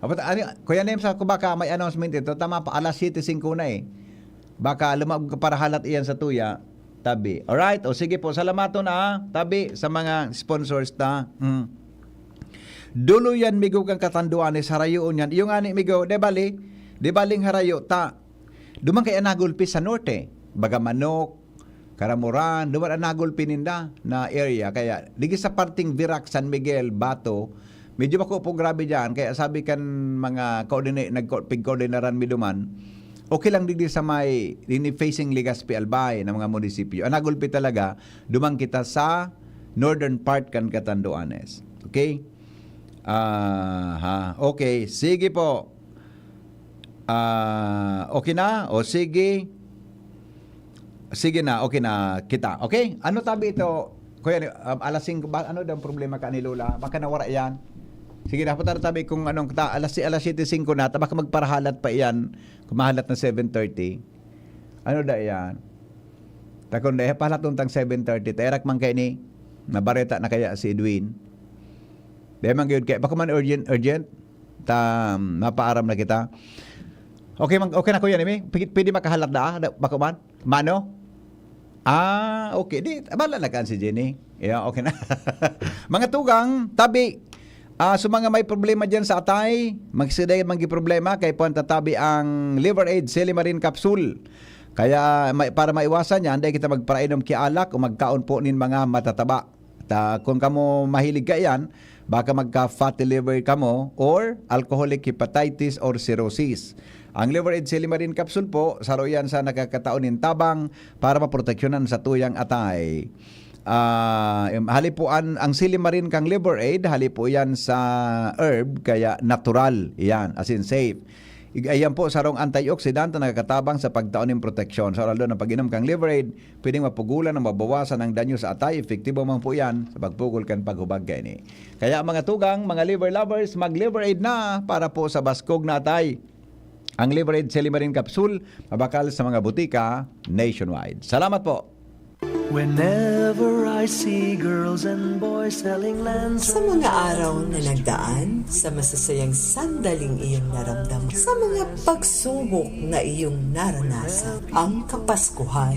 Apat, ano, Kuya Nem, sa ko baka may announcement ito. Tama pa, alas siyete singko na eh. Baka lumag ka para halat iyan sa tuya. Tabi. Alright? O sige po, salamaton na, tabi, sa mga sponsors ta. Mm. Dulo yan, migo, kan Catanduanes, harayoon yan. Iyo nga ni, migo, de bali, de baling harayo, ta, duman kay anagulpi sa norte. Baga manok, karamuran, duman anagulpi ninda na area. Kaya, digi sa parting Virac, San Miguel, Bato, medyo bako po grabe dyan. Kaya sabi kan mga coordinate, nag-, pig-coordinaran mi duman, okay lang digdi sa may, ini facing Legazpi, Albay na mga munisipyo. Anagulpi talaga, duman kita sa northern part kan Catanduanes. Okay? Aha. Okay. Sige po. Ah, okay na? O sige. Sige na, okay na kita. Okay? Ano tabi ito? Kuya, um, alas singko ba? Ano daw ang problema ka ni Lola? Baka nawara yan. Sige, dapat ano tabi kung anong ta-, alas, alas siyete singko na, ta baka magparahalat pa iyan. Kumahalat na seven thirty. Ano da iyan? Takon da, eh, pahalat tang seven thirty. Taerak man kay ni, nabareta na kaya si Edwin. Dahil man gyud kay, baka man urgent, urgent, ta, mapaaram na kita. Okay, man, okay na, Kuya Nemi? Pwede, pwede makahalat da, ah? Da, baka man? Mano? Ah, okay. Di, bala na kan si Jenny. Yeah, okay na. Mga tugang, tabi, ah, sa mga may problema dyan sa atay, magsiday maging problema, kay puwan tatabi ang Liver Aid Silimarin Capsule. Kaya may, para maiwasan yan, dahil kita magparainom ki alak o magkaon po nin mga matataba. Ta, kung kamo mahilig ka yan, baka magka-fatty liver kamo or alcoholic hepatitis or cirrhosis. Ang Liver Aid Silimarin Capsule po, saro yan sa nakakataon nin tabang para maproteksyonan sa tuyang atay. Ah, em, hali po an, ang Silimarin kang Liver Aid, hali po yan sa herb, kaya natural yan, as in safe. Ig-, ayan po, sarong antioxidant na nakakatabang sa pagtao nin proteksyon. Sa oral doon, ang pag-inom kang Liver Aid, pwedeng mapugulan o mabawasan ang danyo sa atay. Epektibo man po yan sa pagpugol kan paghubag kaini. Kaya mga tugang, mga liver lovers, mag-Liver Aid na para po sa baskog na atay. Ang Liver Aid Silimarin Capsule, mabakal sa mga butika nationwide. Salamat po! Whenever I see girls and boys selling lands Sa mga araw na nagdaan, sa masasayang sandaling iyong naramdaman, sa mga pagsubok na iyong naranasan, ang Kapaskuhan